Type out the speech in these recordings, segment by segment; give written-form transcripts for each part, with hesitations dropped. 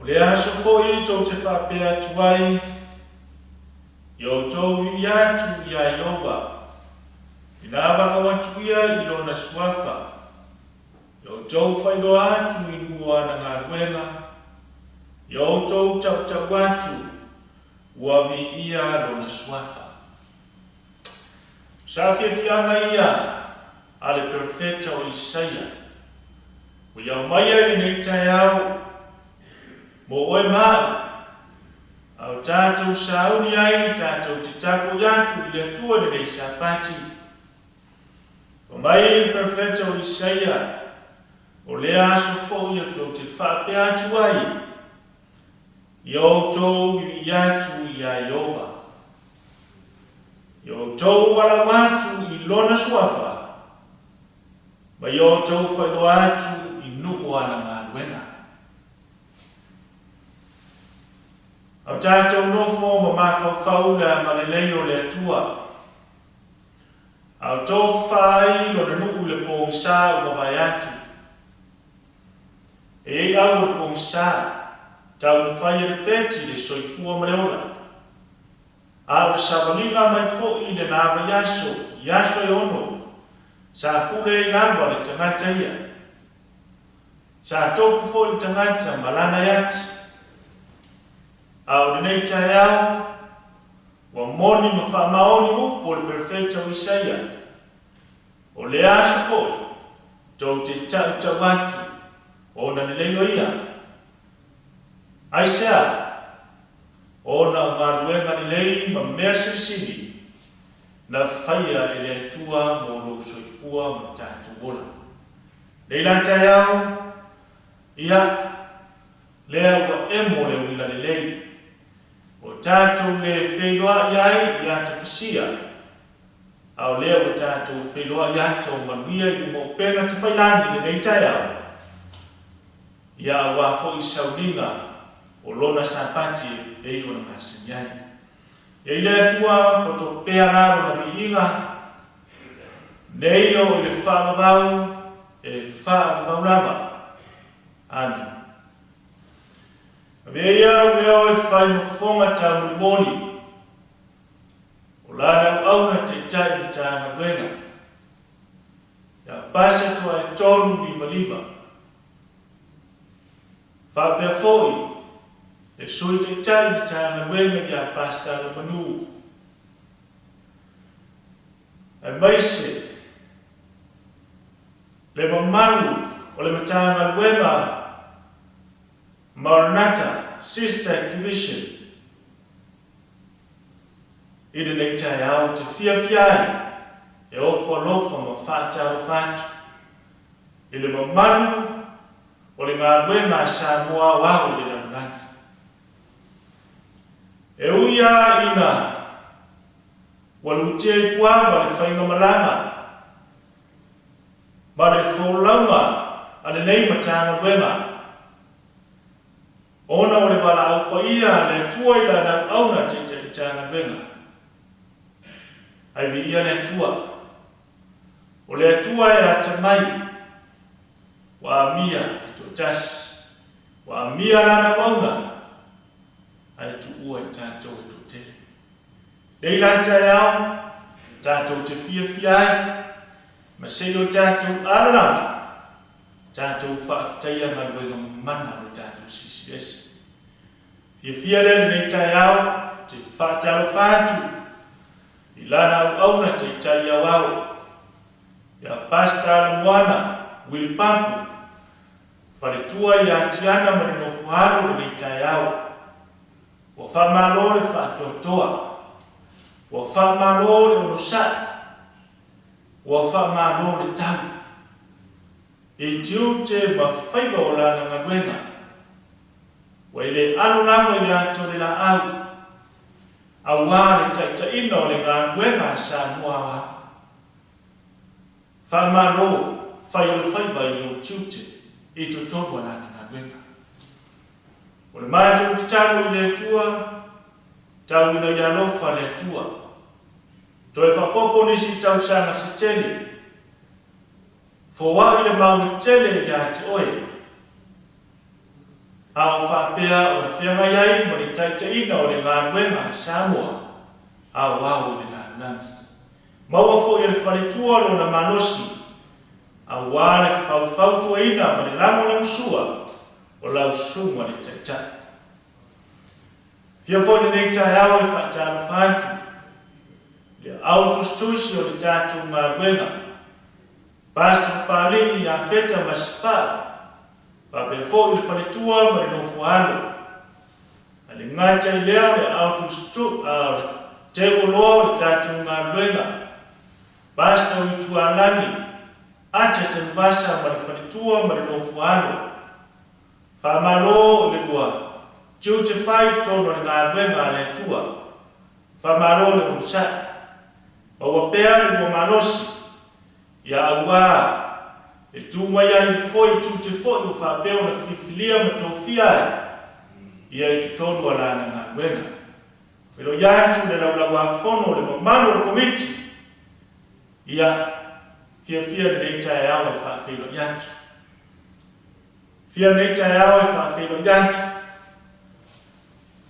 O le aso foi tou te faapea atu ai, Ia outou viia atu iā Ieova, ina valaau atu ia i Lona suafa, ia outou faailoa atu i nuu o ana galuega, ia outou tautau atu, ua viia Lona suafa. O saafiafiaga ia a le perofeta o Isaia, ua i aumaia i lenei taeao mo oe ma au, a o tatou sauni ai tatou te tapuai atu i le Atua i lenei Sapati. Fai mai le perofeta o Isaia, O lea aso foi outou te faapea atu ai, Ia outou viia atu iā Ieova. Ia outou valaau atu i Lona suafa, ma ia outou faailoa atu i nuu o ana galuega. A o tatou nofo ma mafaufau le agalelei o le Atua, a o tofafa ai Lona nuu i le pogisa ua mavae atu. E i ai au o le pogisa, taumafai e le peti le soifua ma le ola. A o le savaliga mai foi i lena vaiaso i aso e ono, sa pule ai lava le tagata ia. Sa tofu foi le tagata ma lana e ati. A o lenei taeao, ua moni ma faamaoni upu o le perofeta o Isaia, O lea aso foi, tou te tautau atu, ona lelei o ia. Aisea? Ona o galuega lelei ma mea silisili na faia e le Atua mo lou soifua ma le tatou ola. Nei la taeao, ia, lea ua emo le uila lelei, ua tatou le feiloai ai i ata fasia, A o lea ua tatou feiloai ata o manuia i luma o upega tafailagi i lenei taeao, ia auā foi sauniga o Lona Sapati e pei ona masani ai. Ia i le Atua poto pea la Lona viiga, nei o i le faavavau e faavavau lava. Amene. Avea ia au leo e fai ma fofoga taumolimoli. O lana auauna taitai Matagaluega ia pasi atu ai 3 5 Faapea foi le Sui Taitai Matagaluega ia Pastor Manu aemaise le mamalu o le Matagaluega Maranatha Sister Division. I lenei taeao ou te fiafia ai e ofo alofa ma faatalofa atu i le mamalu o le galuega a Samoa aoao i le lalolagi. E ui lava ina ua lutia i puava le faigamalaga ma le folauga a lenei Matagaluega, Ona o le valaau paia a le Atua i lana auauna taitai Matagaluega. Ai viia le Atua. O le Atua e atamai, ua amia le toatasi, ua amia lana auauna, ae tuua i tatou e toatele. Nei la taeao, tatou te fiafia ai, ma se i o tatou alalaga, Tatou faafetaia galuega mana a lo tatou Silisili Ese. Fiafia lea lenei taeao te faatalofa atu i lana auauna taitai aoao ia Pastor Alamoana Willie Papu, faletua ia Tiana ma le nofo alo lenei taeao. Ua faamalo le faatoatoa. Ua faamalo le onosai. Ua faamalo le tau i tiute ma faiva o lana galuega. Ua e le alo lava i le ata o le laau, auā le taitaiina o le galuega a Samoa Aoao. Faamalo fai o le faiva i ou tiute i totonu o lana galuega. O le matou tatalo i le Atua, tau ina ia alofa le Atua. Toe faaopoopo nisi tausaga se tele. Foai le mauga tele ia te oe. A o faapea ona feagai ai ma le taitaiina o le galuega a Samoa Aoao i le lalolagi. Maua foi e le faletua lona malosi aua le faufautuaina ma le lagolagosua o lau susuga le Taitai. Fia foi lenei taeao e faatalofa atu i le au tusitusi o le tatou galuega, Pastor Papalii Iafeta Masepau, faapea foi le faletua ma le nofo alo. A le gata i lea o le au tusitusi, a o le teuoloa o le tatou galuega, Pastor Uitualagi, Ata Tanuvasa ma le faletua ma le nofo alo. Faamalo i le ua tiute fai i totonu o le galuega a le Atua. Faamalo le onosai. Maua pea le lua malosi, ia auā e tu mai ai le foe i tiute foi ua faapea ona filifilia ma tofia ai ia i totonu o lana galuega. Feiloai atu le Laulau-a-Fono o le mamalu o le Komiti, ia fiafia lenei taeao e faafeiloai atu. Fia lenei taeao e faafeiloai atu.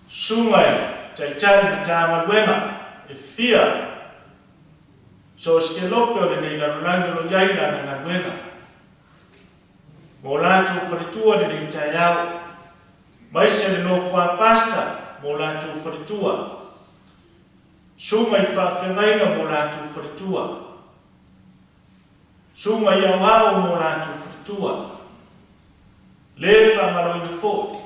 Susuga i Taitai Matagaluega e fia so o se kelope o lenei lalolagi o lo o i ai lana galuega mo latou faletua lenei taeao, maise le nofoa pasta mo latou faletua, susuga i faafeagaiga mo latou faletua, susuga i aoao mo latou faletua, le faagaloina foi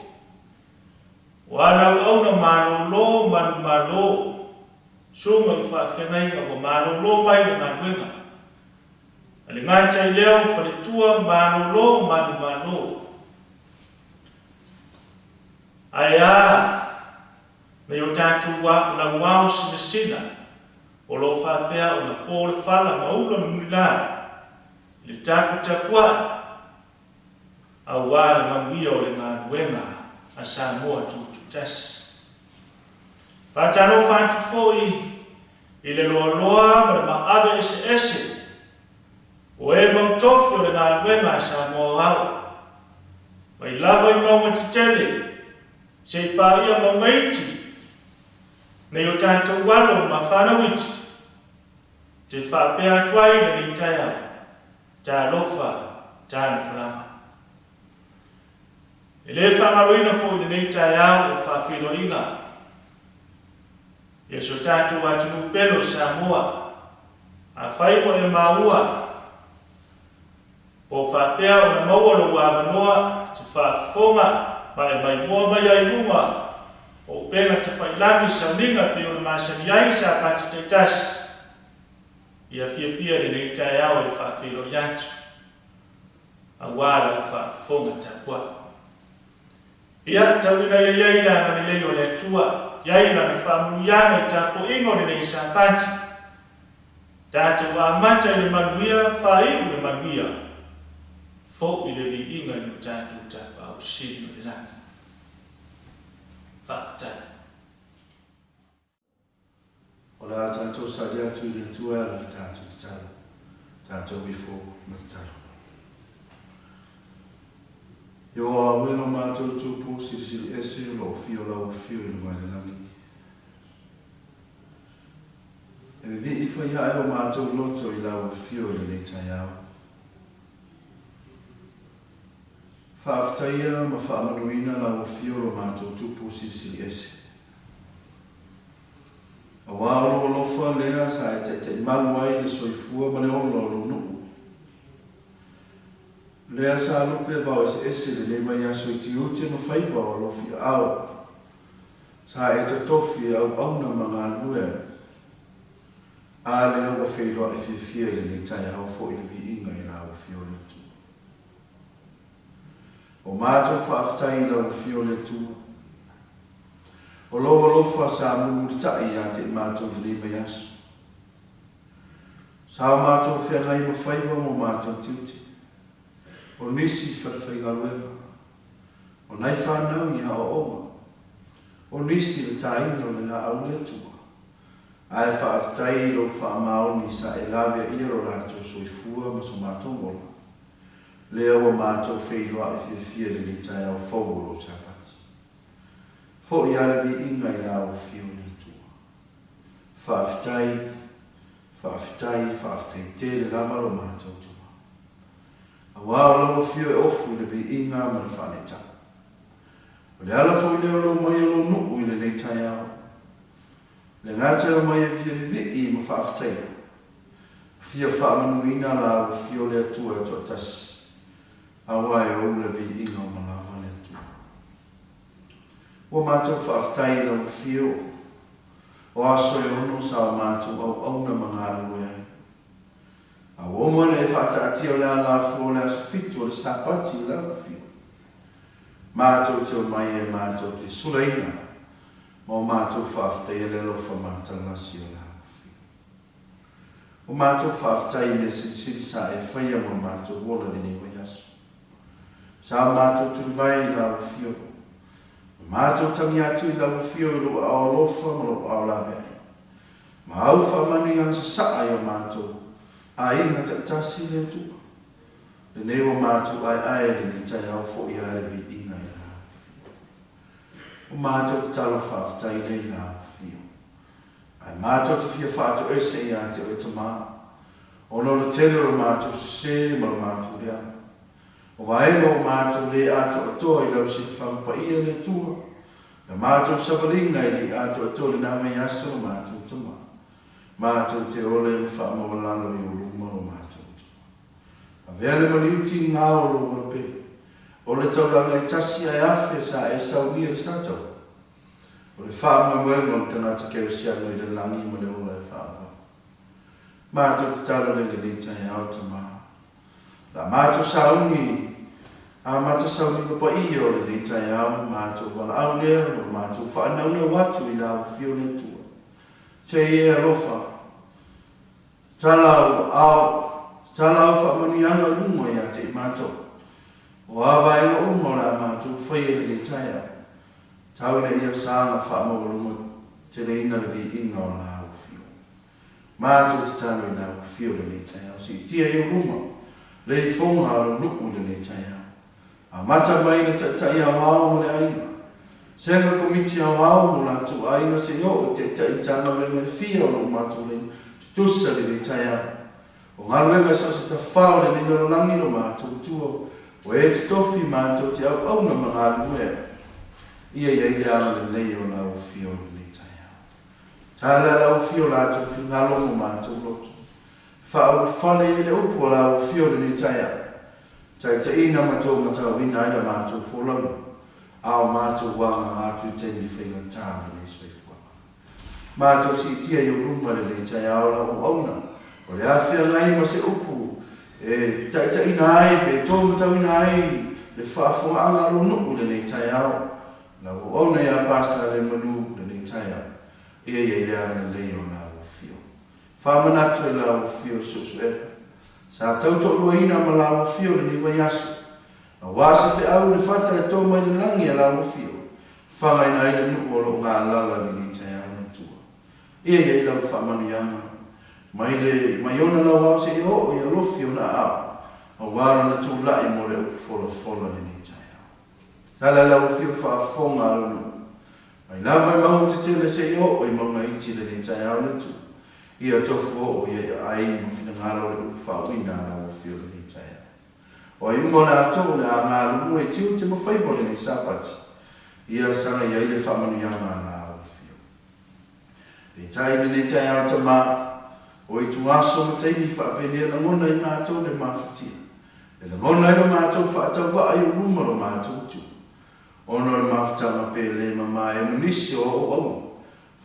o ana auauna malolo manumalo, susuga i faafeagaiga ua malolo mai le galuega, a le gata i lea o faletua malolo manumalo. Ae a nai o tatou lauao sinasina o lo o faapea ona po le fala ma ula le mulila i le taputapuai aua le manuia o le galuega a Samoa Tutoatasi. Faatalofa atu foi i le loaloa ma le maave eseese o e mau tofi o le galuega a Samoa Aoao, mai lava i mauga tetele seia paia mauga iti, nei o tatou alo ma fanau iti, te faapea atu ai lenei taeao, talofa, talofa lava. E le faagaloina foi lenei taeao o faafeiloaiga ia si o tatou atunuu pele o Samoa. Afai ua e maua po o faapea ona maua lou avanoa te faafofoga ma e maimoa mai ai i luga o upega tafailagi sauniga pei ona masani ai Sapati taitasi, ia fiafia lenei taeao e faafeiloai atu aua lau faafofoga tapuai. Ia, tauina ia iai le agalelei o le Atua, iai lana faamanuiaga i tapuaiga o lenei Sapati. Tatou amata i le manuia, faaiu i le manuia, fo'i le viiga i lo tatou Tapaau Sili o le lagi. Faafetai. O le a tatou sali atu i le Atua e ala i le tatou tatalo, tatou ifo ma tatalo. Ioa e lo matou Tupu Silisili Ese o lo o afio lau Afio i luga i le lagi. E vivii fai ae o matou loto i lau Afio i lenei taeao. Faafetaia ma faamanuina lau Afio lo matou Tupu Silisili Ese. Aua o lou alofa lea sa e taitaimalu ai le soifua ma le ola o lou nuu. Lea sa lupe vao eseese lenei vaiaso i tiute ma faiva o alofi aao. Sa e totofi e auauna ma galulue ai. A lea ua feiloai fiafia i lenei taeao foi le viiga i lau Afio le Atua. O matou faafetai i lau Afio le Atua. O lou alofa sa mulimulita'i ia te i matou i lenei vaiaso. Sa o matou feagai ma faiva ma o matou tiute. O nisi falefaigaluega. O nai fanau i aoaoga. O nisi le tāina o le laau le Atua. Ae faafetai i lou faamaoni sa e laveaia lo latou soifua ma so matou ola. Lea ua matou feiloai fiafia i lenei taeao fou o lou Sapati. Foi a le viiga i lau Afio le Atua. Faafetai, faafetai, faafetai tele lava lo matou Tama. Aua o lau Afio e ofu i le viiga ma le faaneetaga. O le ala foi lea o le omai o lou nuu i lenei taeao. Le gata e omai e fia vivii ma faafetaia, fia faamanuina la ua fio le Atua e toatasi, aua e ou le viiga uma lava le Atua. Ua matou faafetai i lau afio, o aso e ono sa o matou auauna ma galulue ai. A ua uma ona e faataatia o le alafua o le aso fitu o le Sapati i lau afio, matou te omai e matou te sulaina ma o matou faafetaia le alofa matalasi o lau afio. O matou faafetai i mea silisili sa e faia mo le matou ola i lenei vaiaso. Sa o matou tulivae i lau afio. Ma matou tagi atu i lau afio i lou aao alofa ma lou aao laveai. Ma au faamanuiaga sasaa i o matou aiga taitasi i le Atua. Lenei ua matou aeae i lenei taeao foi a le viiga i lau afio. O matou tatalo faafetai lea i lau afio. Ae matou te fia faatoese ia te oe Tama, ona o le tele o lo matou sese ma lo matou leaga. O vaega ua matou le atoatoa i lau silafaga paia le Atua, la matou savaliga e le i atoatoa i lena vaiaso lo matou Tama. Matou te ole ma faamaualalo i ou luma lo matou Atua. Avea le maliu tigā o lou alapele, o le taulaga e tasi ae afe sa e saunia i le Sataua. O le faamoemoega o le tagata kerisiano i le lagi ma le ola e faaauau. Matou tatalo lea i lenei taeao, Tama. La matou sauni amata sauniga paia o lenei taeao, matou valaau lea ma lo matou faanaunau atu i la ua fio le Atua. Sei e alofa, tatala ou aao, tatala au faamanuiaga i luga ia te i matou. O a vaega uma o le a matou faia i lenei taeao, Tau ina ia saga faamaualuga teleina le viiga o lau afio. Matou tatalo i lau afio i lenei taeao, siitia i ou luma le ifoga a lou nuu i lenei taeao. Amata mai le Taitai Aoao ma le aiga, sega Komiti Aoao ma o latou aiga seia oo i Taitai Matagaluega e fia o lou matou laina tutusa i lenei taeao. O galuega so o se tafao o lenei lalolagi lo matou tua, ua e totofi matou te auauna ma galulue ai. Ia i ai le agalelei o lau Afio i lenei taeao. Tala lau Afio latou finagalo mo matou loto. Faaulufale i ai le upu a lau Afio i lenei taeao. Taitaiina ma tou matauina ai la matou folauga, a o matou agaga atu i taimi faigata o lenei soifuaga. Matou siitia i ou luma lenei taeao lau auauna, o le a feagai ma se upu e taitaiina ai pe taumatauina ai le faafofogaaga a lou nuu i lenei taeao, lau auauna ia Pastor Lemanu lenei taeao, ia i ai le agalelei o lau afio. Faamanatu e lau afio suesuega. Sa tau toaluaina ma lau afio lenei vaiaso, Aua se feau le fata e to mai le lagi a lau afio, fagaina ai le nuu o lo o galala lenei taeao le Atua. Ia i ai lau faamanuiaga, mai le mai ona lau ao seia oo i alofi ona aao, aua lona tulai mo le upu folafola lenei taeao. Tala lau afio faafofoga a lou nuu, mai lava i mauga tetele seia oo i mauga iti lenei taeao le Atua. Ia tofu oo ia i aai ma finagalo le upu faauuina a lau afio lenei taeao. O ai uma latou o le a galulue i tiute ma faiva o lenei Sapati, ia saga i ai le faamanuiaga a la Afio. Peitai i lenei taeao Tama, o ituaso ma taimi faapenei e lagona ai matou le mafatia, e lagona ai lo matou faatauvaa i ou luma lo matou itu, ona o le mafutaga pele ma maea ma nisi o auauauna,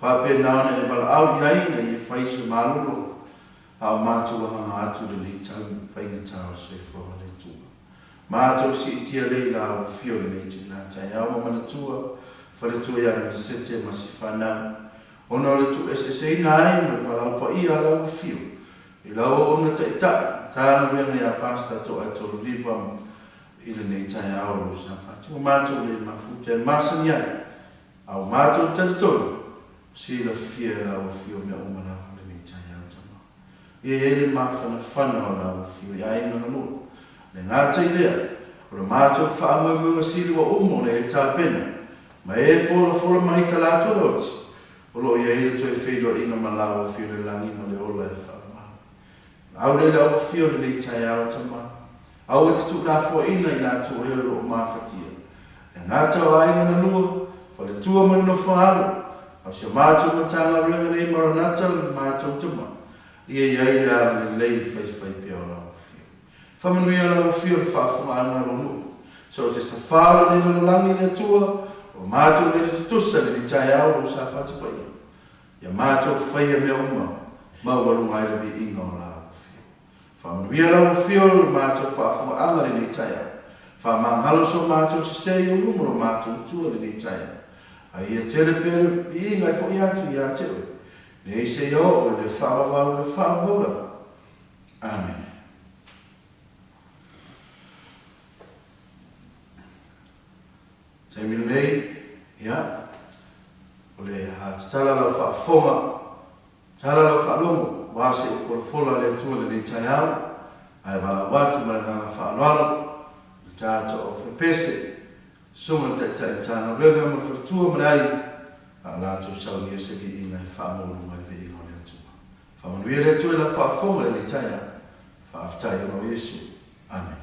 faapena ona e valaau i ai ina ia fai se malolo A o matou agaga atu lenei tau faigata o le soifuaga le Atua. Matou siitia lea i la ua fio lenei itula taeao ma manatua faletua ia Menesete ma si fanau ona o le tuueseeseina ai ma le valaau paia a la ua fio i lau auauna taitai Matagaluega ia Pastor Toaetolu Liva i lenei taeao o lou Sapati ua matou le mafuta e masani ai a ua matou talitonu Silafia e lau afio mea uma lava lenei taeao tama. Ia i ai le mafanafana o lau afio i aiga na lua. Le gata i lea, o le matou faamoemoega sili ua uma ona e tapena, ma e folafola mai i talaatu o le oti, o lo o i ai le toe feiloaiga ma lau Afio i le lagi ma le ola e faavavau. Valaau lea i le auafio i lenei taeao, Tama, aua e te tuulafoaiina i latou e o lo o mafatia, e gata o aiga na lua, faletua ma le nofoaalo, a o si a matou Matagaluega nei Maranata o le matou Tama, ia i ai le agalelei faifaipea o lau Afio. Faamanuia lau Afio i le faafofogaaga a lou nuu. So o se safā o lenei lalolagi le Atua, ua matou le tutusa i lenei taeao lou Sapati paia. Ia matou faia mea uma, maualuga ai le viiga o lau Afio. Faamanuia lau Afio i le matou faafofogaaga i lenei taeao. Faamagalo so matou sese i ou luma lo matou Atua i lenei taeao. A ia tele pea le viiga e foi atu ia te oe, nei seia oo i le faavavau e faavavau lava. Amene. Taimi lenei, ia, o le a tatala lau faafofoga, tatala lau faalogo, aua se i folafola a le Atua i lenei taeao, ae valaau atu ma le agaga faaaloalo i le tatou aufaipese, susuga i le Taitai Matagaluega ma le faletua ma le aiga, a o latou saunia se viiga e faamaualuga i le viiga o le Atua. Faamanuia le Atua i lau faafofoga i lenei taeao. Faafetai ona o Iesu. Amene.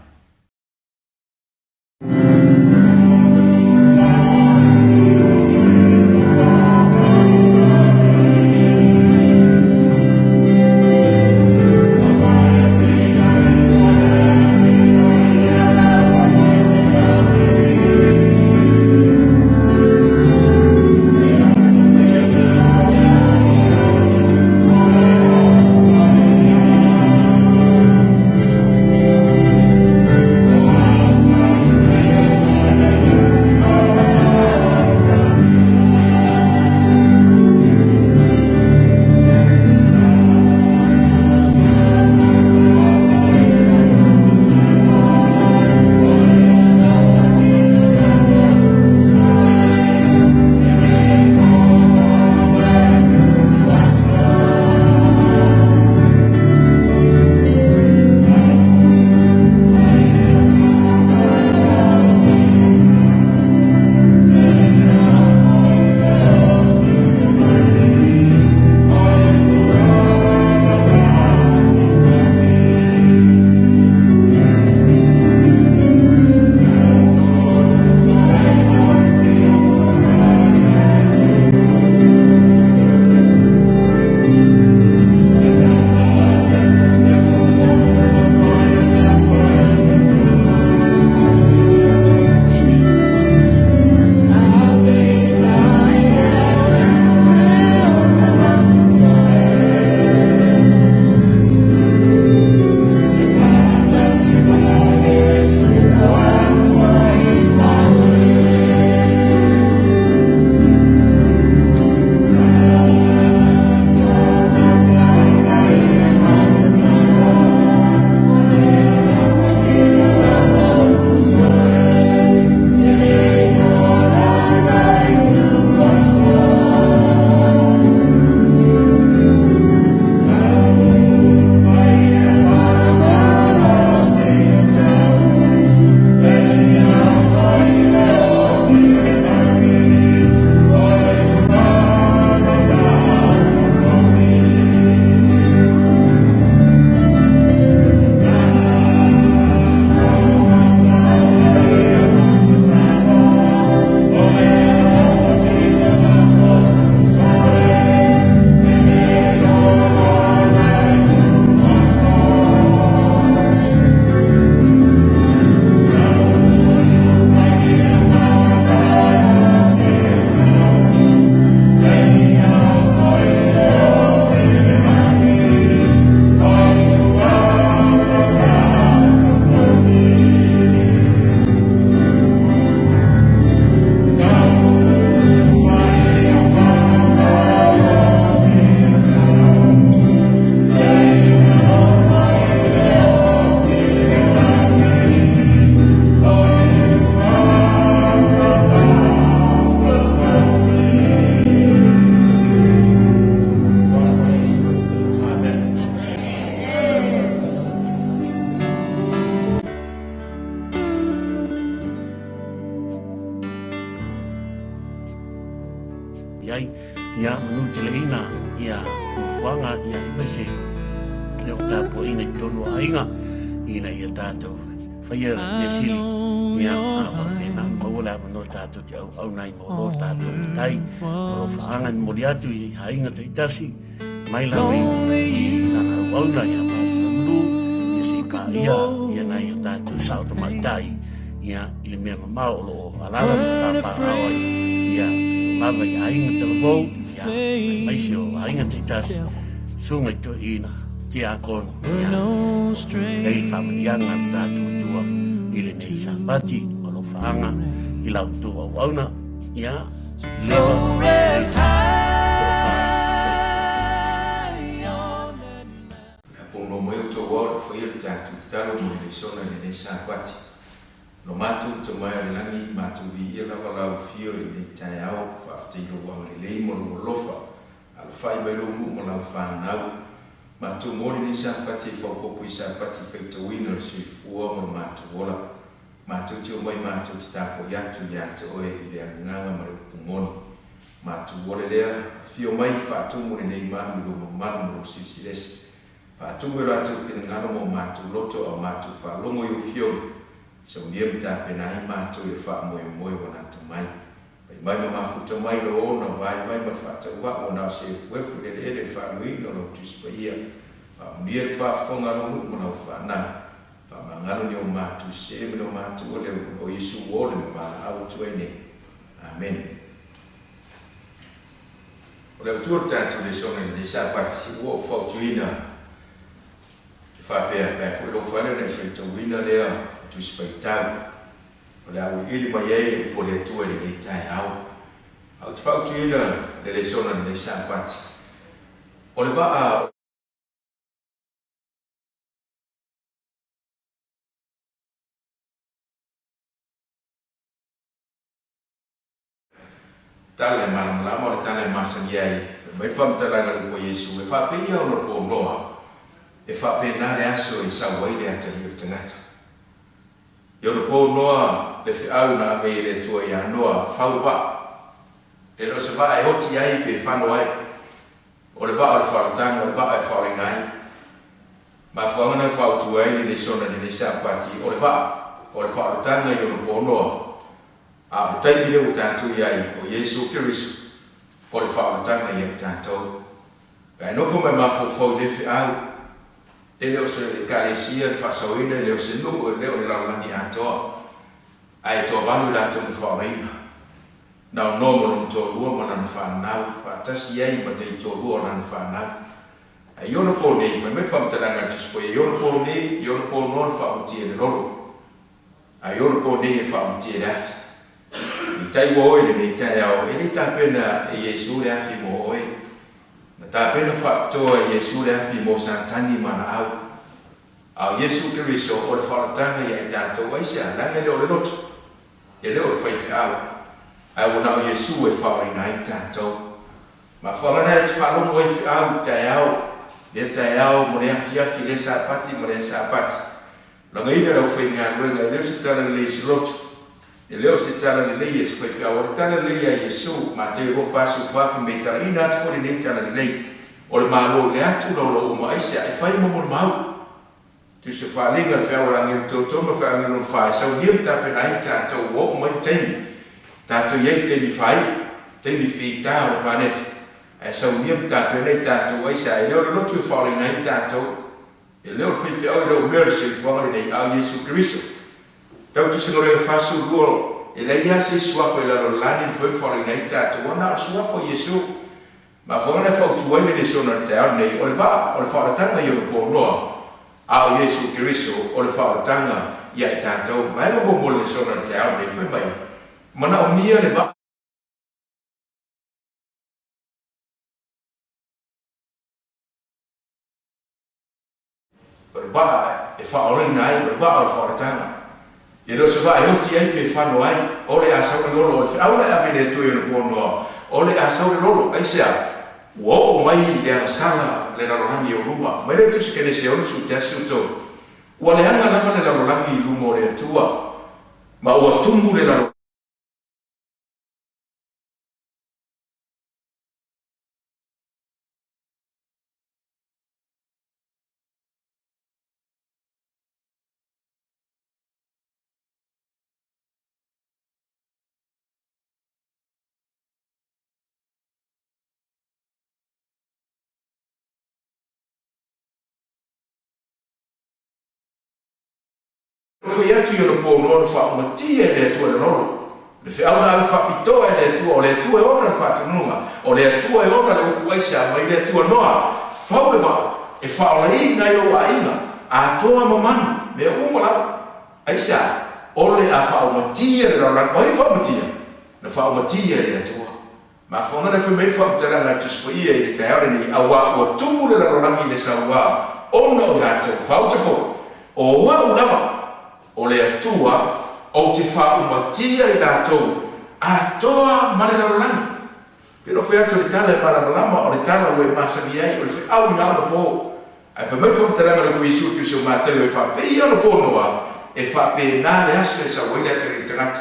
Faafetai. Ia manuteleina ia fuafuaga ia aemaise o tapuaiga i totonu o aiga ina ia tatou faia le mea sili. Ia a faapena maua le avanoa tatou te auauna ai mo lo tatou matai. O lo faaga e momoli atu i aiga taitasi mai lava i lana auauna ia Pastor Manu, ia se i paia ia nai o tatou sao tamaitai ia i le mea mamao o lo o alaala ma papaaao ai ia lava i aiga talavou ia aemaise o aiga taitasi susuga i toeaiina tiakono ia nei le faamanuiaga a le tatou Atua i lenei Sapati o lo faaga i la outou auauna ia leva Le a pono mai outou ao le faia le tatou tatalo mo le lesona i lenei Sapati. Lo matou Tama i le Lagi, matou viia lava lau Afio i lenei taeao, faafetai i lou agalelei ma lou alofa, alafai mai lou nuu ma lau fanau. Matou mo lenei Sapati e faaopoopo i Sapati faitauina o le soifua ma lo matou ola. Matou te omai matou te tapuai atu ia te oe i le agaga ma le upu moni. Matou ole lea, afio mai, faatumu lenei malu i lou mamalu ma lou silesilesi. Faatumu e latou finagalo ma o matou loto a o matou faalogo i ou fioga, saunia ma tapena ai matou i le faamoemoe ua lata mai. Pai mai ma mafuta mai lou ona vaivai ma le faatauvaa ua na o se efuefu i le eleele i le faaluina o lau Tusi Paia. Faamanuia le faafofoga a lou nuu ma lau fanau. Faamagalo ni o matou sē ma ni o matou ole o Iesu ua ole ma valaau atu ai nei. Amene. O le autu o le tatou lesona i lenei Sapati, ua ou fautuina e faapea, pe a foi lou fale ona e faitauina lea o Tusi Faitau, o le a auiliili mai ai le upu a le Atua i lenei taeao. Ae ou te fautuina le lesona i lenei Sapati, o le vaa o. Tala e malamalama o le tala e masani ai, fai mai le faamatalaga a le upu a Iesu, e faapei ia ona po Noa, e faapena le aso e sau ai le atalii o le tagata. I ona po Noa le feau na ave ai e le Atua iā Noa, fau le vaa. E le o se vaa e oti ai pe fano ai. O le vaa o le faaolataga, o le vaa e faaolaina ai. Mafuaaga na e faautua ai le lesona i lenei Sapati, o le vaa, o le faaolataga i ona po Noa. A o le taimi lea ua tatou i ai, o Iesu Keriso, o le faaolataga ia i tatou. Pe a e nofo ma e mafaufau i lea feau, e le o se Ekalesia le faasaoina, e le o se nuu, e le o le lalolagi atoa, ae toavalu i latou na faaolaina. Na o Noa ma lona toalua ma lana fanau, faatasi ai ma taitoalua o lana fanau. Ae i ona po nei, fai mai le faamatalaga a le Tusi Paia, i ona po nei, i ona po Noa na faamutia i le lolo. A i ona po nei e faamutia i le afi. I tai ua oe i lenei taeao, e le i tapena e Iesu le afi mo oe. Na tapena faapitoa e Iesu le afi mo Satani ma ana au. A o Iesu Keriso o le faaolataga ia i tatou, aisea? Leaga e le o le loto, e le o le faifeau, ae ua na o Iesu e faaolaina ai tatou. Mafuaaga na e te faalogo ai feau i taeao, lea taeao mo le afiafi, lea Sapati ma lea Sapati. Lagaina le aufaigaluega, e le o se tala lelei i se loto, e le o se tala lelei e se faifeau, o le tala lelei a Iesu, Mateo 24, fai mai, Talaina atu foi lenei tala lelei, o le Malo i le atu laulau uma, aisea? E fai mo molimau. Tusa faaliga le feau a le agelu toutou ma le feau agelu fa e saunia ma tapena ai tatou ua oo mai le taimi tatou i ai i taimi faaiu, taimi fita o le paneta, ae saunia ma tapena i tatou aisea? E le o le lotu e faaolaina ai tatou. E le o le faifeau e le o mea o le soifuaga lenei, a o Iesu Keriso. Tau tusi galuega 42, E leai lava se isi suafa i lalo o le lani e mafai ona faaolaina ai tatou, aua na o le suafa o Iesu. Mafuaaga na e fautua ai le lesona i le taeao lenei, o le vaa, o le faaolataga i ona po Noa, a o Iesu Keriso, o le faaolataga ia i tatou. Vaega muamua o le lesona i le taeao lenei, fai mai, Manaomia le vaa. O le vaa e faaolaina ai, o le vaa o le faaolataga. E le o se vaa e oti ai pe fano ai, o le a sau le lolo, o le feau la e ave i le Atua i ona po Noa, o le a sau le lolo, aisea? Ua oo mai le agasala le lalolagi o luma. Mai lea o le Tusi Kenese 61 3, Ua leaga lava le lalolagi i luma o le Atua, ma ua tumu le lalolagi. Fai atu i ona po noa na faaumatia e le Atua le lolo. Le feau na ave faapitoa e le Atua, o le Atua e ona le faatonuga, o le Atua e ona le upu aisa mai le Atua noa, fau le vaa, e faaolaina ai lou aiga, atoa ma manu, mea uma lava. Aisea? O le a faaumatia le lalolagi. O ai na faaumatia? Na faaumatia e le Atua. Mafuaaga na fai mai faamatalaga a le Tusi Paia i le taeao lenei, auā ua tumu le lalolagi i le sauā ona o i latou. Faaute foi, O au lava, o le Atua, ou te faaumatia i latou atoa ma le lalolagi. Pei ona fai atu o le tala e malamalama, o le tala ua e masani ai, o le feau i na ona po. Ae fai mai le faamatalaga a le Upu Iesu Tusi o Mateo e faapei ona po Noa, e faapena le aso e sau ai le atalii o le tagata.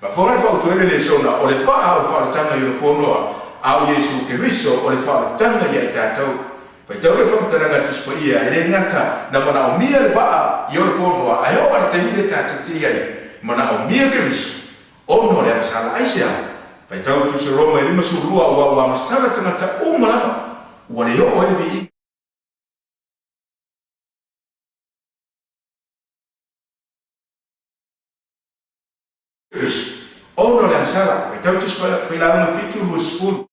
Mafuaaga le fautuaina le lesona o le vaa o le faaolataga i ona po Noa, a o Iesu Keriso o le faaolataga ia i tatou. Faitau le faamatalaga a le Tusi Paia, e le gata na manaomia le vaa i ona po Noa, ae oo lava i le taimi lea tatou te i ai, manaomia Keriso ona o le agasala. Aisea? Faitau le Tusi o Roma e 52, aua ua agasala tagata uma lava, ua le oo ai le viiga. Ona o le agasala, faitau Tusi Failauga 7, 20.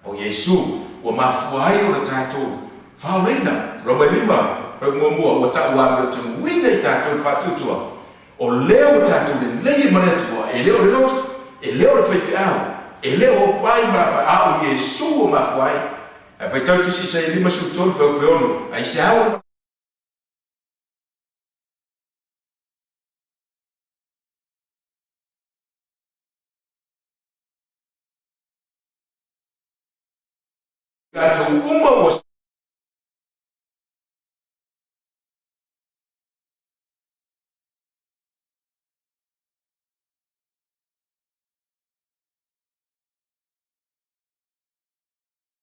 O Iesu ua mafua ai ona tatou faolaina. Roma e lima, Fai muamua, ua ta'u amiotonuina i tatou le faatuatua, o lea ua tatou lelei ai ma le Atua, e le o le loto, e le o le faifeau, e le o pai ma lafa, a o Iesu ua mafua ai. Ae faitau Tusi Isaia 53, fuaiupu e 6, Aisea ua. Latou uma ua.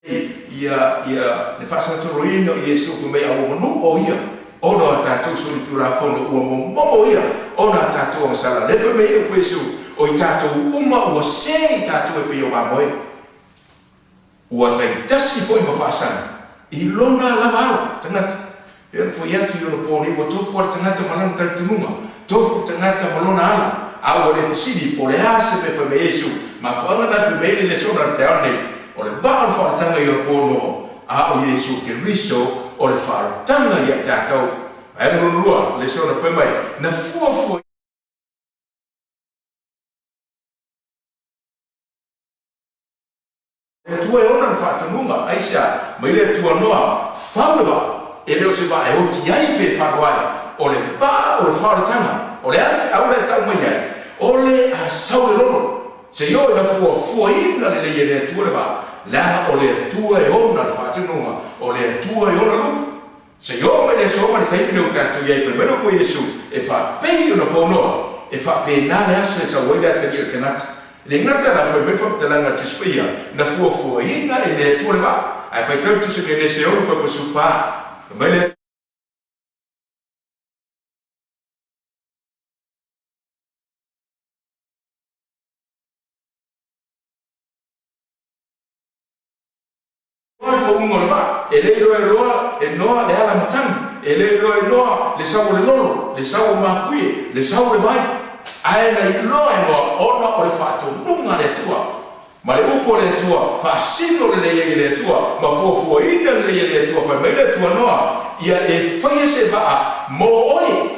Ia, ia, le faasatoloina o Iesu fai mai a ua manuu o ia ona o a tatou solitulafono ua momomo ia ona a tatou agasala. Lea fai mai ai le upu a Iesu, o i tatou uma ua se i tatou e pei o mamoe. Ua taitasi foi ma faasagi i lona lava ala, tagata. Pei ona foi atu i ona po nei, ua tofu lava le tagata ma lana talitonuga, tofu le tagata ma lona ala, a ua le fesili po o le a se mea fai mai ai Iesu. Mafuaaga na fai mai ai le lesona i le taeao lenei, o le vaa o le faaolataga i ona po noa, a o Iesu Keriso o le faaolataga ia i tatou. Vaega lona lua, lesona fai mai, na fuafua. Le Atua e ona le faatonuga, aisea? Mai le Atua noa, fau le vaa, e le o se vaa e oti ai pe e fano ai, o le vaa o le faaolataga, o le a le feau la e tau mai ai? O le a sau le lolo, seia oo ina fuafuaina lelei e le Atua le vaa, leaga o le Atua e ona le faatonuga, o le Atua e ona le upu. Seia oo mai le aso ma le taimi lea ua tatou i ai, fai mai le upu a Iesu, E faapei ona po noa, e faapena le aso e sau ai le atagia o le tagata. E le gata la, fai mai le faamatalaga a le Tusi Paia, na fuafuaina e le Atua le vaa. Ae faitau le Tusi o Kenese e 6 fuaiupu 14, fai mai le. Noa le fauga o le vaa, e le iloa e loa e Noa le ala matagi, e le iloa e Noa le sau o le lolo, le sau o mafuie, le sau o le vai. Ae na iloa e Noa ona o le faatonuga a le Atua, ma le upu a le Atua, faasino lelei ai e le Atua, ma fuafuaina lelei e le Atua, fai mai le Atua, Noa, ia e faia se vaa mo oe.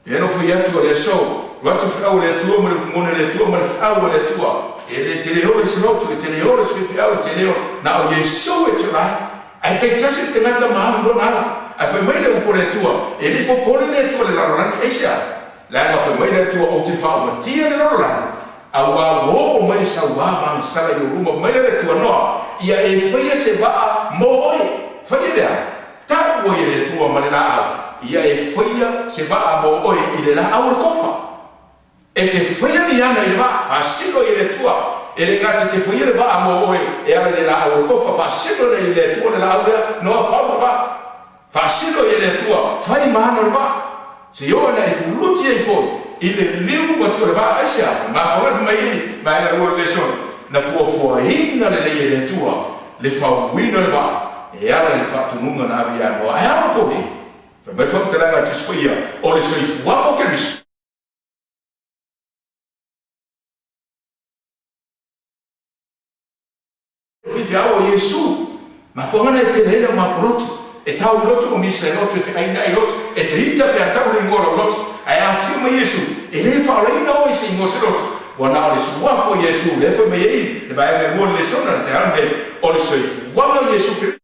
Ia no fai atu a le aso, ua atu feau a le Atua ma le upu moni a le Atua ma le feau a le Atua. E le tele ola i se lotu, e tele ola i se faifeau, e tele ola, na o Iesu e te ola ai. Ae taitasi le tagata ma alu lona ala. Ae fai mai le upu a le Atua, e le i popole le Atua i le lalolagi, aisea? Leaga fai mai le Atua, ou te faaumatia le lalolagi, auā ua oo mai le sauā ma agasala i ou luma, mai le Atua Noa, ia e faia se vaa mo oe. Faia lea. Tau ai e le Atua ma le laau, ia e faia se vaa mo oe i le laau o le kofa. E te faia ni ana i le vaa, faasino ai e le Atua. E le gata e te faia le vaa mo oe e ala i le laau o le kofa, faasino ai e le Atua le laau lea, noa fau le vaa. Faasino ia le Atua, fai ma ana o le vaa, seia oo ina e puluti ai foi i le liu atu o le vaa. Aisea? Mafua ai mai ai vaega lua o le lesona, na fuafuaina lelei e le Atua le fauina o le vaa e ala i le faatonuga na ave ia Noa. Ae a ona po nei? Fai mai le faamatalaga a le Tusi Paia, o le soifuaga o Keriso. Faifeau o Iesu. Mafuaaga na e tele ai le au mapolotu. E tau i lotu ma misa i lotu, e feaina'i i lotu, e te ita pe a tau le igoa o lau lotu. Ae a afio mai Iesu, e le faaolaina oe i se igoa o se lotu. Ua na o le suafa o Iesu, lea e fai mai ai le vaega e lua o le lesona i le taeao lenei, o le soifuaga o Iesu Keriso.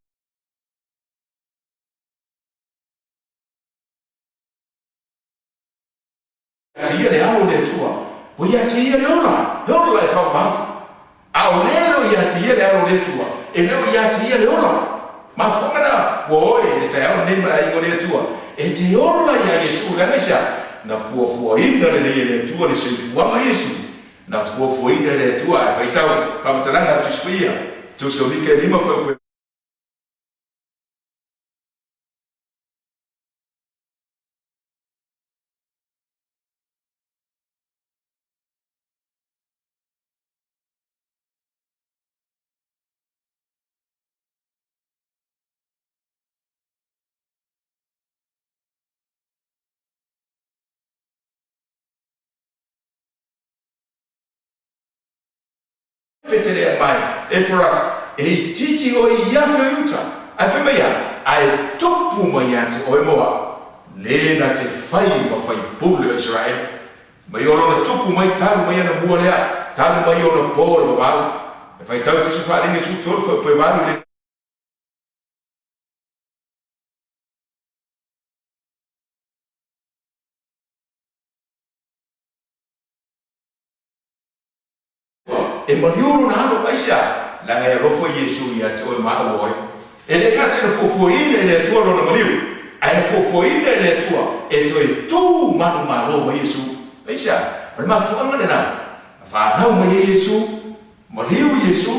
Ia te ia le alo o le Atua, ua ia te ia le ola, le ola e faumau. A o lea e le o ia te ia le alo o le Atua, e le o ia te ia le ola. Mafuaaga na, ua oe i le taeao lenei ma le aiga o le Atua, e te ola iā Iesu, leaga i se a? Na fuafuaina lelei e le Atua le soifuaga o Iesu, na fuafuaina e le Atua, ae faitau faamatalaga a le Tusi Paia, Tusi o Mika e lima fuaiupu e. Petelea mai, Eferata, e itiiti oe i afe o Iuta, ae fai mai a, ae tupu mai ia te oe Moa, le na te fai ma faipule o Iseraele. Mai o lona tupu mai talu mai ana mua lea, talu mai ona po le vavau. E faitau tusi faaaliga i 13 fuaiupu e 8 i le. E maliu lona alo, aisea? Leaga e alofa Iesu ia te oe ma au oe. E le gata ina fuafuaina e le Atua lona maliu, ae na fuafuaina e le Atua e toe tu manumalo mai Iesu. Aisea? O le mafuaaga lena na fanau mai ai Iesu, maliu Iesu,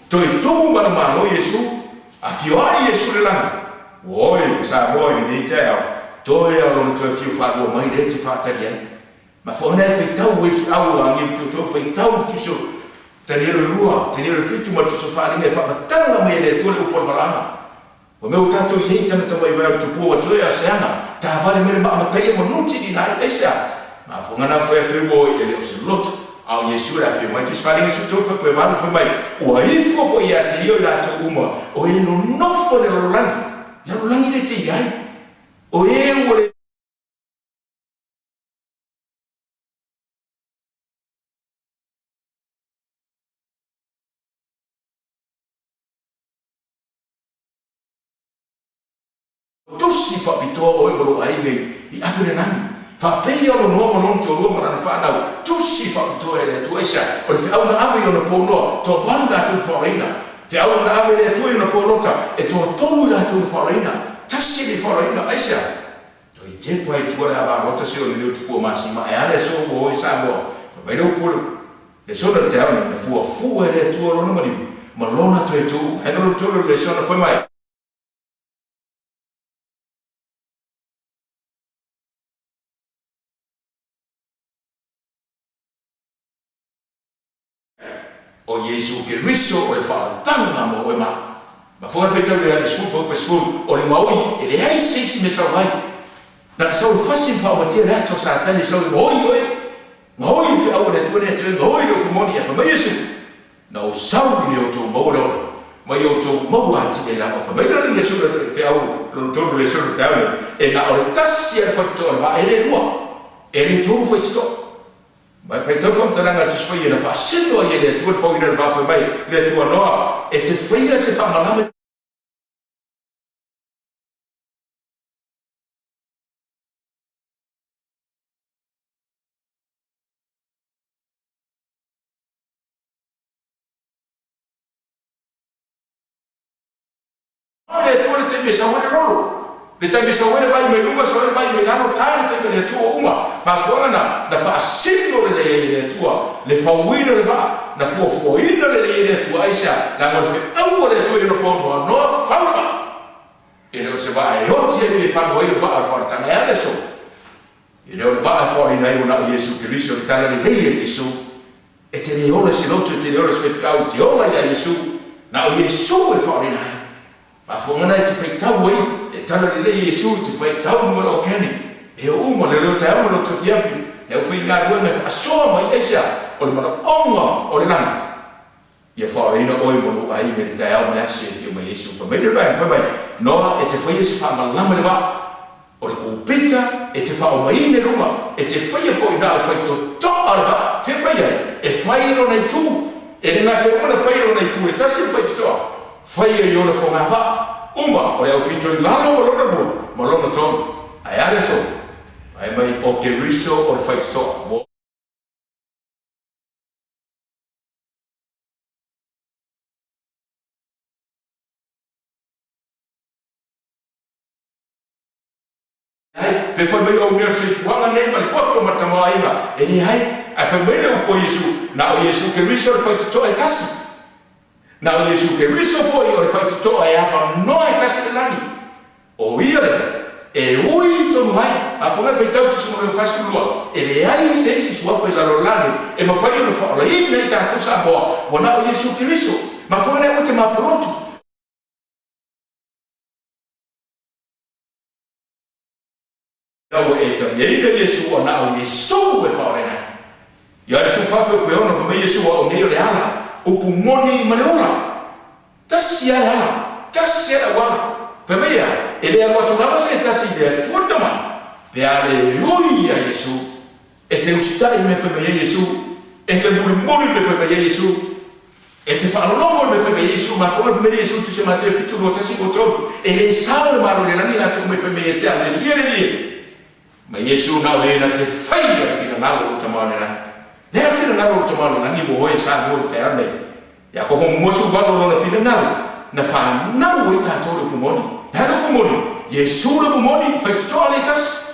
toe tu manumalo Iesu, afioai Iesu i le lagi. Ua oe, Samoa i lenei taeao, toe lava lona toe afio faalua mai lea e te faatali ai. Ma foi ona e faitau ai feau o agia ma toutou faitau le tusi o Tanielo e lua, Tanielo e fitu ma le tusi o Faaaliga e faamatala mai e le Atua le upu o le valaga. Ua mea ua tatou i ai tagata vaivai o le tupua ua toe a se aga, taavale mai le maa mataia ma nuti i nai, aisea? Mafuaaga na fai atu ai ua oi e le o se loto, a o Iesu e afio mai tusi Faaaliga 13 fuaiupu e 8 fai mai, Ua ifo foi ia te ia o i latou uma o e nonofo i le lalolagi, lalolagi le te i ai, o e ua le. Tusi faapitoa oe ma lou aiga i ape le lagi. Faapei ona Noa ma lona toalua ma lana fanau, tusi faapitoa e le Atua. Aisea? O le feau na ave i ona po Noa, toavalu i latou na faaolaina. Feau na ave e le Atua i ona po Lota, e toatolu i latou na faaolaina. Tasi e le i faaolaina. Aisea? Toe tepa ai tua le avalota se o le leo tupua masima ae a le aso ua o i Samoa. Fai mai le upu o le lesona le taeao nei, na fuafua e le Atua lona maliu ma lona toe tuu. Ae lona tolu o le lesona, fai mai. O Iesu Keriso o le faautaga mo oe ma au. Mafua ona faitau i le 10 fuaiupu e 10, o le maoi e leai se isi mea sau ai. Na o le sau e fasi ma faaomatia le ata o Satani e sau e gaoi oe, gaoi le feau a le Atua nei atu e gaoi le upu moni, ae fai mai Iesu, Na ou sau ina ia outou maua le ola, ma ia outou maua atili ai lava. Fai mai lea le sulu le feau lona tolu le sulu taeao nei, e na o le tasi lava le faitotoa o le vaa, e le lua, e le tolu faitotoa. Ma e faitau faamatalaga a le Tusi Paia na faasino ai e le Atua le fauina o le va, fai mai le Atua, Noa, e te faia se faamalama i. Le Atua le taimi e sau ai le lolo, le taimi e sau ai le vai mai luga, sau ai le vai mai lalo, tae le taimi a le Atua ua uma. Mafuaaga na, na faasino lelei ai e le Atua le fauina o le vaa, na fuafuaina lelei e le Atua, aisea? Leaga o le feau a le Atua i ona po noanoa, fau le vaa. E le o se vaa e oti ai pe fano ai o le vaa o le faaolataga. E a le aso? E le o le vaa e faaolaina ai ua na o Iesu Keriso, le tala lelei a Iesu. E te le ola i se loto, e te le ola i se faifeau, e te ola ia Iesu. Na o Iesu e faaolaina ai. Mafuaaga na e te faitau ai, e tala lelei Iesu i te faitau i mea o Kenny. E oo uma le leo taeao ma le loto afiafi, le aufaigaluega e faasoa mai aisea o le manaoga o le lagi. Ia faaolaina oe ma lou aiga i le taeao ma le aso e afio mai Iesu. Fai mai le vaega, fai mai, Noa, e te faia se faamalama i le vaa o le pulupita, e te faaomaina i luga, e te faia foi na o le faitotoa o le vaa. Fea fai ai? E fai i lona itu. E le gata i uma na fai i lona itu e tasi le faitotoa, faia i ona fogavaa uma o le aupito i lalo ma lona lua ma lona tolu. Ae a le aso? Fai mai, O Keriso o le faitotoa. Leai, pe fai mai ou mea o le soifuaga nei ma le poto ma le tamaoaiga, e leai, ae fai mai le upu a Iesu, na o Iesu Keriso le faitotoa e tasi. Na o Iesu Keriso foi o le faitotoa e avanoa e tasi le lagi. O ia lea, e ui tonu ai, a fai mai le faitau tusi mo le 42, e leai se isi suafa i lalolagi e mafai ona faaolaina ai tatou Samoa, ua na o Iesu Keriso. Mafua lea ua te mapolotu. Ina ua e taliaina Iesu ua na o Iesu e faaolaina ai. Ia le suafa o Peona fai mai Iesu au nei o le ala, upu moni ma le ola. Tasi a le ala, tasi a le auala. Fai mai e a, e le alu atu lava se tasi i le Atua le Tama, pe a le ui ia Iesu. E te usitai i le mea fai mai ai Iesu, e te mulimuli i le mea fai mai ai Iesu. E te faalologo i le mea fai mai ai Iesu, mafua le fai mai Iesu tusi Mateo 7, 2, 1, 2, 3, e le sao le Malo i le lagi latou mai fai mai ia te au, le Alii e, le Alii e. Ma Iesu na o le na te faia le finagalo o lou Tama o le lagi. Le a le finagalo o lou Tama o le lagi mo oe sa mua i le taeao lenei? Iakopo muamua 18 o lona finagalo, na fanau ai tatou le upu moni. Le a le upu moni? Iesu le upu moni, faitotoa le tasi.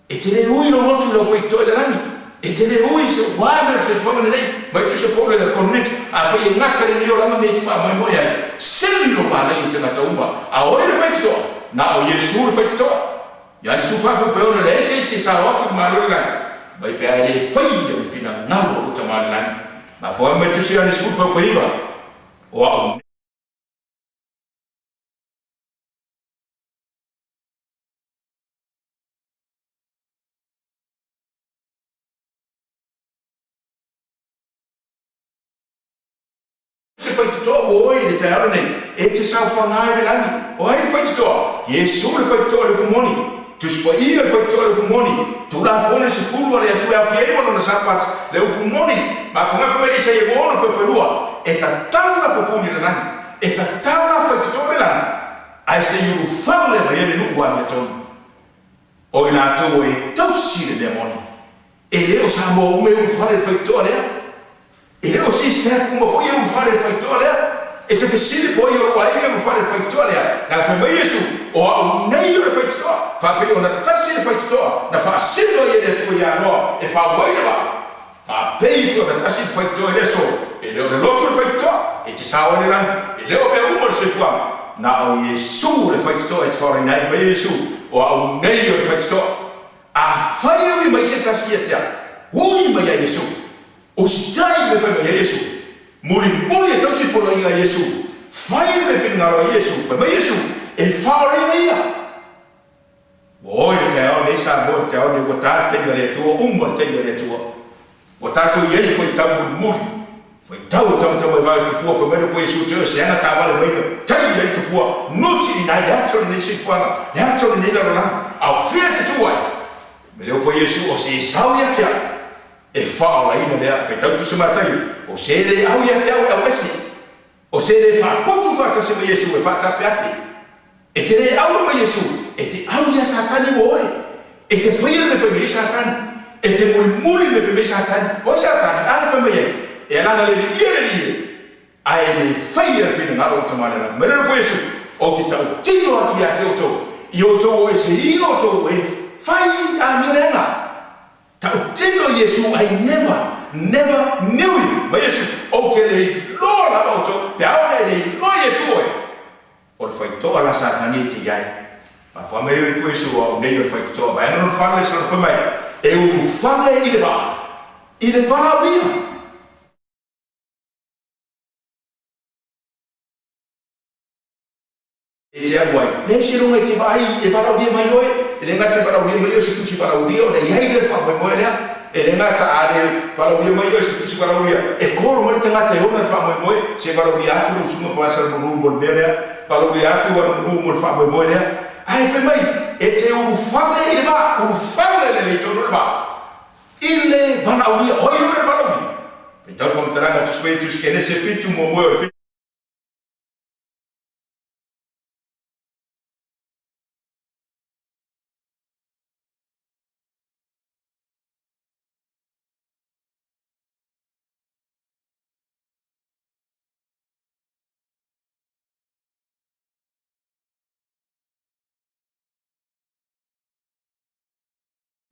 E te le ui lou loto i lau faitotoa i le lagi. E te le ui se uae mai o le soifuaga lenei, mai tusa po o le community. Afai e gata lenei olaga me e te faamoemoe ai, sili lou malaia i tagata uma. A o ai le faitotoa? Na o Iesu le faitotoa. Ia le 14 e leai se isi e sao atu i le Malo i le lagi, mai pe a e le faia le finagalo o lou Tama i le lagi. Mafua ai mai le tusi Ioane 19, o au. Se faitotoa ua oe i le taeao lenei, e te saofaga ai le lagi. O ai le faitotoa? Iesu le faitotoa i le upu moni. Tusi Paia le faitotoa i le upu moni. Tulafono e 10 a le Atua e aofia ai ma lona Sapati, le upu moni. Mafuagafa mai le Isaia 26:2, E tatala pupuni le lagi, e tatala faitotoa le lagi, ae se i ulufale mai ai le nuu ua amiotonu. O i latou e tausi le mea moni. E le o Samoa uma e ulufale i le faitotoa lea. E le o Sistack uma foi e ulufale i le faitotoa lea. E te fesili po o ai o lou aiga e ulufale i le faitotoa lea. Na fai mai Iesu, O au nei o le faitotoa. Faapei ona tasi le faitotoa na faasino ai e le Atua ia Noa e fau ai le vaa. Faapei foi ona tasi le faitotoa i le aso, e le o le loto le faitotoa, e te sao ai le lagi, e le o mea uma le soifuaga. Na o Iesu le faitotoa e te faaolaina ai mai Iesu, o au nei o le faitotoa. Afai e ui mai se tasi ia te au, ui mai ia Iesu. Usitai le mea fai mai ai Iesu. Mulimuli e tausi poloaiga a Iesu. Fai le mea finagalo ai Iesu. Fai mai Iesu, e faaolaina ia. Ua oi le taeao nei Samoa le taeao nei ua ta le taimi a le Atua uma le taimi a le Atua. Ua tatou i ai e faitau mulimuli, faitau e tamatama i vae o tupua fai mai le po Iesu te oe se aga taavale mai na tai i ai le tupua nuti i nai le ata o lenei soifuaga le ata o lenei lalolagi a o fea e te tu ai? Me leo po Iesu o se sau ia te au e faaolaina lea faitau tusa Mataio o se le au ia te au e au ese O se le faapotu faatasi ma Iesu e faatapeape. E te le aua ma Iesu, e te au ia Satani ua oe. E te faia le mea fai mai ai Satani. E te mulimuli le mea fai mai ai Satani. O ai Satani? A le fai mai ai, E alaga le liia le liia, ae le faia le finagalo o le Tama le Lagi. Mai le po Iesu, Ou te tautino atu ia te outou, i outou o ese ia outou e fai amio leaga. Tautino Iesu I never, never knew you. Mai Iesu, Ou te le iloa lava outou, pe a ona e le iloa Iesu oe. O le faitotoa la Satani e te i ai. Mafua mai lea i Iesu o au nei o le faitotoa. Vaega lona fale le sona fai mai, e ulufale i le vaa, i le valaaulia. E te alu ai, leai se iloga e te vaai e valaaulia mai oe. E le gata e valaaulia mai oe se tusi valaaulia ona i ai lea le faamoemoe lea. E le gata a le valaaulia mai oe se tusi valaaulia, e kolo mai le tagata e ona le faamoemoe, se valaaulia atu lau susuga Paasa Lemuru mo le mea lea, valaaulia atu Lemuru mo le faamoemoe lea. Ae fai mai, e te ulufale i le vaa, ulufale lelei tonu le vaa, i le valaaulia. O ai ona le valaaulia? Faitau le faamatalaga a Tusi Paia Tusi Kenese 7 muamua o le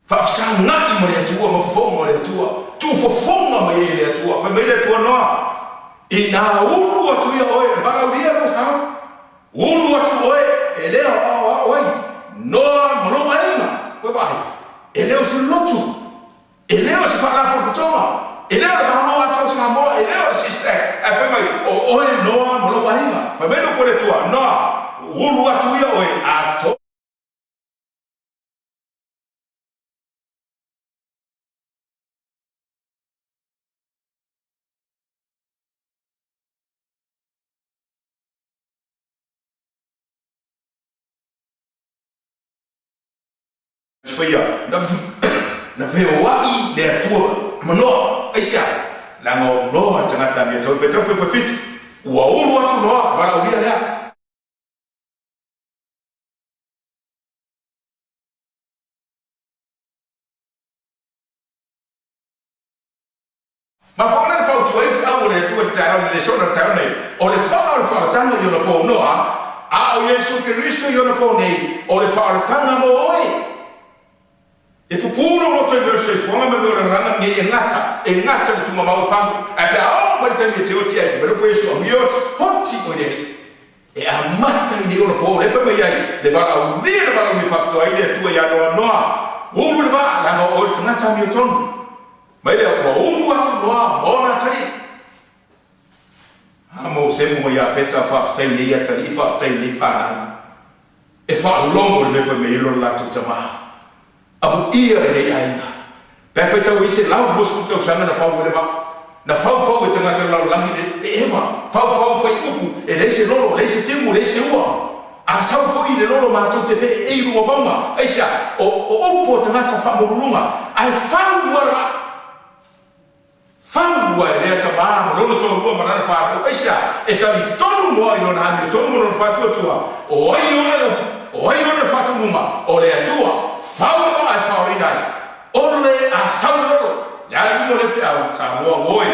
Faafesagai ma le Atua ma fofoga o le Atua, tuufofoga mai ai e le Atua. Fai mai le Atua Noa, Inā ulu atu ia oe, e valaaulia lou sao, ulu atu oe, e le aoaoao ai, Noa ma lou aiga. Ua vaai, e le o se lotu, e le o se faalapotopotoga, e le o le Malo atoa o Samoa, e le o le SYSTAC, ae fai mai, o oe Noa ma lou aiga. Fai mai le upu a le Atua, Noa, ulu atu ia oe, atoa. Paia, na feoai le Atua ma Noa. Aisea? Leaga o Noa le tagata amiotonu. Faitau 7, Ua ulu atu Noa, valaaulia lea. Mafua ona fautua ai le feau o le Atua i le taeao nei, le soona i le taeao nei, o le paa o le faaolataga i ona po Noa, a o Iesu Keriso i ona po nei, o le faaolataga mo oe. E pupū lou loto i mea o le soifuaga ma mea o le lalagi nei e gata, e gata le tugamau o fagu, ae pe a oo mai le taimi e te oti ai, fai mai lopo Iesu, Amuia oti, hoti oe le Alii. E amata i nei ona po, lea fai mai ai le valaaulia, le valaaulia faapitoa ai le Atua ia Noa, Noa, ulu le vaa, leaga o oe le tagata amiotonu. Mai lea, ua ulu atu Noa ma ona atalii. A mo Semu ma Iafeta, faafetai i nei atalii, faafetai i nei fanau. E faalogo le mea fai mai ai lona latou tama. Amuia lenei aiga. Pe a faitau ai 120 tausaga na fau ai le vaa. Na faufau e tagata o le lalolagi le eva. Faufau fai upu, e leai se lolo, leai se timu, leai se ua. A sau foi le lolo matou te feeei i luga o mauga. Aisea? O, o upu a tagata faamaualuluga. Ae fau lava le vaa. Fau ua e lea tama ma lona toalua ma lana fanau. Aisea? E talitonu Noa i lona amiotonu ma lona faatuatua. O ai ona le, o ai ona le faatonuga? O le Atua. Fau le vaa e faolaina ai. O le a sau le lolo. Le ali uma o le feau, Samoa oi,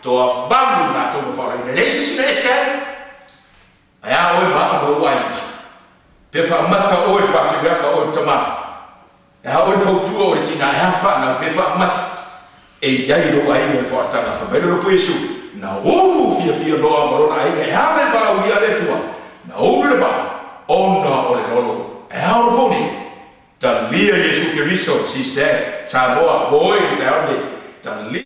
toavalu latou na faolaina. E leai se isi na ese ai. Ae a oe ma au ma lou aiga? Pe faamata oe le patriaka oe le tama? E a oe le fautua oe le tina? E a le fanau? Pe faamata e i ai lou aiga i le faaolataga? Fai mai le lopo Iesu, Na ulu fiafia Noa ma lona aiga e ala i le valaaulia a le Atua, na ulu le vaa ona o le lolo. E a ona pou nei? Talia Iesu Keriso, sis dad, Samoa, ua oe i le taeao lenei. Talia.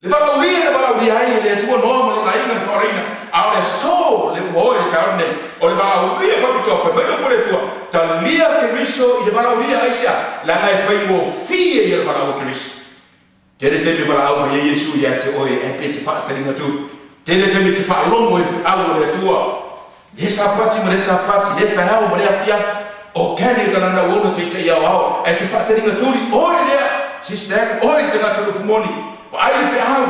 Le valaaulia na valaaulia ai e le Atua Noa ma lona aiga na faaolaina, a o le aso le ua oe i le taeao lenei, o le valaaulia faapitoa, fai mai le upu a le Atua, Talia Keriso i le valaaulia, aisea? Leaga e faigofie ia le valaau a Keriso. Tele taimi e valaau mai ai Iesu ia te oe, ae pe te faataliga atu. Tele taimi e te faalogo i le feau a le Atua, lea Sapati ma lea Sapati, lea taeao ma lea afiafi, o Kenny ka lana uona taitai aoao, ae te faataliga tuli, oe lea, Sister Ann, oe le tagata o le upu moni, vaai le feau,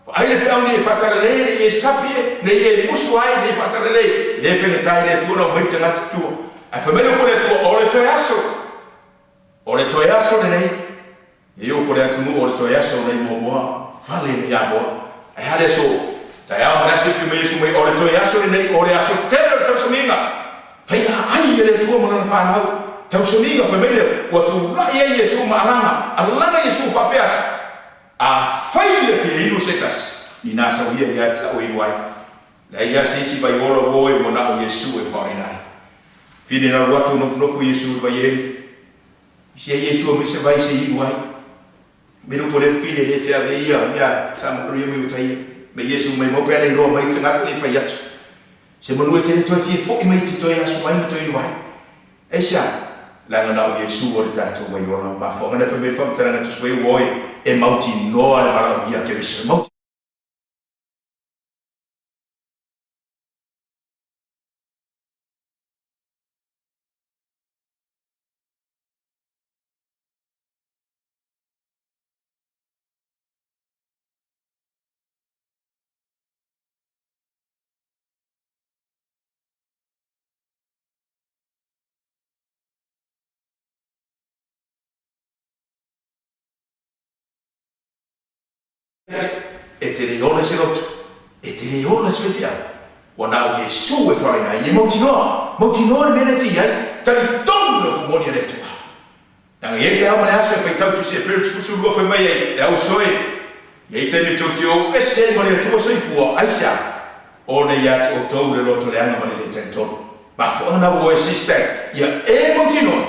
vaai le feau nei e faatalalei, nei e sapi e, nei e musu ai, nei e faatalalei, e le faigata i le Atua ona aumai le tagata i tua. Ae fai mai le upu a le Atua, o le toe aso, o le toe aso lenei. E upu le atunuu o le toe aso nei muamua, fale nei Iamoa. Ae a le aso? Taeao ma le aso e fia mai Iesu mai, o le toe aso lenei, o le aso tele o le tausamiga. Faiga ai e le Atua ma Lana fanau. Tausamiga, fai mai lea, ua tulai ai Iesu ma alaga, alaga Iesu faapea atu, Afai e fia inu se tasi, inā sau ia ia te au e inu ai. Leai lava se isi vai ola ua oe ua na o Iesu e faaaogaina ai. Fine na alu atu nofonofo Iesu i vai e Isi ai Iesu aumai se vai se inu ai. Me lupo le fine le feave ia mea sa malu ia mai uta ia. Me Iesu mai mau pe ana iloa mai le tagata le fai atu. Se manu e te le toe fia fo'i mai te toe aso mai ma toe inu ai. Aisea? Leaga na o Iesu o le tatou vai ola. Mafuaaga na fai mai le faamatalaga Tusi Paia ua oe e mautinoa le valaaulia a Keriso. E mautinoa. E te le ola se loto, e te le ola se faifeau. Ua na o Iesu e falaina ai, e mautinoa, mautinoa le mea lea e te i ai, talitonu le upu moni a le Atua. Leaga e i ai taeao ma le aso e faitau tusi e Parents 12 fai mai ai, le au soe, e i ai taimi tou te ou ese ai ma le Atua soifua, aisea? Ona ia te outou le loto leaga ma le le talitonu. Mafuaaga na ua oe sister, ia e mautinoa,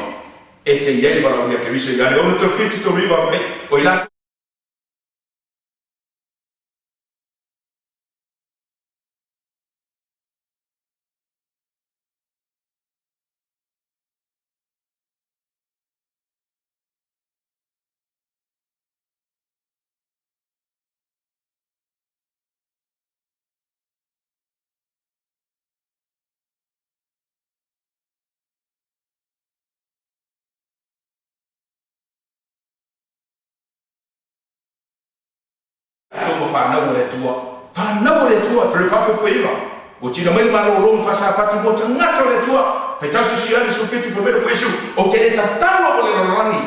e te i ai le valaaulia Keriso Ioane 6, 7, 3, 9 mai, o i latou. Latou ma fanau a le Atua. Fanau a le Atua, pe faafoefoeiga. Ua tino mai le malolo ma faasapati mo tagata o le Atua. Faitau tusi Ioane 17 fai mai le Iesu, Ou te le tatalo mo le lalolagi.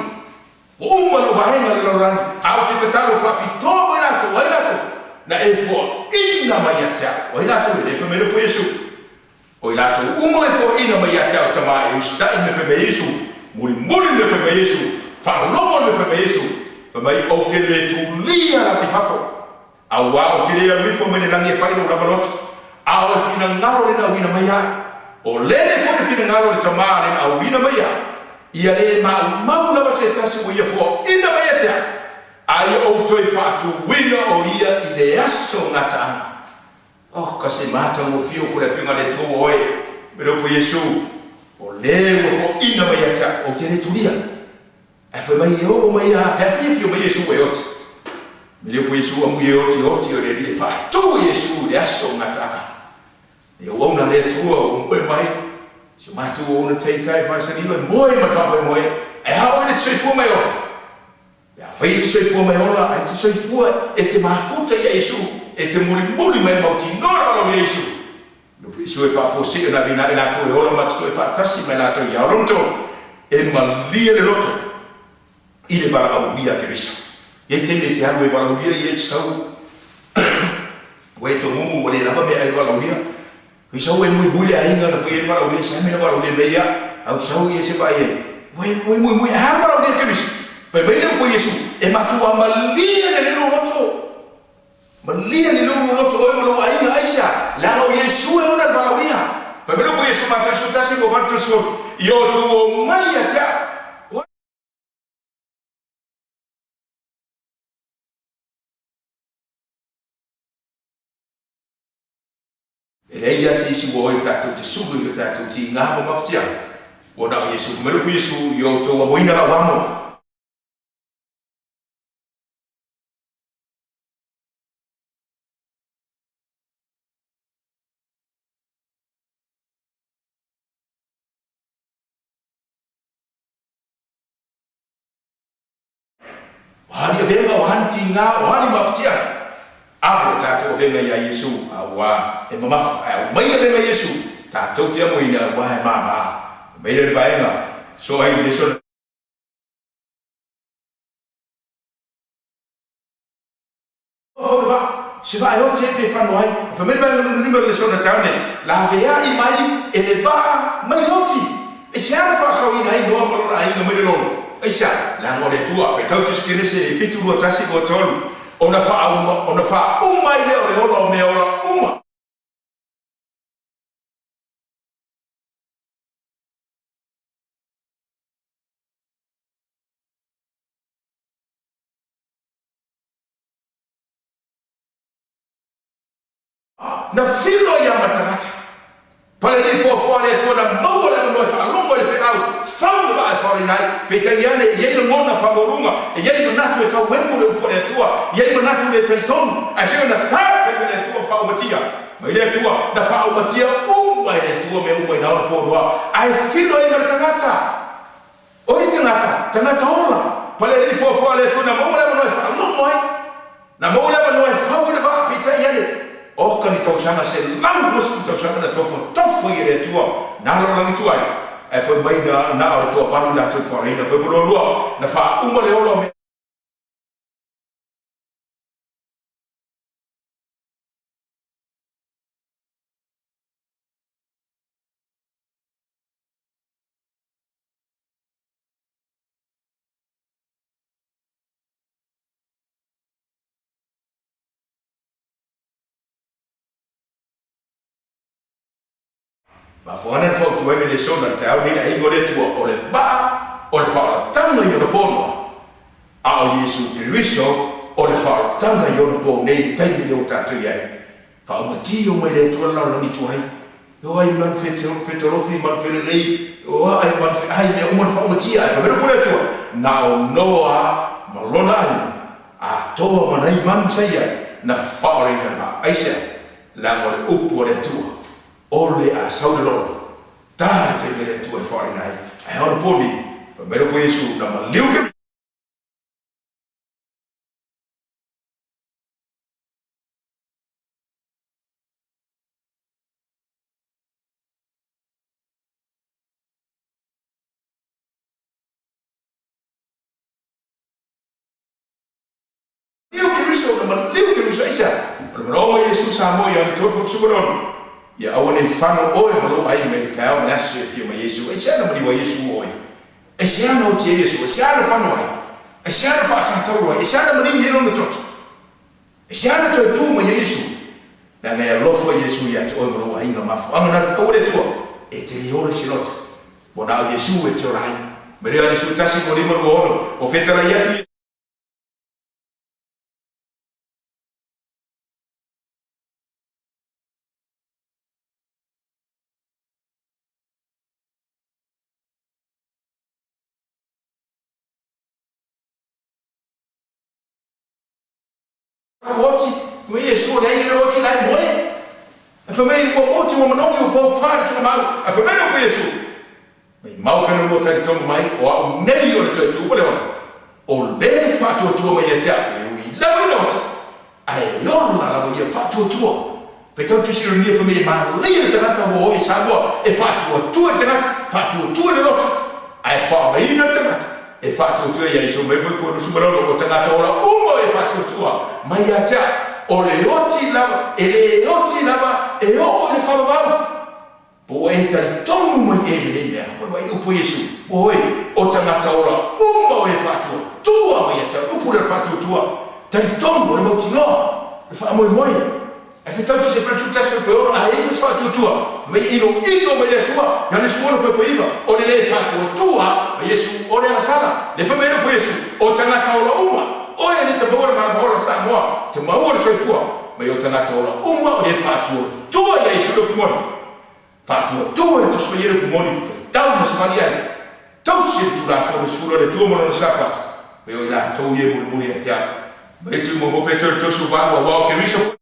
Ua uma lou vaega le lalolagi, a ou te tatalo faapitoa mo i latou, ai latou na e foaina mai ia te au. O ai latou e le fai mai le Iesu? O i latou uma e foaina mai ia te au Tama e usitai le mea fai mai Iesu, mulimuli le mea fai mai Iesu, faalogo le mea fai mai Iesu, fai mai ou te le tulia lava i fafo, auā ou te le alu ifo mai le lagi e fai lou lava loto, a o le finagalo le na auina mai ai. O lele foi le finagalo o le Tama le na auina mai ai, ia le maumau lava se tasi ua ia foaina mai ia te au, a ia ou toe faatuina o ia i le aso gataaga. Oh, ka se matagofie o ko le Afioga a le Atua ua oe, me le upu Iesu, o le ua foaina mai ia te au, ou te le tulia. Ae fai mai e oo mai ia, pe afai e afio mai Iesu ua e oti. Me le upu Iesu, amu e oti oti o le Alii e faatu e Iesu i le aso o gataaga. E auauna le Atua ua moe mai, si o matou auauna taitai faasaliva e moe ma le faamoemoe, ae a oe le te soifua mai ola? Pe afai e te soifua mai ola, ae te soifua e te mafuta ia Iesu, e te mulimuli mai mautinoa le valaau ia Iesu. Lopo Iesu e faafuasei ona avina ai latou e ola ma te toe faatasi mai latou ia Oronto, e malie le loto i le valaaulia a Keriso. I ai taimi e te alu e valaaulia ia e te sau ua e tomumu ua le lava mea ai le valaaulia. Ui sau e muimui le aiga na fai ai le valaaulia, sa mea na valaaulia mai ia, au sau ia se vaai ai. Ua e ua e muimui, a le valaaulia Keriso. Fai mai le upu a Iesu, e matua malie le leo loto. Malie le leo loto oe ma lou aiga, aisea? Leaga o Iesu e ona le valaaulia. Fai mai le upu a Iesu, Mateo 11, 8, 30, Ia outou omai ia te au. E leai lava se isi ua o e tatou te sulu i o tatou tiga ma mafatiaga, ua na o Iesu. Fai mai le upu Iesu, I o outou amoina lau amo. O a ni avega, o a ni tiga, o a ni mafatiaga, ave le tatou avega iā Iesu, auā e mamafa, ae aumai le avega i Iesu, tatou te amoina, auā e māmā. Fai mai lea le vaega, So ai le so. Se vaa e oti ai pe fano ai. Fai mai le vaega lona lima o le lesona taeao nei, Laveai mai e le vaa mai le oti. E se a na faasaoina ai Noa ma lona aiga mai le lolo? Aisea? Leaga o le Atua, faitau Tusi Kenese 7 2 1 2 3, ona faauma, ona faauma ai lea o le ola o mea ola uma. Na filo ai lava ma le tagata. Paleni foafoa le Atua na maua le avanoa e faalogo ai le feau, fau le vaa e faoraina ai. Peitai ane, e i ai lagona faamaualuga, e i ai manatu e tau emu le upu a le Atua, e i ai manatu le talitonu, ae se ona tape mai le Atua ma faaumatia mai le Atua, na faaumatia uma e le Atua mea uma i na ona po noa, ae filo ai ma le tagata. O ai le tagata? Tagata ola. Paleni foafoa le Atua na maua le avanoa e faalogo ai. Na maua le avanoa e fau ai le vaa, peitai ane, oka ni tausaga 120 tausaga na tofotofo ai e le Atua na lalolagi tuai, ae fai mai na na o le toavalu i latou i faoraina. Fai mai loa lua, na faauma le ola o mea. Mafuana na fautuaina le lesona i le taeao lenei le aiga o le Atua, o le vaa o le faaolataga i ona po noa, a o Iesu Keriso o le faaolataga i ona po nei i le taimi lea ua tatou i ai. Faaumatia mai le Atua le lalolagi tuai, o ai manu fetolofi, manu felelei, o ai manu feai, mea uma na faaumatia, ae fai mai le upu a le Atua, na o Noa ma lona aiga, atoa ma nai manu sa i ai, na faaolaina le vaa. Aisea? Leaga o le upu a le Atua, o le a sau le lolo, ta le taimi a le Atua e faaolaina ai. Ae ona poni, fai mai le upu a Iesu, na maliu ke. Maliu Keriso, na maliu Keriso. Aisea? O le manaoga o Iesu sa moe ia Ioane 3:16, Ia aua nei fano oe ma lou aiga i le taeao ma le aso e afio mai Iesu. Aisea na maliu ai Iesu oe? Aisea na oti ai Iesu? Aisea na fano ai? Aisea na faasatauro ai? Aisea na maligi ai lona toto? Aisea na toe tu mai ai Iesu? Leaga e alofa Iesu ia te oe ma lou aiga. Mafuaaga na le feau a le Atua, e te le ola i se loto. Ua na o Iesu e te ola ai. Mai le Ioane 11, 25, 26, Ua fetalai atu Iesu. Ua oti, fai mai Iesu, o le ai le oti la e moe. Ae fai mai, ua oti, ua manogi, ua poufa le tulimau. Ae fai mai le upu Iesu, Mai mau pe na lua talitonu mai, o au nei o le toe tu ma le ola, o le faatuatua mai ia te au, e ui lava ina oti, ae ola lava ia faatuatua. Faitau Tusi Ierimia fai mai e manaia le tagata ua o i Samoa e faatuatua i le tagata, faatuatua i le loto, ae faaaogaina le tagata e faatuatua ia Iesu mai foi po Lusu Malolo o tagata ola uma e faatuatua mai ia te au, o le oti lava, e le oti lava e oo i le faavavau. Po ua e talitonu mai e i lenei mea, ua vaai upu a Iesu, ua oe, o tagata ola uma o e faatuatua mai ia te au, upu lea o le faatuatua, talitonu, o le mautinoa, o le faamoemoe. Ae fetau te se pele 11 fai 6, a leai foi se faatuatua, fai mai e inoino mai le Atua, Ioane 16 fai 9, o le le faatuatua a Iesu o le agasala. Le fai mai le upu a Iesu, o tagata ola uma, oe e le te maua le malama ola Samoa, te maua le soifua, mai o tagata ola uma o e faatuatua ia Iesu le upu moni. Faatuatua le Tusi Paia le upu moni, fetau ma savali ai, tausi e le Tulafono sefulu a le Atua ma lona Sapata, mai o i latou ia e mulimuli ia te au. Mai tu mo mo Petero 38, aua o Keriso foi.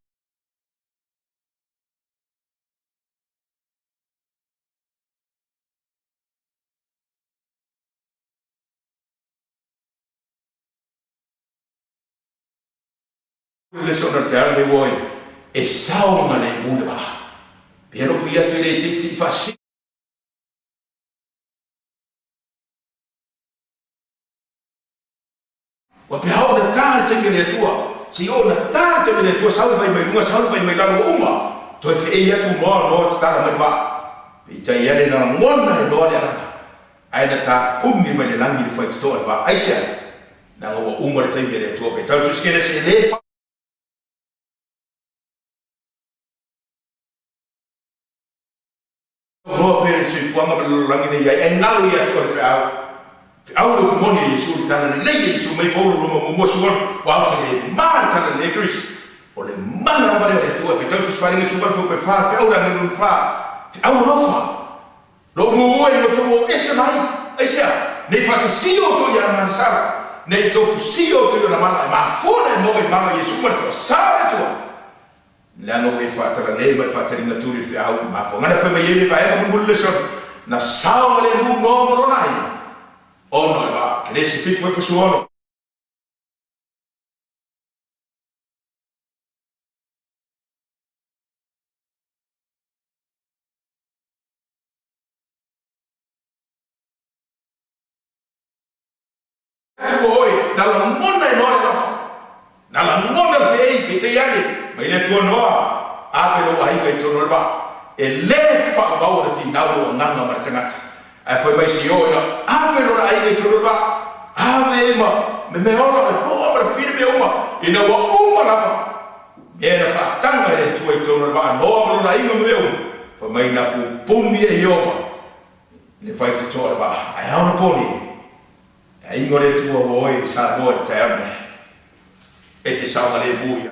Le sona te au nei oi e saoga le mu le vaa. Pe alofa ia atu e le tiitii faasili. Ua pe hao ona ta le taimi a le Atua. Se i oo ina ta le taimi a le Atua, sau le vai mai luga, sau le vai mai lalo, ua uma, toe feei atu Noa, Noa tatala mai le vaa. Peitai ane na lagona e Noa le agaga, ae na tapuni mai le lagi le faitotoa o le vaa. Aisea? Leaga ua uma le taimi a le Atua. Faitau Tusi Kenesi e le. Noa pea le soifuaga ma le lalolagi nei ai, ae galo ia te oe le feau. Feau le upu moni a Iesu, le tala lelei a Iesu mai Paulo Roma muamua suono, ua aotelega ma le tala lelei a Keriso. O le mana lava lea o le Atua e faitau tusi faaliga Iesu valu faupe fa, feau le agelu lona fa, feau alofa. Lou muamua i outou o ese mai, aisea? Nei faatasia outou ia Amanasala, nei tofusia outou i ona mala, e mafua ona e maua i mala o Iesu ma le toasa o le Atua. Leaga ua e faatalale ma e faataliga tuli le feau i mafuaaga na fai mai ai le vaega mulimuli le solo, na saogalemu Noa ma lona aiga, ona o le vaa. Kenesi 7:6. Atu ua oe, na lagona e Noa le alofa, na lagona le feei, peitai ane, mai le Atua Noa, ave lou aiga i totonu o le vaa. E le faavaua le finau lou agaga ma le tagata. Ae fai mai se i oo ina ave lona aiga i totonu o le vaa, ave ai ma me meaola o le poa ma le fili mea uma, ina ua uma lava mea na faataga e le Atua i totonu o le vaa, Noa ma lona aiga ma mea uma, fai mai na pupuni e Ieova le faitotoa o le vaa. Ae a ona po nei? E aiga o le Atua ua oe i Samoa i le taeao lenei, e te saogalemu ia.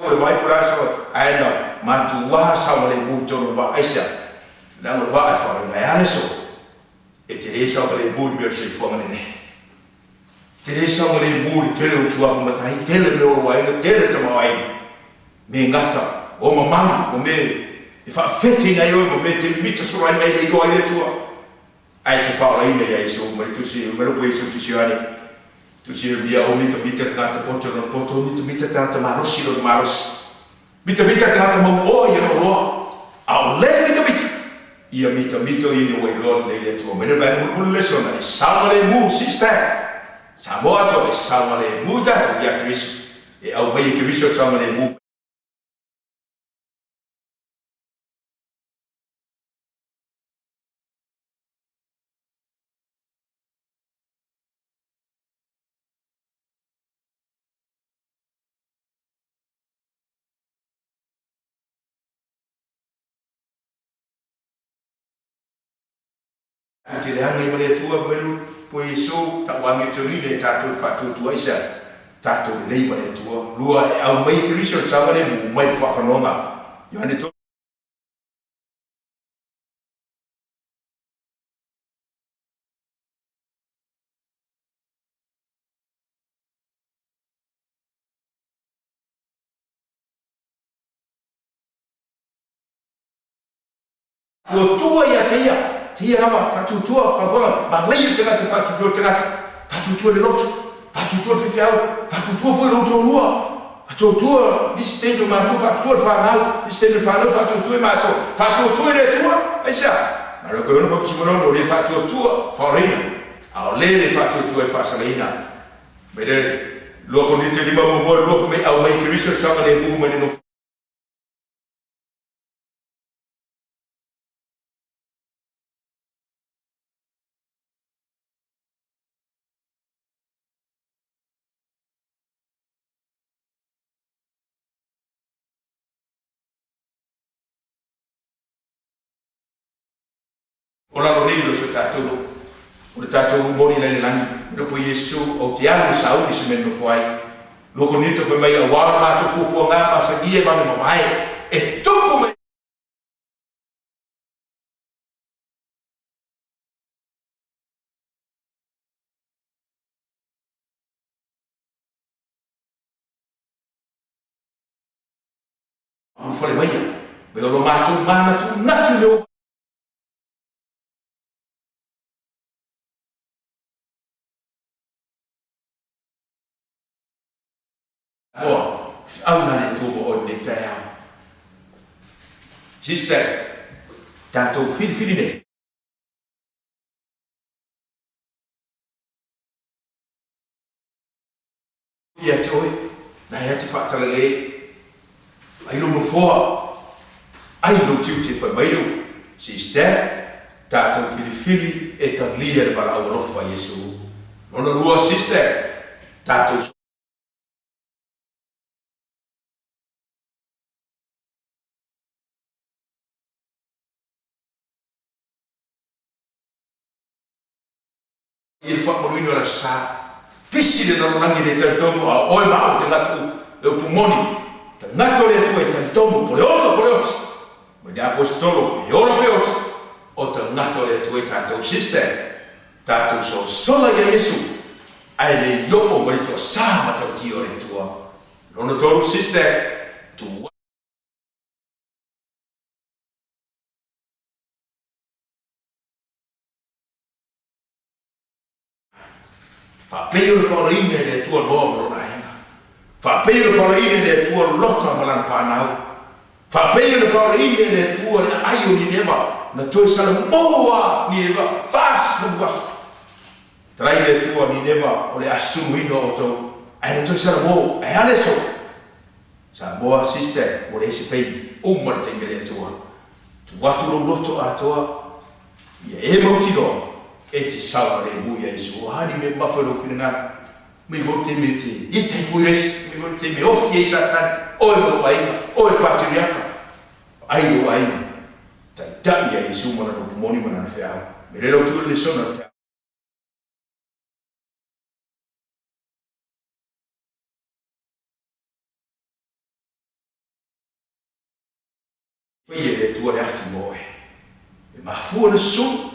O le vai po o le a le saogalemu, ae na matuā saogalemu i totonu o le vaa. Aisea? Leaga o le vaa e faaaogaina e a le aso? E te le saogalemu i mea o le soifuaga lenei. E te le saogalemu i le tele o suafa matai, tele mea o lou aiga, tele le tamaoaiga. Me gata, o mamalu, o mea e faafeteina ai oe ma mea e te mimita solo ai ma e le iloa ai le Atua. Ae te faaolaina ia Iesu mai le tusi, mai le upu a Iesu tusi Ioane, tusi Ieremia, o mitamita le tagata poto lona poto, o mitamita le tagata malosi lona malosi. Mitamita le tagata mauoa i ana oloa, a o le mitamita, ia mitamita o ia ina ua iloa lelei le Atua. Mai le vaega mulimuli le lesona, e saogalemu, six pack, Samoa atoa, e saogalemu tatou ia Keriso. E aumai e Keriso le saogalemu. Te leaga i ma le Atua fai mai le po Iesu tau amiotonu e tatou i faatuatua ai sea tatou lelei ma le Atua lua e aumai e Keriso le saogalemu mai le faafanoaga Ioane 3. Tuatua ia te ia, te ia lava, faatuatua, mafuaaga, manaia le tagata e faatuatua le tagata, faatuatua le loto, faatuatua le faifeau, faatuatua foi lou toalua, faatuatua nisi taimi o matua, faatuatua le fanau, nisi taimi o le fanau faatuatua i matua, faatuatua i le Atua, aisea? Na o le koe ono faapusimonono, o le faatuatua, faolaina, a o le le faatuatua e faasalaina. Mai le 2 Korinite 5 muamua le 2 fai mai, aumai e Keriso le saogalemu mai le nofo. O lalo nei o so tatou nuu, o le tatou nuu moni la i le lagi, e lopo Iesu, ou te alu e sauni se mea e nofo ai. Lua Korinito fai mai, Auā lo matou puapuaga masani e vave mavae, e tupu mai. Ulufale mai ia, me o lo matou manatunatu i mea ua. Moa, feau na le Atua mo oe i lenei taeao. Sister. Tatou filifili nei. Ia te oe, na ea te faatalale, ai lou nofoa, ai lou tiute fai mai lou sister, tatou filifili e talia le valaau alofa a Iesu. Lona lua sister, tatou. I le faamanuina o le Aso Sa. Pisi le lalolagi e le talitonu a o oe ma au te gata u le upu moni, tagata o le Atua e talitonu po le ola po le oti, mai le Aposetolo pe ola pe oti, o tagata o le Atua i tatou sister, tatou sosola ia Iesu, ae le i oo ma le toasa matautia o le Atua. Lona tolu sister, tu. Faapei o le faaolaina e le Atua Noa ma lona aiga. Faapei o le faaolaina e le Atua Lota ma lana fanau. Faapei o le faaolaina e le Atua le aai o Nineva na toe salamou a Nineva 40 aso. Talai le Atua Nineva o le a suluina outou ae na toe salamou ae a le aso. Samoa sister ua leai se taimi, uma le taimi a le Atua. Tuu atu lou loto atoa ia e mautinoa e te saogalemu ia Iesu. O a ni mea mamafa i lou finagalo, mai mo le taimi e te ita ifo i le isi, mai mo le taimi e ofi ai Satani, oe ma lou aiga, oe Patriaka, ai lou aiga, taitai ia Iesu ma lana upu moni ma lana feau. Me le lau tu le lesona le. Faia e le Atua le afi mo oe. E mafua ona susu,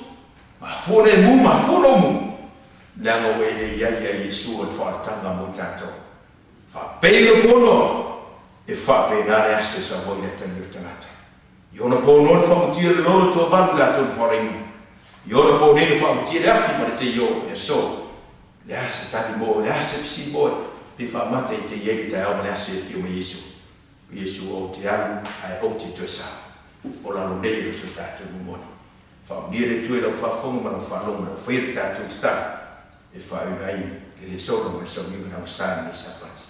mafua ona e mu, mafua ona ou mu, leaga ua e le i ai ia Iesu o le faaolataga mo i tatou. Faapei le po noa, e faapena le aso e sau ai le atalii o le tagata. I ona po noa na faamutia le lolo toavalu i latou na faaolaina. I ona po nei na faamutia le afi ma le teio i aso. Le a se tali mo oe, le a se fesili mo oe, pe faamata i te i ai le taeao ma le aso e afio mai Iesu. O Iesu ou te alu ae ou te toe sao. O lalo nei o so tatou momoli. Faaunia le Atua i lau faafofoga ma lau faalogo lau faia le tatou tatalo e faaiuna ai le lesona ma le sauniga na sa lenei Sapati.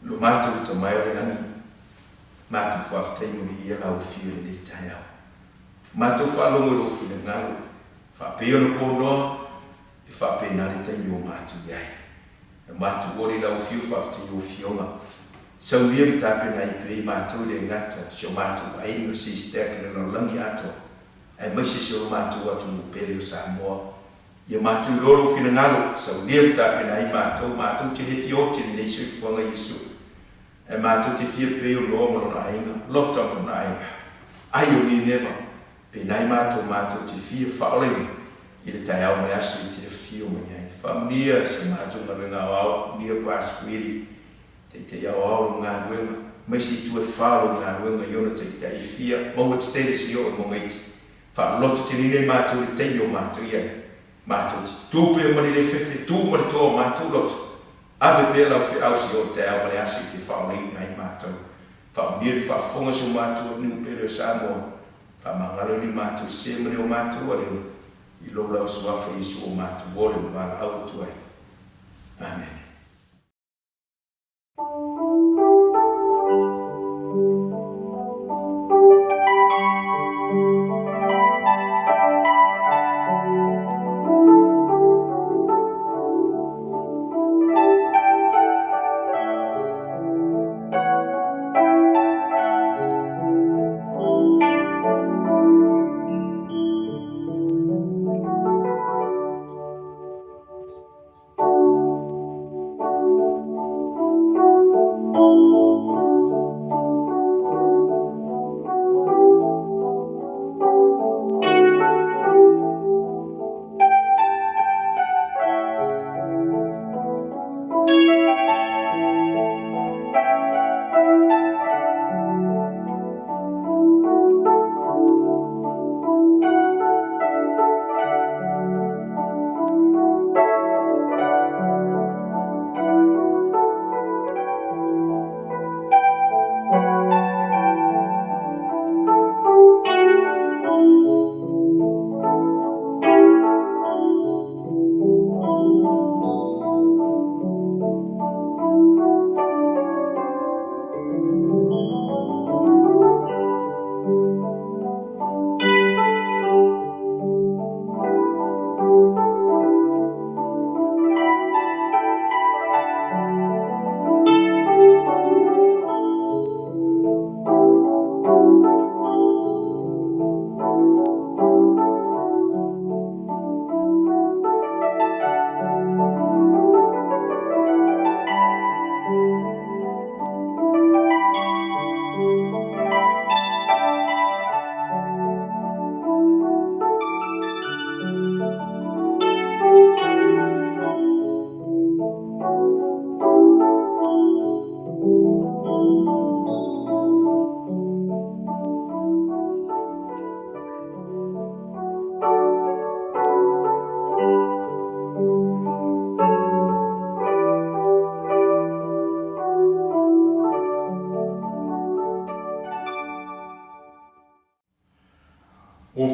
Lo matou Tama e o le lagi, matou faafetai mo le ia lau afio i lenei taeao. Matou faalogo i lou finagalo, faapei ona po noa, e faapena le taimi ua matou i ai. E matou oli lau afio faafetai i ou afioga. Saunia ma tapena ai pea i matou i le gata o si o matou aiga Sistek le lalolagi atoa, aemaise si o matou atunuu pele o Samoa. Ia matou iloa lou finagalo, saunia ma tapena ai matou, matou te le fia oti i lenei soifuaga Iesu. Ae matou te fia pei o Noa ma lona aiga, Lota ma lona aiga. Ai o Nineva, peinai matou matou te fia faaolaina i le taeao ma le aso i te afio mai ai. Faamanuia si a matou galuega aoao, manuia Pasikuili, taitai aoao lou galuega, aemaise itu e fa o lou galuega i ona taitai e fia maua tetele se i oo i Mogaiti. Faaloto tele nei matou i le taimi o matou i ai. Matou te tu pea ma le le fefe, tu ma le toa o matou loto. Ave pea lau feau se i oo i le taeao ma le aso i te faaolaina ai matou. Faamanuia le faafofoga si o matou atunuu pele o Samoa. Faamagalo i ni matou sē ma le o matou aleu i lou lava suafa Iesu o matou ole ma valaau atu ai. Amene.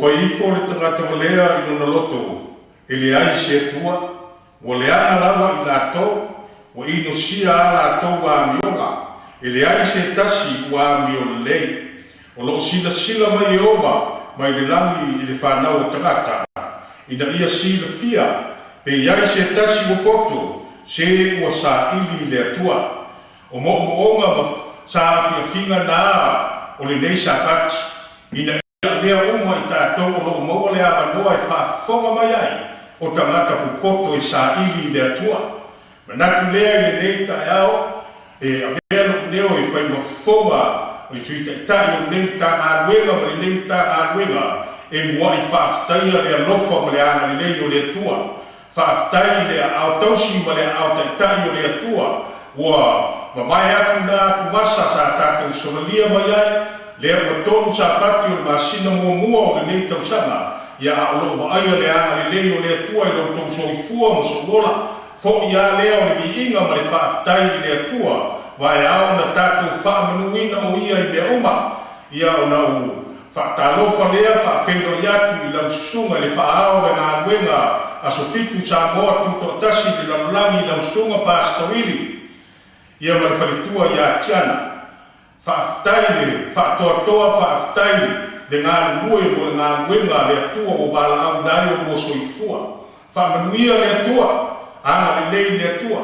fai ifo le tagata valea i lona loto, E leai se Atua, ua leaga lava i latou, ua inosia a latou amioga, e leai se tasi ua amio lelei. O lo o silasila mai Ieova mai le lagi i le fanau o tagata, ina ia silafia pe i ai se tasi ua poto, se ua saili i le Atua. O moomooga ma saafiafiga na o lenei Sapati, ina ia avea uma i tatou o lo o maua le avanoa e faafofoga mai ai o tagata popoto e saili i le Atua. Manatu lea i lenei taeao e avea lou leo e fai ma fofoga o le Sui Taitai o lenei Matagaluega ma lenei Matagaluega e muai faafetaia le alofa ma le agalelei o le Atua. Faafetai i le aao tausi ma le aao taitai o le Atua ua mavae atu na atuvasa sa tatou savalia mai ai, lea ua tolu Sapati o le masina muamua o lenei tausaga, ia a o lo o vaaia le agalelei o le Atua i lo outou soifua ma sou ola. Fo'i a lea o le viiga ma le faafetai i le Atua, vaeao ona tatou faamanuina o Ia i mea uma. Ia ona ou faatalofa lea faafeiloai atu i lau susuga i le faaao o le galuega Aso Fitu Samoa Tutoatasi i le lalolagi i lau susuga Pastor Willie ia ma le faletua ia Tiana. Faafetai le faatoatoa faafetai le galulue mo le galuega a le Atua ua valaauina ai olua soifua. Faamanuia le Atua, agalelei le Atua.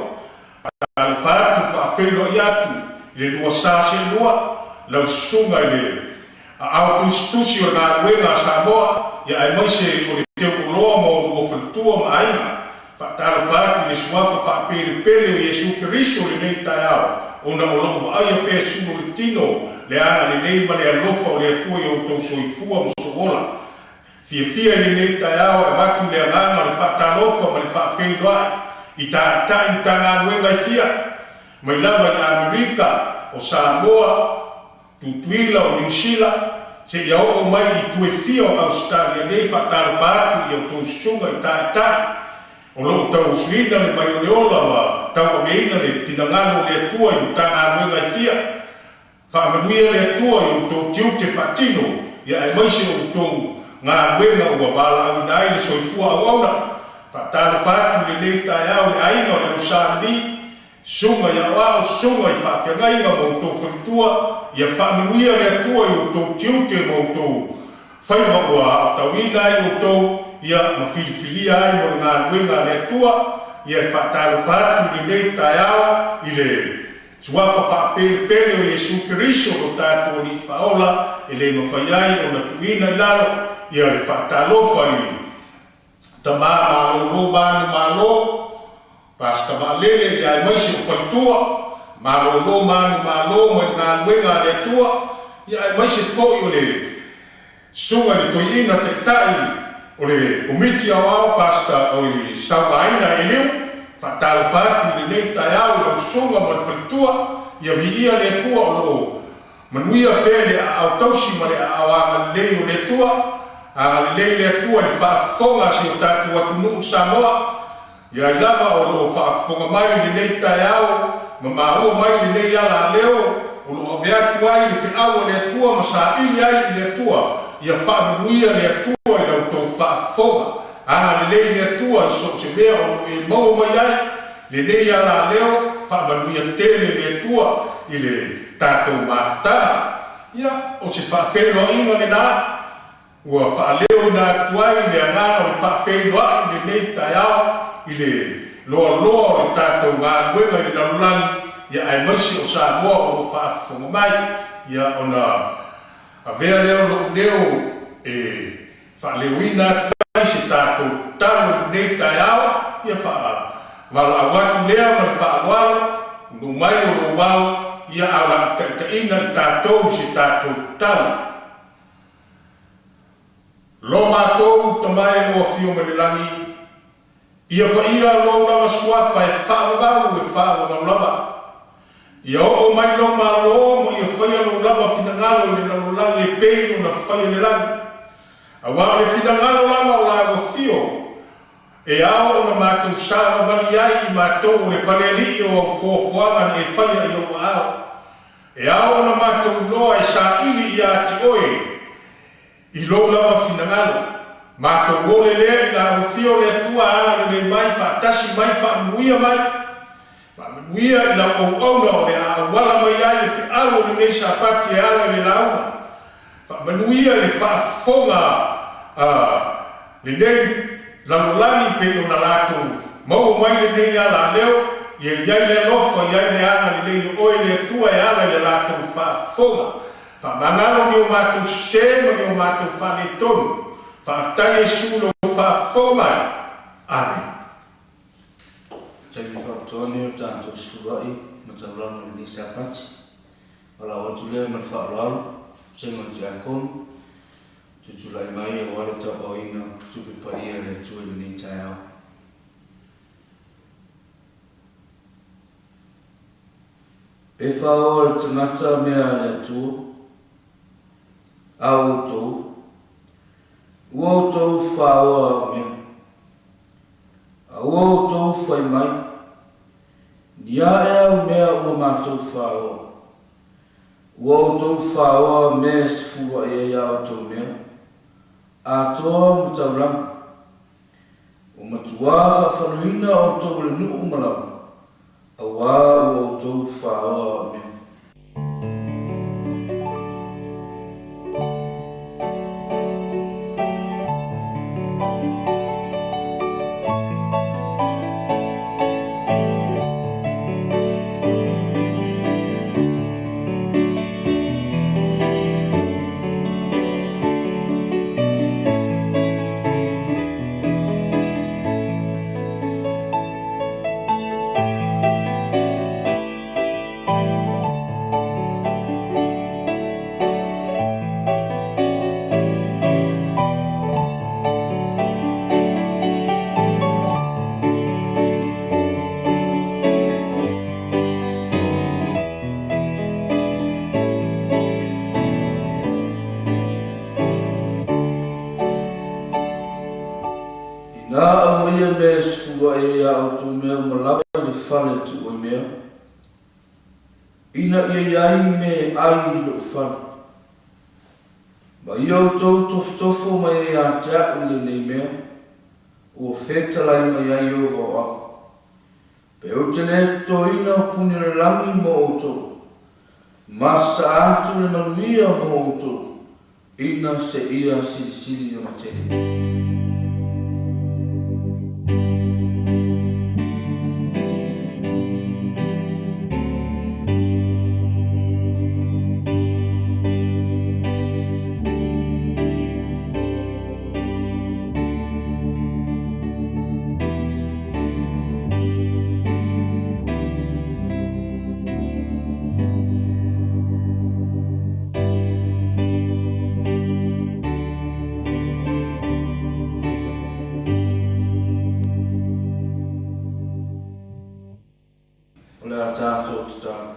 Faatalofa atu, faafeiloai atu i le lua sa seelua, lau susuga i le aao tusitusi o le galuega a Samoa, ia aemaise o le teuoloa ma olua faletua ma aiga. Faatalofa atu i le Suafa faapelepele o Iesu Keriso i lenei taeao, ona o lo o vaaia pea sulu o le tino, le agalelei ma le alofa o le Atua i outou soifua ma sou ola. Fiafia i lenei taeao e avatu le agaga o le faatalofa ma le faafeiloai i Taitai Matagaluega e fia, mai lava i Amerika, o Samoa, Tutuila, o Niu Sila, seia oo mai i itu e fia o Ausetalia nei. Faatalofa atu i a outou susuga i Taitai o lo o tauasuina le vai o le ola ma tauaveina le finagalo o le Atua i Matagaluega e fia. Faamanuia le Atua i outou tiute faatino, ia aemaise o outou galuega ua valaauina ai le soifua auauna. Faatalofa atu i lenei taeao i le aiga o le au Sa Levi, susuga i aoao, susuga i faafeagaiga ma outou faletua, ia faamanuia le Atua i outou tiute ma outou faiva ua aotauina ai outou, ia ma filifilia ai mo le galuega a le Atua. Ia e faatalofa atu i lenei taeao i le Suafa faapelepele o Iesu Keriso lo tatou Alii Faaola, e le mafai ai ona tuuina i lalo ia le faatalofa i Tama malolo manu malo, Pastor Vaalele ia aemaise o faletua, malolo manu malo mai le galuega a le Atua, ia aemaise foi o le Susuga i le Toeaina Taitai o le Komiti Aoao Pastor o i Saulaina Eliu, faatalofa atu i lenei taeao i lau susuga ma le faletua, ia viia le Atua o lo o manuia pea i le aao tausi ma le aao agalelei o le Atua. Agalelei le Atua i le faafofoga a si o tatou atunuu Samoa. I ai lava o lo o faafofoga mai i lenei taeao ma maua mai lenei ala leo o lo o ave atu ai le feau a le Atua ma saili ai i le Atua, ia faamanuia le Atua i la outou faafofoga. Agalelei le Atua i so o se mea o lo o e maua mai ai lenei ala leo, faamanuia tele le Atua i le tatou mafutaga. Ia, o se faafeiloaiga lena. Ua faaleoina atu ai le agaga o le faafeiloai i lenei taeao i le loaloa o le tatou galuega i le lalolagi, ia aemaise o Samoa o lo o faafofoga mai, ia ona avea lea o lou leo e faaleoina atu ai se tatou tatalo i lenei taeao, ia faavalaau atu lea ma le faaaloalo, unu mai o lou ao, ia a o le a taitaiina i tatou i se tatou tatalo. Lo matou Tama e o afio mai le lagi, ia paia lou lava suafa e faavavau e faavavau lava. Ia oo mai lou Malo ma ia faia lou lava finagalo i le lalolagi e pei ona faia i le lagi. Aua o le finagalo lava o la afio e ao ona matou savavali ai i matou o le palealii o au foafoaga na e faia i ou aao. E ao ona matou iloa e saili ia te oe. I lou lava finagalo, matou ole lea i le alofia o le Atua agalelei mai, faatasi mai, faamanuia mai, faamanuia i lau auauna o le a auala mai ai le feau o lenei Sapati e ala i le lauga, faamanuia i le faafofoga a lenei lalolagi pei ona latou maua mai lenei alaleo, ia i ai le alofa, i ai le agalelei o Oe le Atua e ala i le latou faafofoga. Faamagalo ni o matou sese ma ni o matou faaletonu. Faafetai Iesu lou faafofoga mai. Amene. Taimi faapitoa nei o tatou sefuluai ma taulaga i lenei Sapati. Valaau atu lea ma le faaaloalo, Vasega o Tiakono, tutulai mai aua le tauaoina tupe paia a le Atua i lenei taeao. E faoa le tagata mea a le Atua, a outou, ua outou faoa mea. A ua outou fai mai, Ni aʻe au mea ua matou faoa. Ua outou faoa mea e sefuluaʻi ai a outou mea, atoa ma taulaga. Ua matuā faafaluina outou e le nuu ma lava, auā ua outou faoa mea. Inā aumaia mea e sefuluaʻi ai a outou mea uma lava i le fale e tuu ai mea, ina ia i ai me e ʻai i loʻu fale. Ma ia outou tofotofo mai ai ia te aʻu i lenei mea, ua fetalai mai ai Ieova o au. Pe ou te lē totoina o puni o le lagi mo outou, ma sasaa atu le manuia mo outou, ina seia silisili ona tele. O le a tatou tatalo.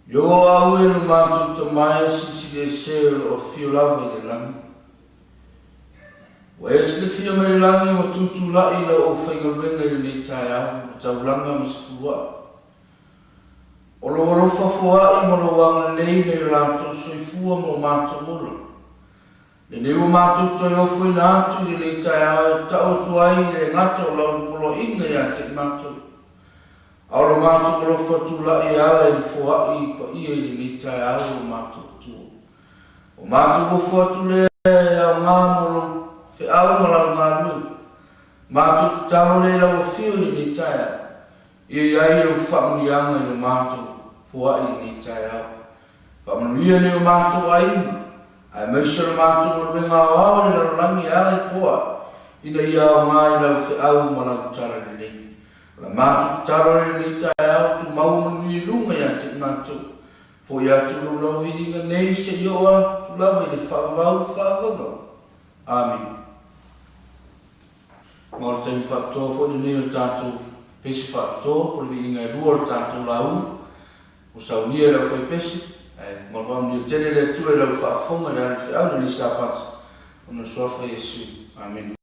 I o au e lo matou tamae silisili ese o lo o afio lava i le lagi. Ua e silafia mai le lagi ua tutulai i lau aufaigaluega i lenei taeao ma taulaga ma sefuluaʻi. O lou alofa foaʻi ma lou agalelei nai o latou soifua ma o matou ola. Lenei ua matou toe ofoina atu i lenei taeao e tau atu ai i le gata o lau poloaiga ia te i matou. A o lo matou alofa tulai e ala i le foaʻi paia i lenei taeao o lo matou Atua. O matou ofo atu lea e aoga mo lou feau ma lau galuega. Matou tatalo lea i lau afio i lenei taeao, ia i ai lau faamanuiaga i lo matou foaʻi i lenei taeao. Faamanuia nei o matou aiga, aemaise o le matou galuega aoao i le lalolagi e ala i foaʻi, ina ia aoga i lau feau ma lau talalelei. O la matou tatalo lea i lenei taeao, tumau manuia i luga ia te i matou. Foi atu lou lava viiga nei seia oo atu lava i le faavavau faavavau. Amene. Ma o le taimi faapitoa foi lenei o le tatou pesi faapitoa po o le viiga e lua o le tatou lauga. Ua saunia e le aufaipesi, ae manuia tele le Atua i lau faafofoga i le ala o le feau i lenei Sapati, ona o le Suafa Iesu. Amene.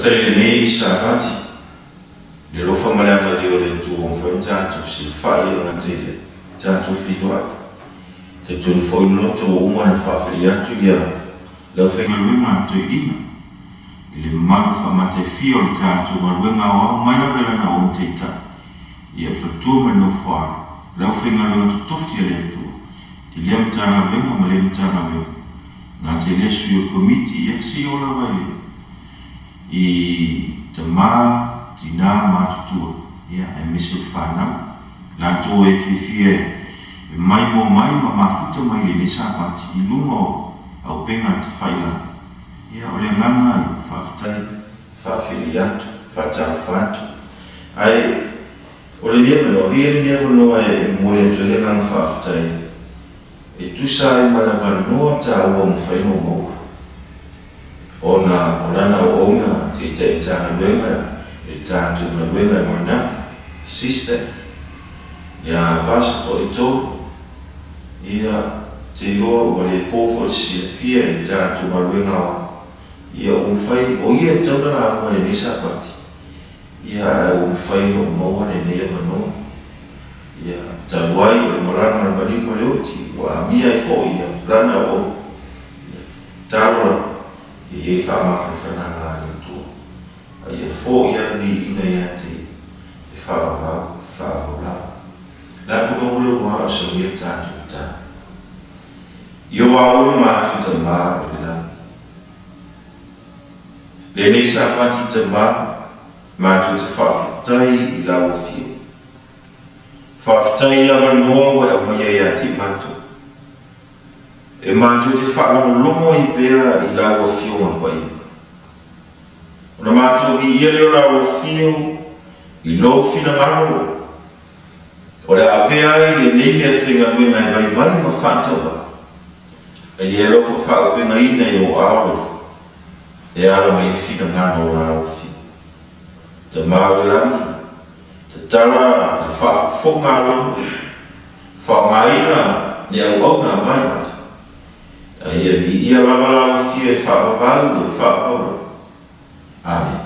Faafetai i lenei Sapati, le alofa ma le agalelei o le Atua ua mafai ona tatou silafai e le gata i le tatou feiloai. E talitonu foi le loto ua uma ona faafeli atu ia le aufaigaluega a le Toeaina i le mamalu faamataifia o le tatou galuega aoao mai lava i lana oona taitai, ia le faletua ma le nofoaalo, le aufaigaluega totofi a le Atua i lea Matagaluega ma lea Matagaluega. Gata i lea sui o le Komiti, ia se i oo lava i le i tama, tina ma atutua, ia aemaise le fanau, latou e fiafia e maimoa mai ma mafuta mai i lenei Sapati i luga o auupega tafailagi. Ia o le agaga ia, faafetai, faafeli atu, faatalofa atu. Ae o lenei avanoa, avea ia lenei avanoa e momoli atu ai le agaga faafetai e tusa ai ma le avanoa taua ua mafai ona ou maua. Ona o lana auauna taitai Matagaluega i le tatou galuega e Moenapa, sister, ia Pastor Toitolu, ia te iloa ua le po foi le silafia i le tatou galuega aoao, ia ua mafai, o ia e tatau ona lauga i lenei Sapati, ia ae ua mafai ona ou maua lenei avanoa. Ia, talu ai o le malaga a le maliu ma le oti, ua amia ai foi ia lana auauna. Ia, tatalo lava, ia i ai faamafanafanaga a le Atua, a ia fo'i lava le viiga ia te Ia, e faavavau, e faavavau lava. Le a pona ua le ua o saunia le tatou tatalo. Ia o au e matou Tama o le lagi. Lenei Sapati Tama, matou te faafetai i lau Afioga. Faafetai i avanoa ua e aumaia ia te matou. E matou te faalogologo ai pea i lau Afioga Paia. Ona matou viia lea o lau Afio i lou finagalo o le a avea ai lenei mea faigaluega e vaivai ma faatauvaa, a ia e alofa faaupegaina i ou ao alofa e ala mai ai finagalo o lau Afio. Tama o le lagi, tatala le faafofoga a lou nuu. Faaaogaina le auauna vaivai, a ia viia lava lau afio e faavavau e faavaulai. Amene.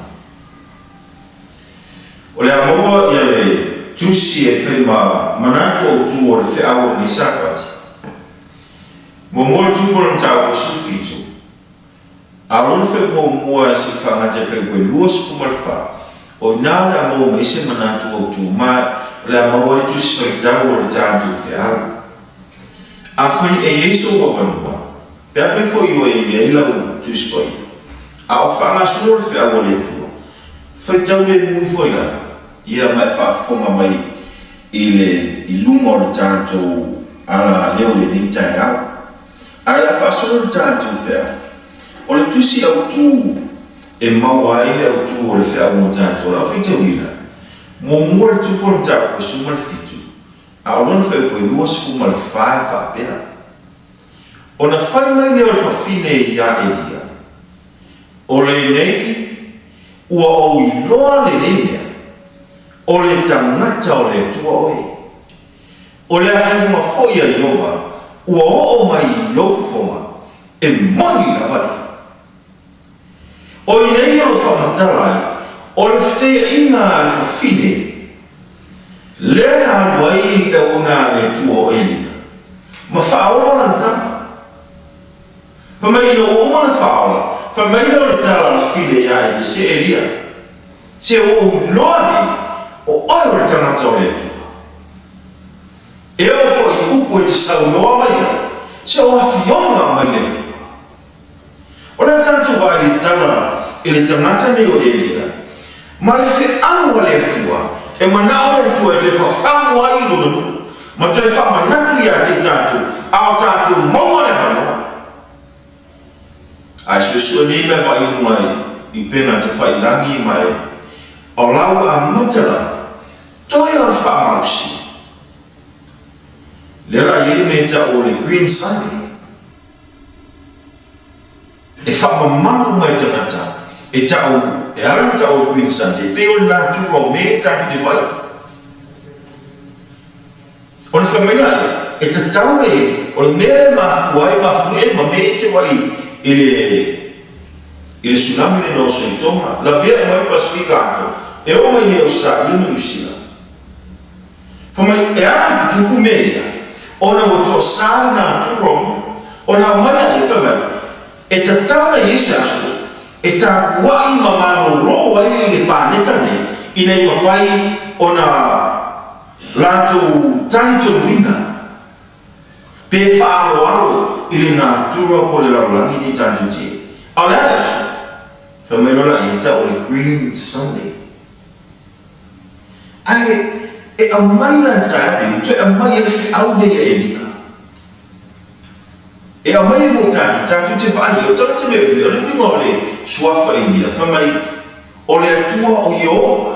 O le a maua ia le tusi e fai ma manatu autu o le feau o lenei Sapati. Muamua le tupu o le mataupu 17, a lona fai muamua e se faagata e fai ua 24, o i ina o le a maua mai se manatu autu ma o le a maua ai le tusi faitau o le tatou feau. Afai e i ai sou avanoa, pe afai foi ua i ai lau Tusi Paia, a o faagasolo le feau a le Atua, faitau lemu ifo i lalo, ia ma e faafofoga mai i le i luga o le tatou alaleo i lenei taeao. Ae o le a faasolo le tatou feau. O le tusi autu e maua ai le autu o le feau mo tatou, o lau faitauina, muamua le tupu o le mataupu e 17, a o lona faaiupu e 24 e faapea, Ona fai mai lea o le fafine iā Elia, O lenei, ua ou iloa lenei mea, o le tagata o le Atua oe. O le afioga foi a Ieova ua oo mai i lou fofoga, e moni lava ia. O inei o lo faamatala ai, o le fetaiaiga a le fafine lea na alu ai le auauna a le Atua o Elia, ma faaola lana tama. Fai mai ina ua uma ona faaola, fai mai lea o le tala a le fafine iā Elia, Se Elia, se ua ou iloa nei, o oe o le tagata o le Atua. E oo foi i upu e te saunoa mai ai, se o afioga mai le Atua. O le a tatou vaai i le tala i le tagata nei o Elia, ma le feau a le Atua, e manao le Atua e toe fafagu ai i lona nuu, ma toe faamanatu ia te tatou, a o tatou maua le avanoa. Ae suesue nei mea vaai luga i upega tafailagi ma e o lau amata lava, toe o le faamalosia. Lea la e i ai le mea e tau o le Green Sunday. E faamamalu uma e tagata e tau e ala ona tau o le Green Sunday, e pei o le natura o mea ia tatou te vaai. O le fai mai la ia, e tatau ona i ai, o le mea lea e mafua ai, mafua ai ma mea ia e te vaai i le I le tsunami lena o oso i Tonga, lavea uma ai le Pasefika atoa, e oo mai nei Ausetalia ma Niu Sila. Fai mai, e ala ona tutupu mea ia, ona ua toasa le natura o mea. Ona aumai laia, fai mai, e tatau ona i ai se aso e tapuai ma malolo ai le paneta nei ina ia mafai ona latou talitonuina pe faaaloalo i le natura po o le lalolagi nei tatou te i ai. A o le a le aso? Fai mai loa laia, e tau o le Green Sunday. Ae e aumai la le taeao nei, toe aumai ai le feau lea ia Elia. E aumai ai mo tatou, tatou te vaai ai, o tagata mea o le uiga o le suafa Elia, fai mai, o le Atua o Ieova.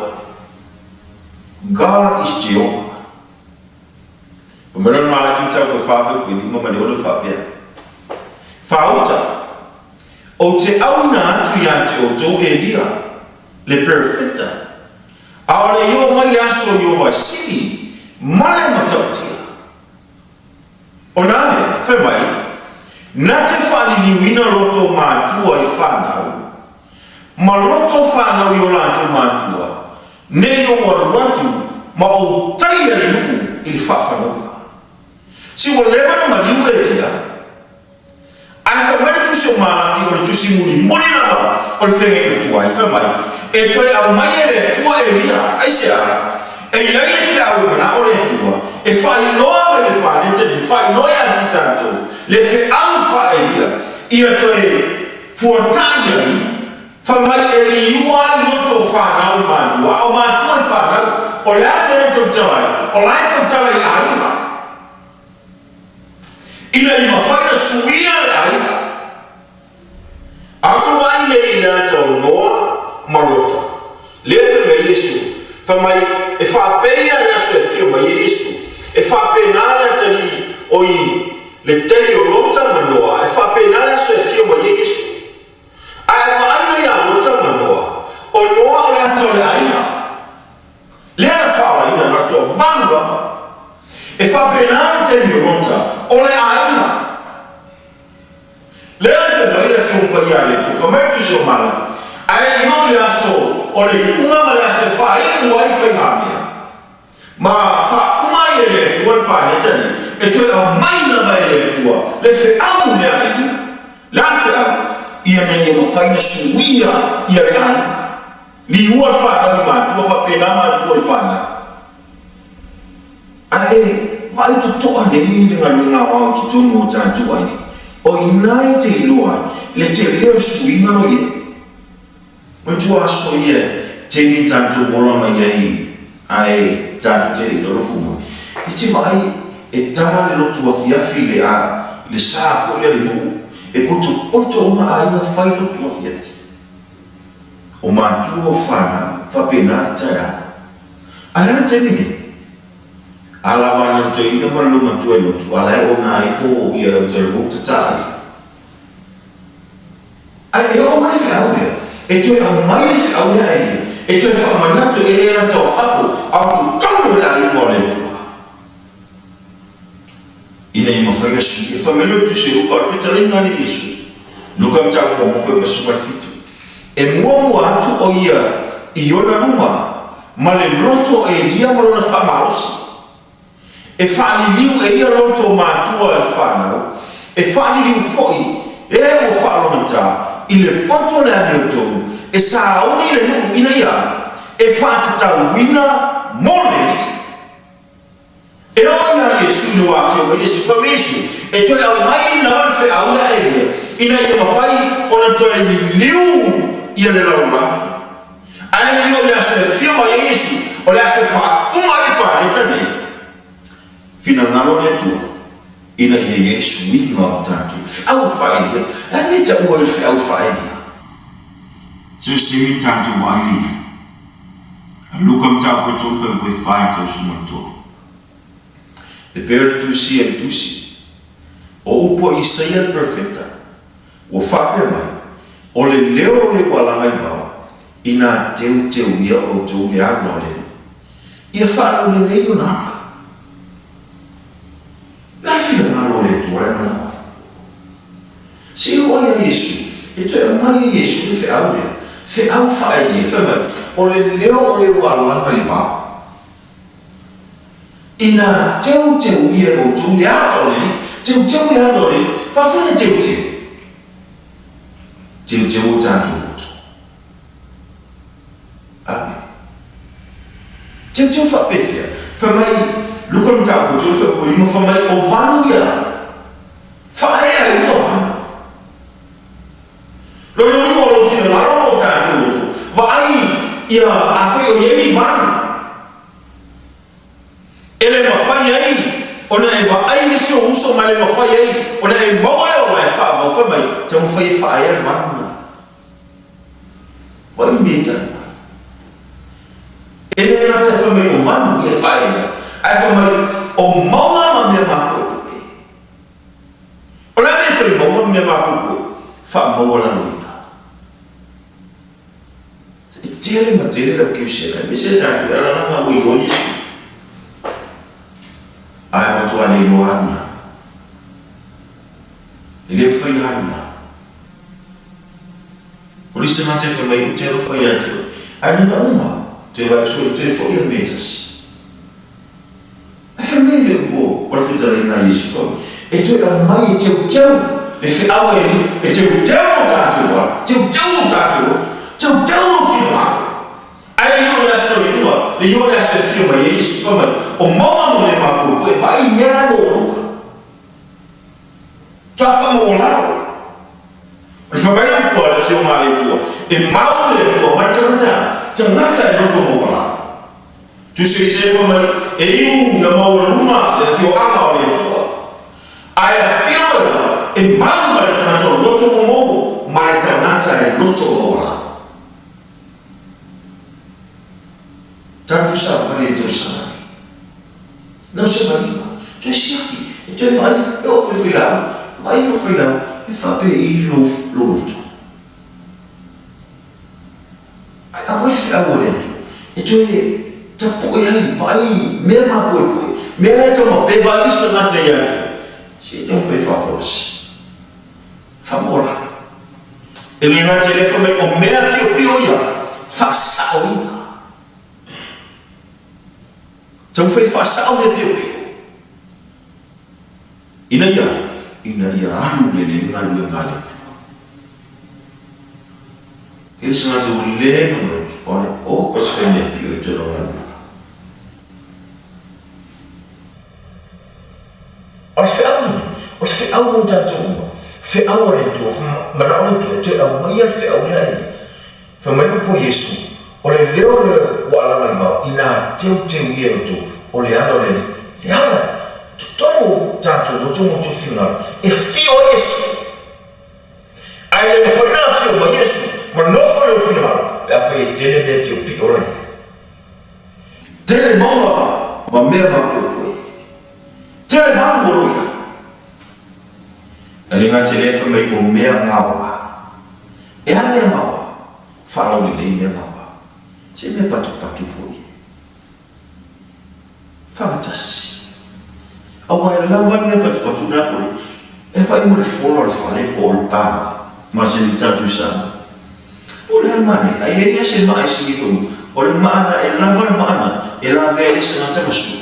God is Jehovah. Fai mai loa le Malaki mataupu e fa fuaiupu e lima ma le ono e faapea, Faauta, ou te auina atu ia te outou Elia, le perofeta, a o le i oo mai le aso o Ieova e sili ma le matautia. Ona a lea, fai mai, na te faaliliuina loto matua i fanau, ma loto fanau i o latou matua, nei ou alu atu ma ou taia le nuu i le faafanauga. Se ua leva ona maliu Elia, Ae fai mai le Tusi o Malaki, o le tusi mulimuli lava o le feagaiga tuai, fai mai, E toe aumai e le Atua Elia, aisea? E i ai le feau e manao le Atua e faailoa mai le paneta nei, faailoa ia te tatou le feau faa-Elia, ia toe fuatai ai, fai mai e liua ai loto o fanau i matua, a o matua i fanau. O le a le mea e tautala ai? O la e tautala i aiga. Ina ia mafai ona suia le aiga. A tou vaai nei i le ata o Noa ma Lota, lea fai mai ai Iesu, fai mai, e faapeia le aso e afio mai ai Iesu, e faapena le atalii o i le taimi o Lota ma Noa, e faapena le aso e afio mai ai Iesu. A e vaai la iā Lota ma Noa, o Noa o le ata o le aiga. Lea na faaolaina na toavalu lava. E faapena le taimi o Lota, o le aiga. Lea e fai mai le Afioga Paia a le Atua, fai mai le Tusi o Malaki, Ae i o i le aso o le iuga ma le aso e faaiu ai faigamea, ma faauma ai e le Atua le paneta nei, e toe aumai lava e le Atua le feau lea a Elia. Le a le feau? Ina ia mafai ona suia ia le aiga. Liua le fanau i matua, faapena matua i fanau. Ae vaai totoa nei le galuega aoao i totonu o tatou aiga. O i ina e te iloa ai le tele o le suiga lo i ai. Manatua aso ia taimi tatou ola mai ai ae tatou te le i loloku mai. E te vaai e ta le lotu afiafi le a le sa foi a le nuu e potopoto uma aiga fai lotu afiafi. O matua o fanau, faapena le taeao. Ae a le taimi nei? A lava ana le toeaina ma le lomatua i lotu, a la e ona ifo ia lau talavou tataa ifo. Ae e oo mai le feau lea, e toe aumai le feau lea a Elia, e toe faamanatu e le lata o fafo, a o totonu o le aiga o le Atua. Ina ia mafai ona suia. Fai mai le Tusi o Luka, o le fetalaiga a le Iesu. Luka mataupu muamua fai pasu mai le fitu. E muamua atu o ia i ona luma ma le loto o Elia ma lona faamalosi. E faaliliu e ia loto matua i fanau, e faaliliu foi e ua faalogata i le poto o le amiotonu e sauni le nuu ina ia e faatatauina mo le Alii. E oo ia Iesu i le wā afio mai Iesu, fai mai Iesu, e toe aumai lava le feau lea a Elia, ina ia mafai ona toe liliu ia le lalolagi. Ae le i oo i le aso e afio mai ai Iesu, o le aso e faauma ai le paleta nei, finagalo le Atua, ina ia i ai le suiga o tatou, feau faa-Elia. E a mea e taua ai le feau faa-Elia? Se semi tatou vaai le ia. A Luka mataupu e tolu fai upu e fa e tausu ma le tolu. E pei o le tusi a le tusi, o upu a Isaia le perofeta, ua faapea mai, O le leo o le ualaga i vao, inā teuteuia outou le ala o le Alii. Ia faalaulelei ona ala. Le a le finagalo o le Atua e manao ai? Se i oo ai ia Iesu, e toe aumai e Iesu le feau. feau lea, feau faaelia, fai mai, o le leo o le ua alaga i vao. Ina teuteulia e outou le ala o le Alii, teuteu le ala o le Alii, faafetai ona teuteu. Teuteu o tatou loto. Amene. Teuteu faapefea? Fai mai Luka mataupu e 35, fai mai o valu ia, faaea ai uma valu. Lona uiga o lou finagalo ma o tatou loto, vaai ia afai o i ai ni valu. E le mafai ai ona e vaai nisi ou uso ma e le mafai ai ona e maua le ola e faavau fai mai, taumafai e faaea le valu lena. Vaai le mea e tali mai. E le gata fai mai o valu ia e faaea, ae fai mai o mauga ma mea mapuepue. O le a le mea e fai mauga ma mea mapuepue? Faamaualaloina. E tele ma tele lau kiusela, aemaise le tatou e alalaga ua iloa Iesu. Ae matua le iloa alu lava. E le mafai ona alu lava. O le isi tagata e fai mai, ou te alofa ia te oe. Ae nona uma, toe vaai atu foi, toe foi a mea e tasi. Ae fai mai le upu o le fetalaiga a Iesu fai mai, E toe aumai e teuteu le feau e alii, e teuteu lo tatou ala, teuteu lo tatou loto, teuteu lou finagalo. Ae le i oo i le aso e lua, le i oo i le aso e afio mai ai Iesu, fai mai, O mauga mo mea mapuepue, vaai i mea la e maualuga. Faatoa faamaualalo. O le fai mai le upu a le Afioga a le Atua, E mau le Atua ma le tagata, tagata e loto maualalo. Tusi ai se fai mai, E iu na maualuga le afioaga o le Atua, ae afio mai lava, e mau ma le tagata o loto momomo ma le tagata e loto maualalo. Tatou savali i le tausaga nei. Nau se maliga, toe siaki, e toe vaai, e oo faifailau, vaai faifailau, e faapei lou loto. Ae aumai le feau a le Atua e toe tapue ai, vaai mea mapuepue, mea la e taumape, vaai nisi tagata ia te oe, se i taumafai e faafolasi. Faamaualalo. E le gata i lea, fai mai o mea piopio ia, faasaoina. Taumafai e faasao mea piopio. Ina ia, ina ia alu lelei le galuega a le Atua. E le se tagata ua leva ona lotu, ai, oka se fai mea pio i tona galuega. O le feau lenei, o le feau mo tatou uma, feau a le Atua, manao le Atua e toe aumaia le feau lea e ia. Fai mai le upu a Iesu, O le leo lea ua alaga i le vao, ina teuteu ia e outou, o le ala o le Alii, le ala, totonu o tatou loto ma outou finagalo, e afio ai Iesu. Ae le mafai ona afio mai Iesu ma nofo i lou finagalo, pe afai e tele mea piopio la i ai. Tele mauga ma mea mapuepue. Tele valu o lo i ai. E le gata i lea fai mai o mea gaoa. E a mea gaoa? Faalaulelei mea gaoa. Se mea patupatu foi. Fagatasi. Aua e lava le mea patupatu na kore. E fai mo le fola o le fale po o le paga. Ma se ni tatou i Samoa. O le a le manaia? A i ai lea se maa e sigi foi mo. O le maa na e lava le maa na e lavea ai le isi tagata ma sua.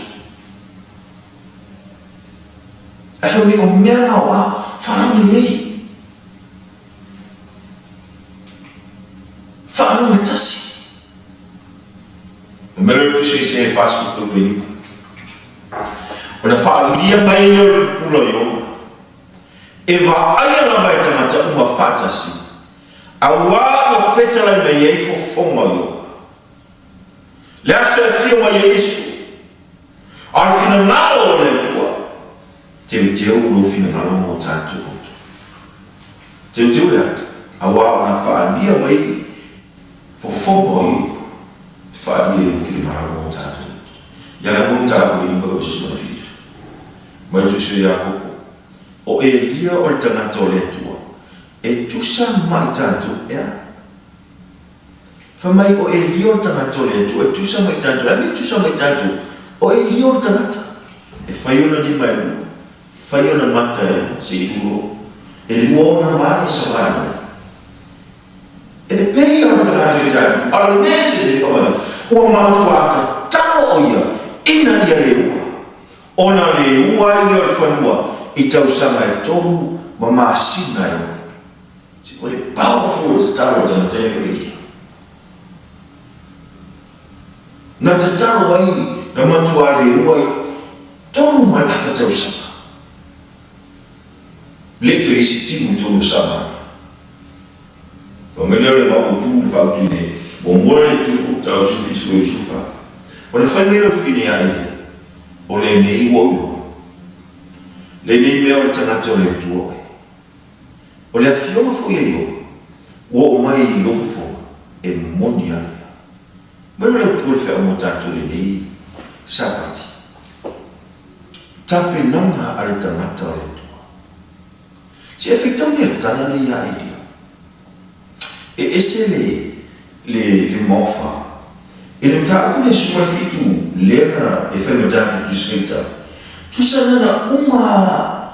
Ae fai mai o mea gaoa faalaulelei. Faalagatasi. Fai mai le Tusi i se 45. Ona faaalia mai lea o le pupula o Ioba, e vaaia lava e tagata uma faatasi, auā ua fetalai mai ai fofoga o Ioba. Le aso e afio mai ai Iesu, a o le finagalo o le Atua, teuteu lou finagalo mo tatou outou. Teuteu le ata, auā ona faaalia mai fofoga o Ioba, e faaalia i lou finagalo mo tatou outou. Ia le moni tatou i le 17, mai le Tusi o Iakopo, O Elia o le tagata o le Atua, e tusa ma i tatou, ea? Fai mai, o Elia o le tagata o le Atua, e tusa ma i tatou. E a mea e tusa ma i tatou? O Elia o le tagata. E fai ona lima e lua, fai ona mata e lua, se i tulou. E lua ona vae e savali ai. E te pei o le tagata i tatou, a o le mea se te whamana, ua matua tatalo o ia ina ia le ua, ona le ua ai lea o le fanua i tausaga e tolu ma masina e ono. Se o le powerful o le tatalo a tagata e o ia. Na tatalo ai, na matua le ua i tolu ma le afa tausaga. Le toe isi timu i tonu o Samaria. Fai mai lea o le mau tu le faautu nei, muamua le tu tau sufi tu e Yusufa. Ona fai mai lea o le fine ia Elia, O lenei ua ua. Lenei mea o le tagata o le Atua oe. O le afioga foi a Iofa, ua oo mai i lou fofoga, e moni a ia. Mai o le Atua le feau mo tatou lenei Sapati. Tapenaga a le tagata o le Atua. Se e faitau nei le tala lea ia Elia. E ese le, le, le maofa. I le mataupu lea 17 lea na e fai ma tatou Tusi Faitau, tusa na na uma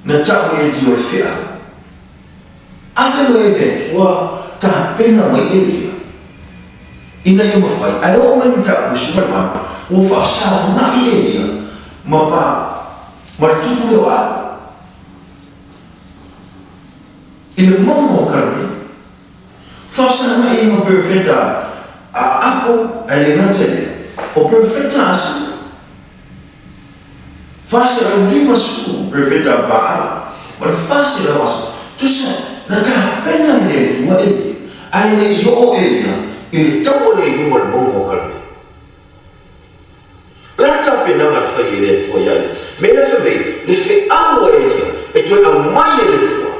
na tau e Elia o le feau. Ave loa e le Atua tapena mai Elia ina ia mafai, ae oo mai le mataupu 18, ua faafesaogai Elia ma pa, ma le tupu lea o Apo. I le mauga o Karamele. Faafesagai ai ma perofeta a Apo, ae le gata i lea, o perofeta a Sila. 450 perofeta a Baala, ma le 400 a Sila. Tusa, na tapena e le Atua Elia, ae le i oo Elia i le taua lea i luga o le mauga o Karamele. O le a le tapenaga na fai e le Atua ia ia? Me le fai mai, le feau a Elia e toe aumai e le Atua.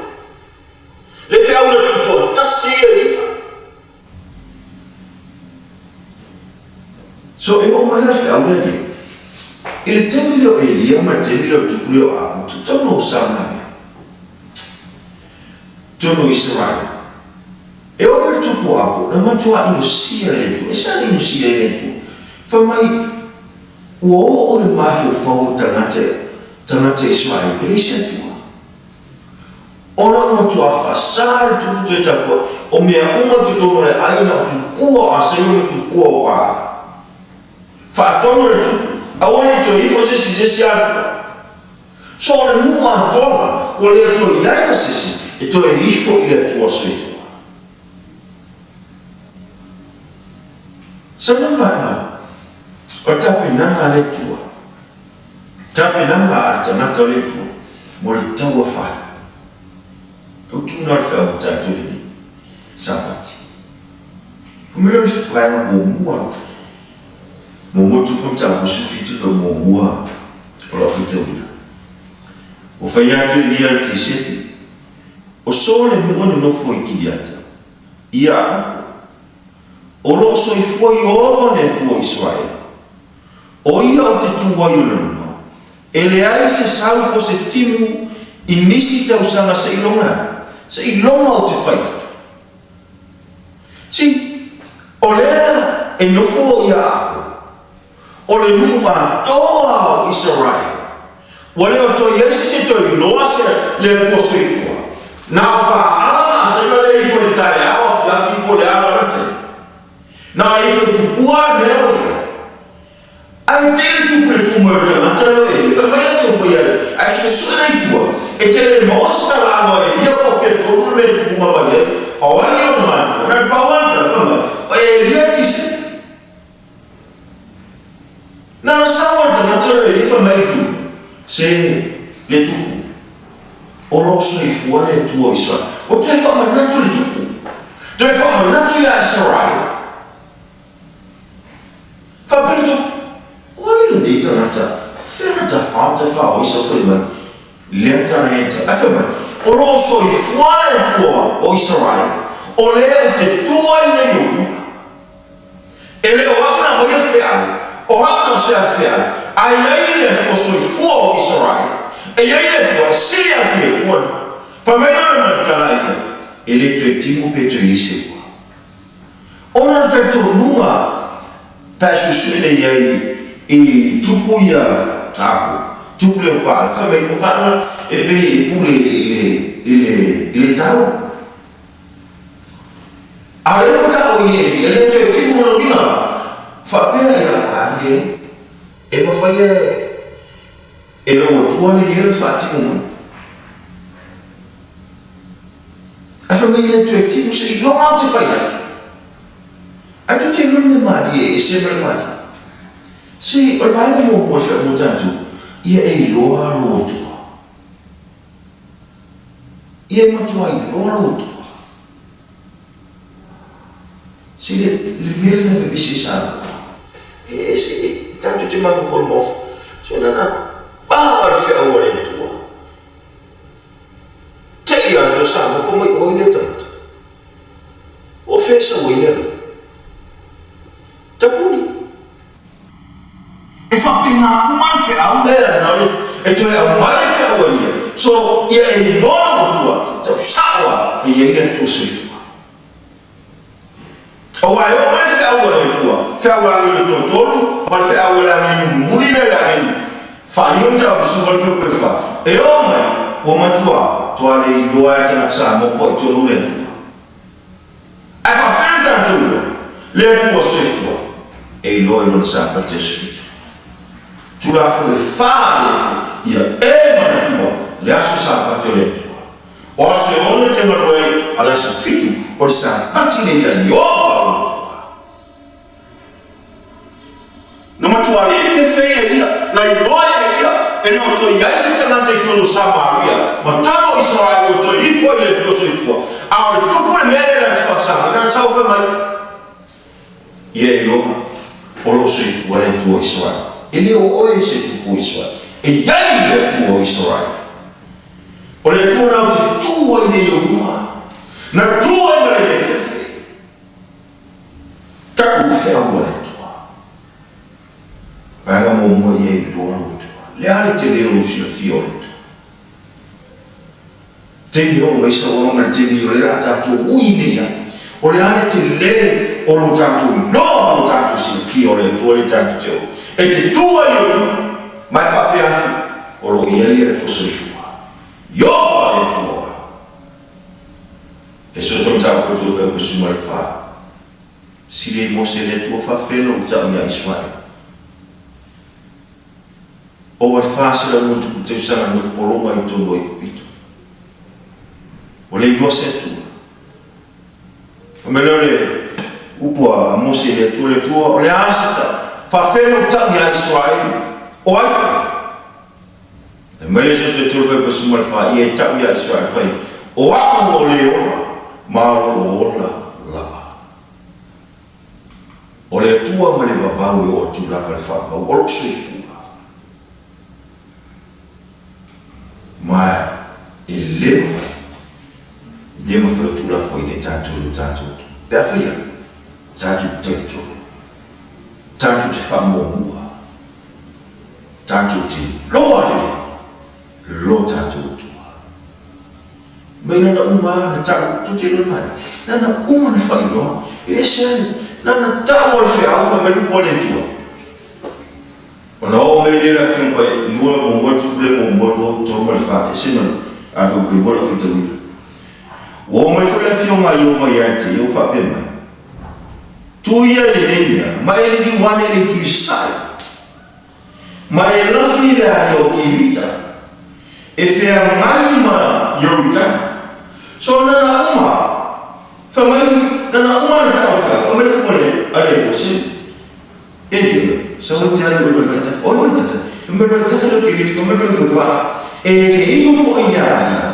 Le feau na tutoatasi ai Elia. So, e oo mai la le feau lea nei. I le taimi lea o Elia ma le taimi lea o le tupu lea o Apu, totonu o Samaria, totonu o Isaraela, E oo mai le tupu o Apo, na matua inosia e le Atua. E sa le inosia e le Atua? Fai mai, ua oo le mafaufau o tagata, tagata Isaraele, e leai se Atua. Ona ua matua faasa le tupu toe tapuai, o mea uma i totonu o le aiga o tupua o Aseia ma tupua o Baala. Faatonu le tupu, aua ne i toe ifo se isi i se isi Atua. So o le nuu atoa ua le toe i ai ma se isi e toe ifo i le Atua soifua. Sa le vaega o le tapenaga a le Atua, tapenaga a le tagata o le Atua mo le taua fai. E utu na o le feau mo tatou i lenei Sapati. Fai mai lea o le vaega muamua, muamua tupu mataupu 17 fai muamua o lau faitauina. Ua fai atu e ia le Tisepi, O So le nuu nonofo i Kiriata, ia Apo, o lo o soifua Ieova le Atua o Iseraela, o ia o te tu ai ona luma, e leai se sau po se timu i nisi tausaga seiloga, seiloga o te fai atu. See, o lea e nofo ia Apo, O le nuu atoa o Isaraele, ua le o toe i ai se isi e toe iloa se le Atua soifua, na o Paala ma Asera lea ifo i le taeao afiafi po o le ala o le tai, na ifo i tupua le mea o i ai. Ae tei le tupu i le tu mai o le tagata lea o Elia, fai mai le afioga ia le, ae suesue le i tua, e te le maua se talaaga o Elia po o fea tonu le mea e tupu mai ai, a o ai ona matua, na le pau lava le tala, fai mai, o Elia e tisi. Na na sau ai le tagata lea e fai mai i le tupu, Se, le tupu, o lou soifua le Atua o Isaraele. Ua toe faamanatu le tupu, toe faamanatu ia Isaraele. Faapea le tupu, O ai lenei tagata, fea na tafao tafao ai sau fai mai, lea tala e ta? Ae fai mai, O lo o soifua le Atua o Isaraele, o lea ou te tu ai nei i ou luma. E le o au na aumaia le feau, o au na osea le feau, a i ai le Atua soifua o Isaraele, e i ai le Atua e sili atu i Atua na. Fai mai loa le Malikala ia, E le toe timu pe toe i ai se ua. Ona le talitonuga pe a suesue nei ai i tupu ia Apo, tupu lea o Paala, fai mai o Paala e pei e pule i le tau. A o lea ua taua i Elia, e le toe timu lona uiga la, faapea ia malie, e mafai e e lou Atua le ia le faatimu mai. Ae fai mai e le toe timu seiloga ou te fai atu. Ae tou te iloa le mea malie e ese ma le malie. Se o le vaega muamua o le feau mo tatou, ia e iloa lou Atua. Ia e matua iloa lou Atua. Se le le mea lena vevesi e Samoa e ese tatou te mafaufau i maofa so na na pa le feau a le Atua te i atu o Samoa fai mai oi lea tagata o fea e sau ai lea mea tapuni. E faapena uma le feau lea na o le e toe aumai le feau a ia. So, ia e iloa lou Atua, tau sao lava e i ai le Atua soifua. Aua e oo mai le feau a le Atua, feau a agelu toatolu, ma le feau a le agelu mulimuli lea le agelu faaiu le tau susu ma le feau pefa, e oo mai, ua matua toa le iloa e tagata Samoa po o ai tonu le Atua. Ae faafeai tatou iloa le Atua soifua e iloa i lona Sapati aso fitu. Tulafono e fa a le Atua ia e manatua le aso Sapati o le Atua. O aso e ono e te galue ai a le aso fitu o le Sapati nei a Ieova lou Atua. Na matua le fefe ia ia, na iloa ia ia, e le o toe i ai se tagata i totonu o Samaria, ma totonu o Isaraelu ua toe ifo ai le Atua soifua. A o le tupu le mea lea na te faasaga, na sau fai mai, Ia iloa, o lo o soifua le Atua o Isaraelu. E le o oe se tupu o Isaraelu, e i ai le Atua o Isaraelu. O le Atua na ou te tu ai nei i ou luma, na tu ai ma le le fefe. Taʻu feau a le Atua. Vaega muamua ia i loa lou Atua. Le a le tele o lou silafia o le Atua? Taimi oo mai sauaga ma le taimi o lea la tatou ui nei ai. O le a le tele o lo tatou iloa ma lo tatou silafia o le Atua lea tatou te o e te tu ai i ou luma ma e faapea atu, o lo o i ai le Atua soifua. Iopa le Atua o au. E soto mataupu atu o fai ma le fa. Sili ai Mose le Atua faafelo ua tau ia Israel. Ova le 400 tausaga nofo pologa i totonu o Aikupito. Ua le iloa se Atua. Fai mai lea o le upu a Mose i le Atua, le Atua, o le a se tau? Faafelo ua tau ia Israel. O ai oe? Fai mai le Iesu te tolu fai pa ma le fa, ia e tau ia Israel fai, o a'u o le ola, ma o lo ola lava. O le Atua ma le vavau e oo atu lava le faavavau o lou soifua. Ma e le mafai, le mafai o Tulafono i tatou i o tatou Atua. Pe a fai a'u, tatou te talitonu, tatou te faamuamua. Tatou te iloa lelei lo tatou Atua. Mai lana uma lava na tau, tou te iloa mai, lana uma na faailoa, e ese lava le, lana tau o le feau fai mai le upu a le Atua. Ona oo mai lea le afioga pai lua muamua le tupu lea muamua lua tolu ma le fa ese ma le a fai pai lua le faitauina. Ua oo mai foi le afioga a Ieova ia te ia ua faapea mai, Tu ia i lenei mea, ma e liliu ane i le itu i sasae. Ma e lafi i le ahi o Kirita, e feagai ma Ioritana. So na na uma, fai mai, na na uma na tau fea, fai mai le upu a le, a le Atua, se, e ia, sa ua te alu i le tata, o le tata, fai mai le tata le Kirita, fai mai le fa, e te inu foi ia ia,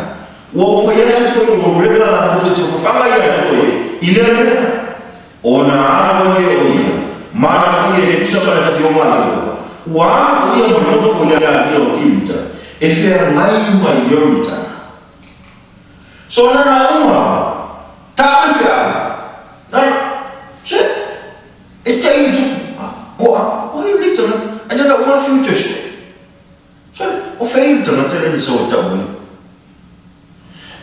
ua ou fai atu foi o lou leva latou te fafaga ia te oe i lea mea. Ona alu ai lea o ia, ma ana fia e tusa ma le afioga a Ieova, ua alu o ia ma nofo i le alia o Kirita, e feagai ma Ioritana. So na na uma lava, taʻu i feau, na, se, e tai i tupu, a, o a, o ai lenei tagata, ae na na uma afio i toe sue. So, o fea i le tagata lea na sau e tau mai?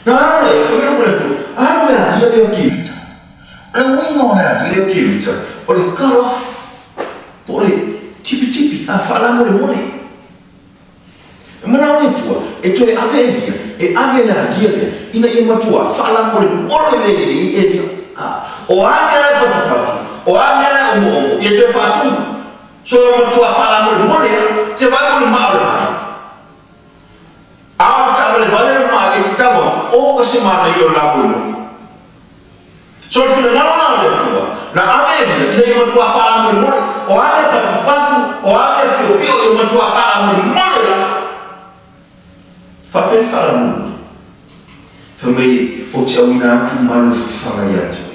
Na alu lea, fai mai le manatu, alu le alia lea o Kirita. O le uiga o le alia lea o Kirita, o le cut off, po o le tipitipi, a, faalamolemole. E manao le Atua e toe ave e ia, e ave le alia lea, ina ia matua faalamolemole lelei e ia. A, O a mea la e patupatu, o a mea la e omoomo, ia toe faatumu. So e matua faalamolemole lava, te vaai mo le maa o le vai. A o le taavalevale o le maa e te tau atu, o ka se manaia o le lamolemole. So le finagalo lena o le Atua, na ave e ia ina ia matua faalamolemole, o a mea patupatu, o a mea piopio, ia matua faalamolemole lava. Faafetai faalamolemole. Fai mai ou te auina atu malu e fafaga ia te oe.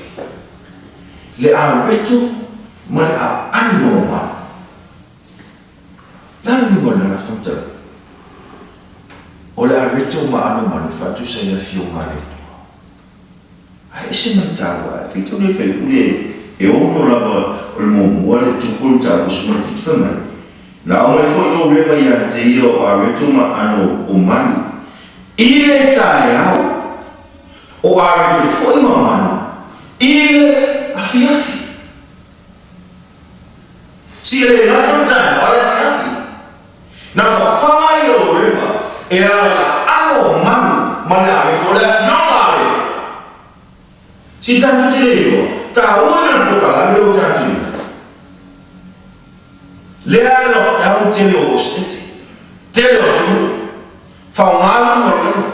Le aweto ma le aano o malu. Le a le uiga o lena faamatalaga? O le aweto ma aano o malu e faatusa i le Afioga a le Atua. Ae ese ma le taua, ae faitau nei le faipule e ono lava o le muamua le tupu o le mataupu 17 fai mai, Na aumai foi ou leva ia te ia o Areto ma ano o Manu i le taeao, o Areto foi ma Manu i le afiafi. Si e le gata le taeao a le afiafi. Na fafaga ai e Lorema e ala i aano o manu ma le areto o le afioga a le Atua. Si tatou te le iloa, taua ia le polokalame lea ua tatou i ai. Lea e au le tele o Esetete, tele o atunuu, faoga luga o Lorema,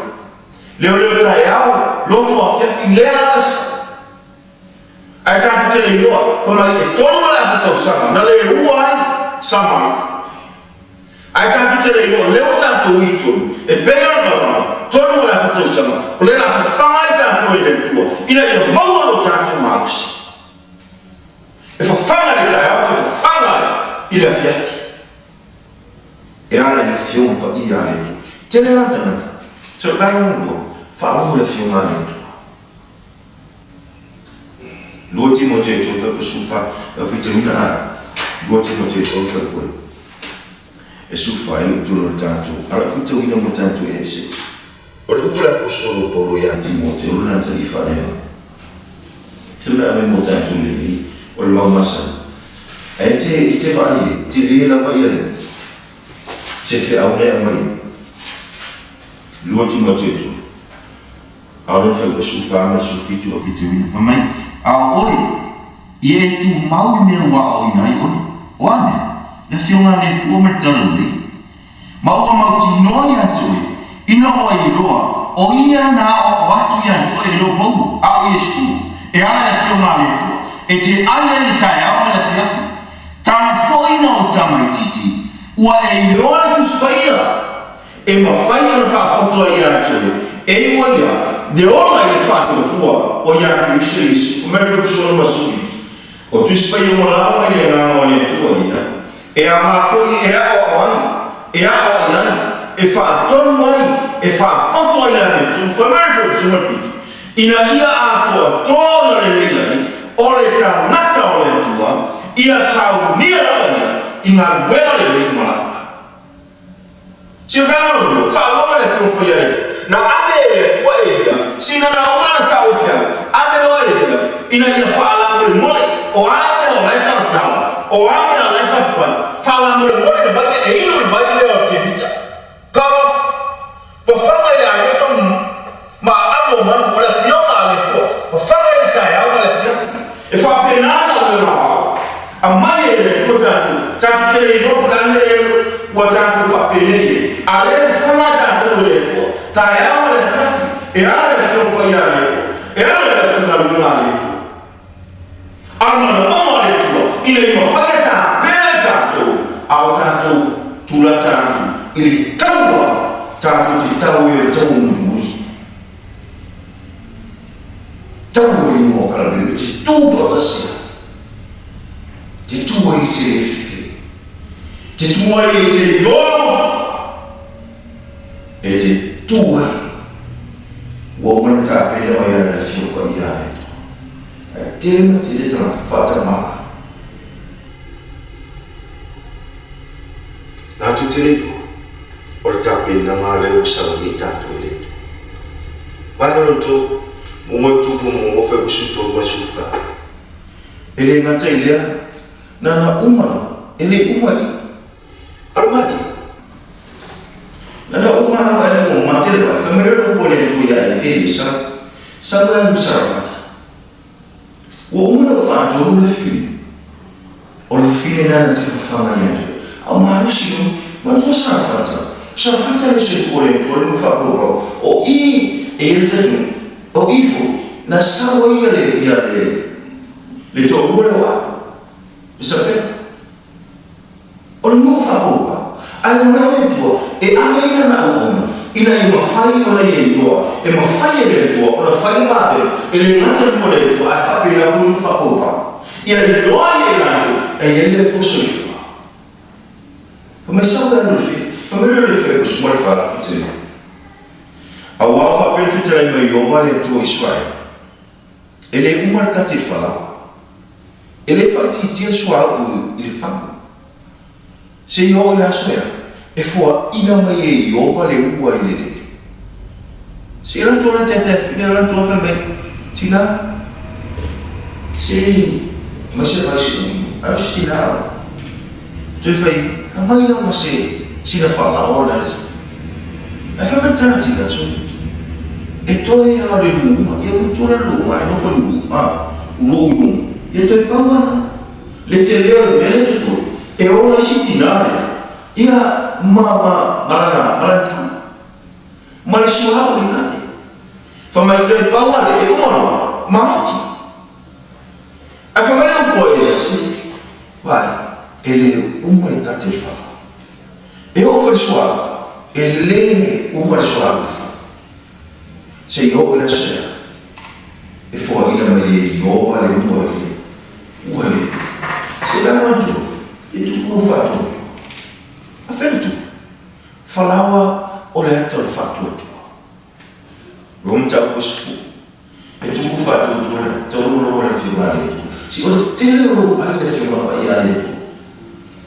leoleo taeao, lotu afiafi, lea lava e sao. Ae tatou te le iloa, fai mai e tolu ma le afa tausaga na le ua ai Samaria. Ae tatou te le iloa, lea ua tatou i tonu, e pei o le valao, tolu ma le afa tausaga, o lea la fafaga ai tatou e le Atua, ina ia maua lo tatou malosi. E fafaga i le taeao, toe fafaga ai i le afiafi. E ala i le Afioga Paia a le Atua. Tele la tagata, se o le vaega muamua, faalogo i le Afioga a le Atua. 2 Timote 3 fuaiupu 14, E faitauina a 2 Timote 3 fuaiupu e 14 e le o tonu o le tatou ala faitauina mo tatou e ese. O le upu a le aposetolo o Paulo ia Timote o lona atalii faaleaga. Teu le ave mo tatou lelei o le mau masani. Ae te e te vaai e tele lava ia le se feau na e aumai ai. 2 Timote 3. A o lona fuaiupu 14 ma le 17 o faitauina, fai mai, A o oe, ia e tumau i mea ua aoaoina ai oe, o a mea? Le Afioga a le Atua ma le Talalelei. Ma ua mautinoa ia te oe, ina ua e iloa, o ia na aoao atu ia te oe e le o Paulo, a o Iesu, e ala i le Afioga a le Atua, e te ai ai i le taeao ma le afiafi. Talu foi ina ou tamaitiiti, ua e iloa le Tusi Paia. E mafai ona faapoto ai ia te oe, e iu ai ia le ola i le faatuatua o ia Keriso Iesu, o Mary Solo ma Sui. O Tusi Paia ua lava mai le Agaga o le Atua ia, e aoga foi e aoao ai, e aoaʻi ai, e faatonu ai, e faapoto ai le amiotonu, fai mai le Solo ma Fitu, ina ia atoatoa ona lelei ai o le tagata o le Atua, ia saunia lava ia i galuega lelei uma lava. Silafia lona lua, faaauau le Afioga Paia a le Atua. Na ave e le Atua Elia sina lauga na tauofi ai, ave loa Elia ina ia faalamolemole, o a mea o la e talatala, o a mea o la e patupatu, faalamolemole le vai lea, e inu le vai lea o Kerita. Kava, fafaga i le aloto ma aano o manu, o le Afioga a le Atua, fafaga i le taeao ma le afiafi. E faapena ona o le aoao. Aumai e le Atua tatou, tatou te le iloa po o le a le mea ua tatou faapenei ai, a o lea e fafaga tatou e le Atua, taeao ma le afiafi, e ala i le Afioga Paia a le Atua, e ala i le aufaigaluega a le Atua. A o le manaoga o le Atua, ina ia mafai ona tapena i tatou, a o tatou tulata atu i le taua tatou te tau ai o le taua mulimuli. Taua i mua o Kalabele e te tū toatasi ai. Te tū ai i te rewhiwhi. Te tū ai i te iloa E te tū ai. Ua uma na tāpene oe a le Afioga i a le Atua. Ae tele ma tele tagata whaatamala. Nā tu te reiroa, o le tapenaga lea ua saunia i tatou e le Atua. Vaega lona tolu, mo moe tupu mo mo fai usu tolu mai sufa. E le gata i lea, nana uma lava, e le uma i. A le mati. Nana uma lava e le mo mate le vai, fai mai le upu a le Atua ia e e sa, sa vai alu Sarafata. Ua uma ona faatonu le fili. O le fili lena na te fafaga ia te oe. A o malosi lou, manatua Safata. Safata le soifua o le Atua le nuu faapaupau. O i e i ai le talitonuga, o i foi na sau ai ia le, ia le, le toalua lea o Apo, Isabela. O le nuu faapaupau. Ae na manao le Atua e ave ai lana auauna ina ia mafai ona ia iloa e mafai e le Atua ona fai le vavega e le gata i luma o le Atua ae faapena foi le nuu faapaupau. Ia iloa ai e latou e i ai le Atua soifua. Fai mai sau le alu i le fili, fai mai le alu i le fili, ma le faafitu. Aua o faapea le fetalai mai Ieova le Atua o Iseraele, E le uma le kati i le falaoa, e le faaitiitia le suauu i le fagu, seia oo i le aso ea e foaina mai e Ieova le ua i le eleele. Seia alu atu ala teatea alu atu fai mai, Tina, se aumai se vai se umi, alu se tina au. Toe fai, aumai la ma se sina falaoa na le. Ae fai mai le tala tina, sole, e toe lava o le luga, ia manatua la le luga, e nofo i le luga, luu i luga, ia toe pau lava la. Le tele o le mea lea e totoe, e ola ai si tina lea, ia ma, ma, ma lana, ma lana tama. Ma le suauu i le kate. Fai mai toe pau lava lea, e uma loa, maoti. Ae fai mai le upu a Eliasi, Vaai, e le uma le kate i le fala. E oo foi le suauu, e le uma le suauu i le fala. Se i oo i le aso ea, e foaina mai e Ieova le ua i le ua i le. Se i lago atu, e tupu ua faatuatua. A fea le tupu? Falaoa o le ata o le faatuatua. Ua mataupu e supu. E tupu faatuatua le taulu loa le afioga a le Atua. Si o le tele o lou ai le afioga paia a le Atua.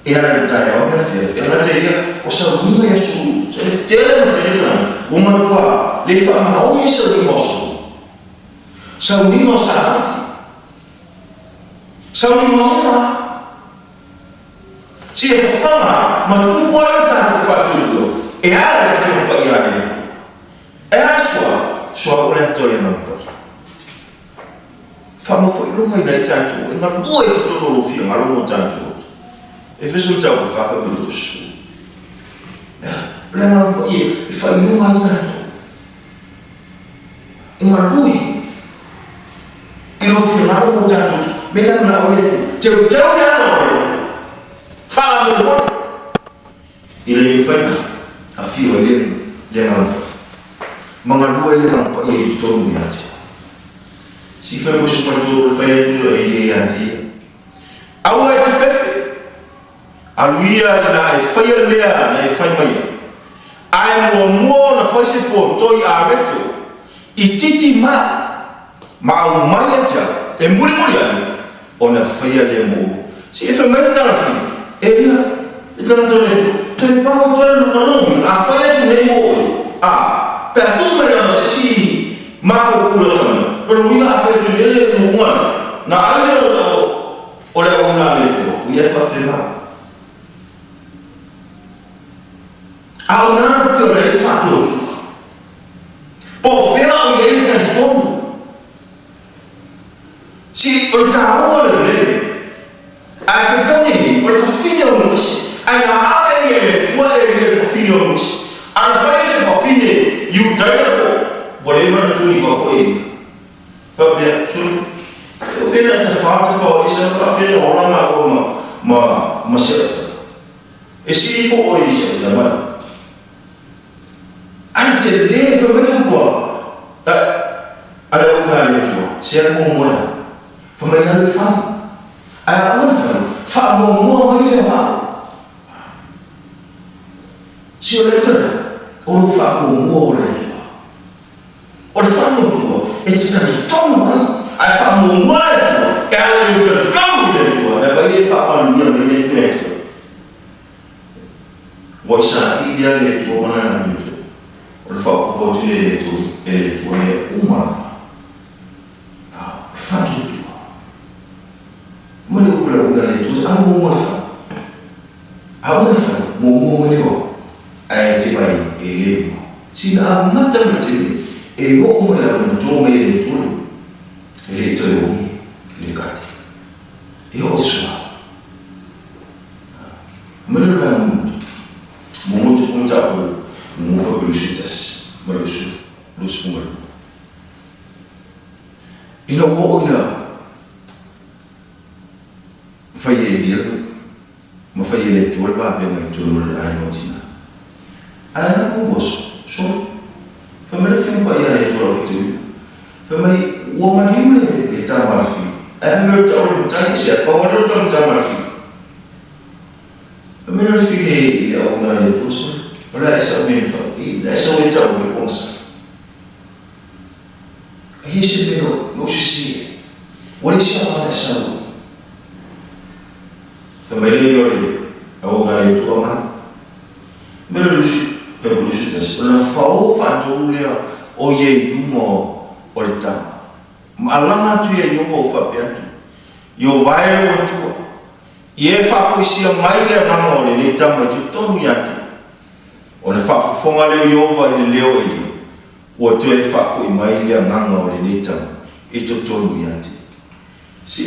E ala i le taeao ma le afiafi. E gata ia o sauniga ia sulu. Se le tele ma tele tagata ua matua le faamaoni ai sauniga o sulu. Sauniga o Sapati. Sauniga uma. Si e fafaga ma tupu ai lo tatou faatuatua e ala i le Afioga Paia a le Atua. E a le suauu? Suauu le ata o le Agaga Paia. Faamau foi luga ina ai tatou e galue i totonu o lou finagalo mo tatou loto. Efeso mataupu 4 fuaiupu 30. O le Agaga Paia e faailoga ai tatou. E galue i lou finagalo mo tatou loto. Me la manao i le Atua. Teuteu le ala o le Atua. Faamolemole. I le faiga afio ai le le Agaga ma galue ai le Agaga Paia i totonu ia te oe. Si fai mo se matou le fai atu e le ia te ia. Aua e te fefe, alu ia ina e faia le mea na e fai mai ai. Ae muamua ona fai se potoi areto i titi ma ma aumai ia te au, e mulimuli ane ona faia lea mo oe. Se i fai mai le talafili, Elia, le tagata o le Atua, toe pau atu ai lona lomi, a fai atu nei mo oe, a, pe a tuu mai lana se isi mafaufau lata mai, lona uiga a fai atu nei le luga lea, na ai lea o le auauna a le Atua, ua ia e faafefea. A o nā na pei ona i ai le faatuatua. Po o fea o i ai le talitonu. Si o le taua o le lele. Ae faitau nei, o le fafine o Moise. Ae na ave ia e le Atua e le fafine o Moise. A na fai se fafine Iudaia po ua leva ona tuu i fafo e ia. Faapea, sole, e o fea na tafa tafa o isa faafea na ola māua ma, ma, ma se ata. E sili fo oe i se ata mai. Ai te le fai mai le upu a, a le auauna a le Atua, se alu muamua e au. Fai mai alu e fai. Ae a uma ona fai, faamuamua mai le ao. Si o le ata lea, o lou faamuamua o le Atua. O le faatuatua e te talitonu ai, ae faamuamua le Atua, e ala i lou talitonu i le Atua, na vaai e faamanuia mai le Atua ia te oe. Ua i saili lava le Atua ma lana amiotonu. O le faaopoopo atu lea i le Atua, e le Atua mea uma lava. A o le faatuatua. Ma le upu le upu a le Atua, a muamua e fai. A uma ona fai, muamua mai le oa, ae te vai e le uma. Sina amata mai le taimi e oo mai lava ina to mai e le Atua le, e le i toe ogi le kate. Ina ua oo ina fai e Elia ma fai e le Atua le vavega i totonu o le aiga o tina. Ae a ua solo. Fai mai le Afioga Paia a le Atua lau faitauina. Fai mai ua maliu le le tama a le Fiu. Ae a mea o le tau o le matai e se pau lea o le tau o le tama a le Fiu. Fai mai le Fiu i le auauna a le Atua solo. O le a e sau mea e fai. I le a e sau e tau e pogisa. Ai e se mea na ou sese ai. Ua leai se aoga na e sau ai. Fai mai le o le auauna a le Atua mai. Mai le lusu, fai mai lusu tasi. O lona fao faatolu lea o ia i luma o le tama. Ma alaga atu ia i luma o faapea atu, I o vae lou Atua, ia e faafoisia mai le agaga o lenei tama i totonu ia te. Ona faafofoga lea o Ieova i le leo o Elia, ua toe faafoi mai le agaga o lenei tama i totonu ia te. Si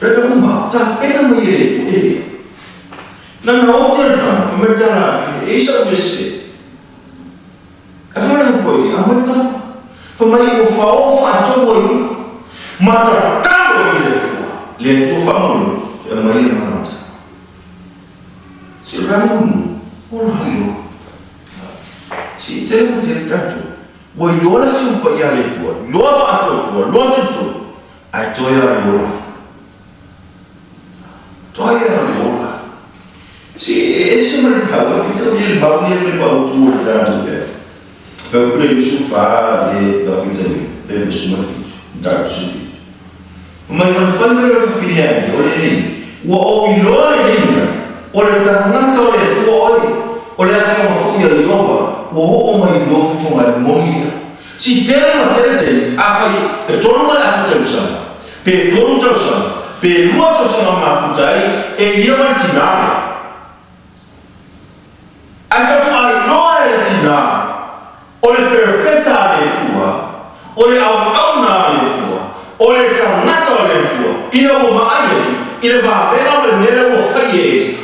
Reka uma, tapena mai e le Atua Elia. Na na oti le tama, fai mai le tala a le e isa ua sese. Ae fai mai le upu a Elia, aumai le tama. Fai mai ua fao faatonu ai uma. Ma tatalo ai le Atua, le Atua faamauina, e aumai le agaga o le tama. Si rangunu, ola hai ola. Si tele ma tele tatou. Ua iloa le Afioga Paia a le Atua, iloa faatoatoa, iloa talitonu, ae toe lava le ola ai. Toe lava le ola ai. Si e ese ma le taua, e whita o le mau le fai mau tu o le tatou fea. Fai upu le Yusufa le la whita ni, fai mo suma fitu, tatou su fitu. Fai mai ona fai mai o le fafine a ia, o lenei, ua ou iloa lenei mea, o le tagata o le Atua oe, o le Afioga foi a Ieova, ua oo mai i lou fofoga e moni lea. Si tele ma tele taimi, afai e tolu ma le afa tausaga, pe tolu tausaga, pe lua tausaga mafuta ai Elia ma le tinā lea. Ae faatoa iloa e le tinā, o le perofeta a le Atua, o le auauna a le Atua, o le tagata o le Atua, ina ua vaai atu i le vavega o le mea lea ua fai e Elia.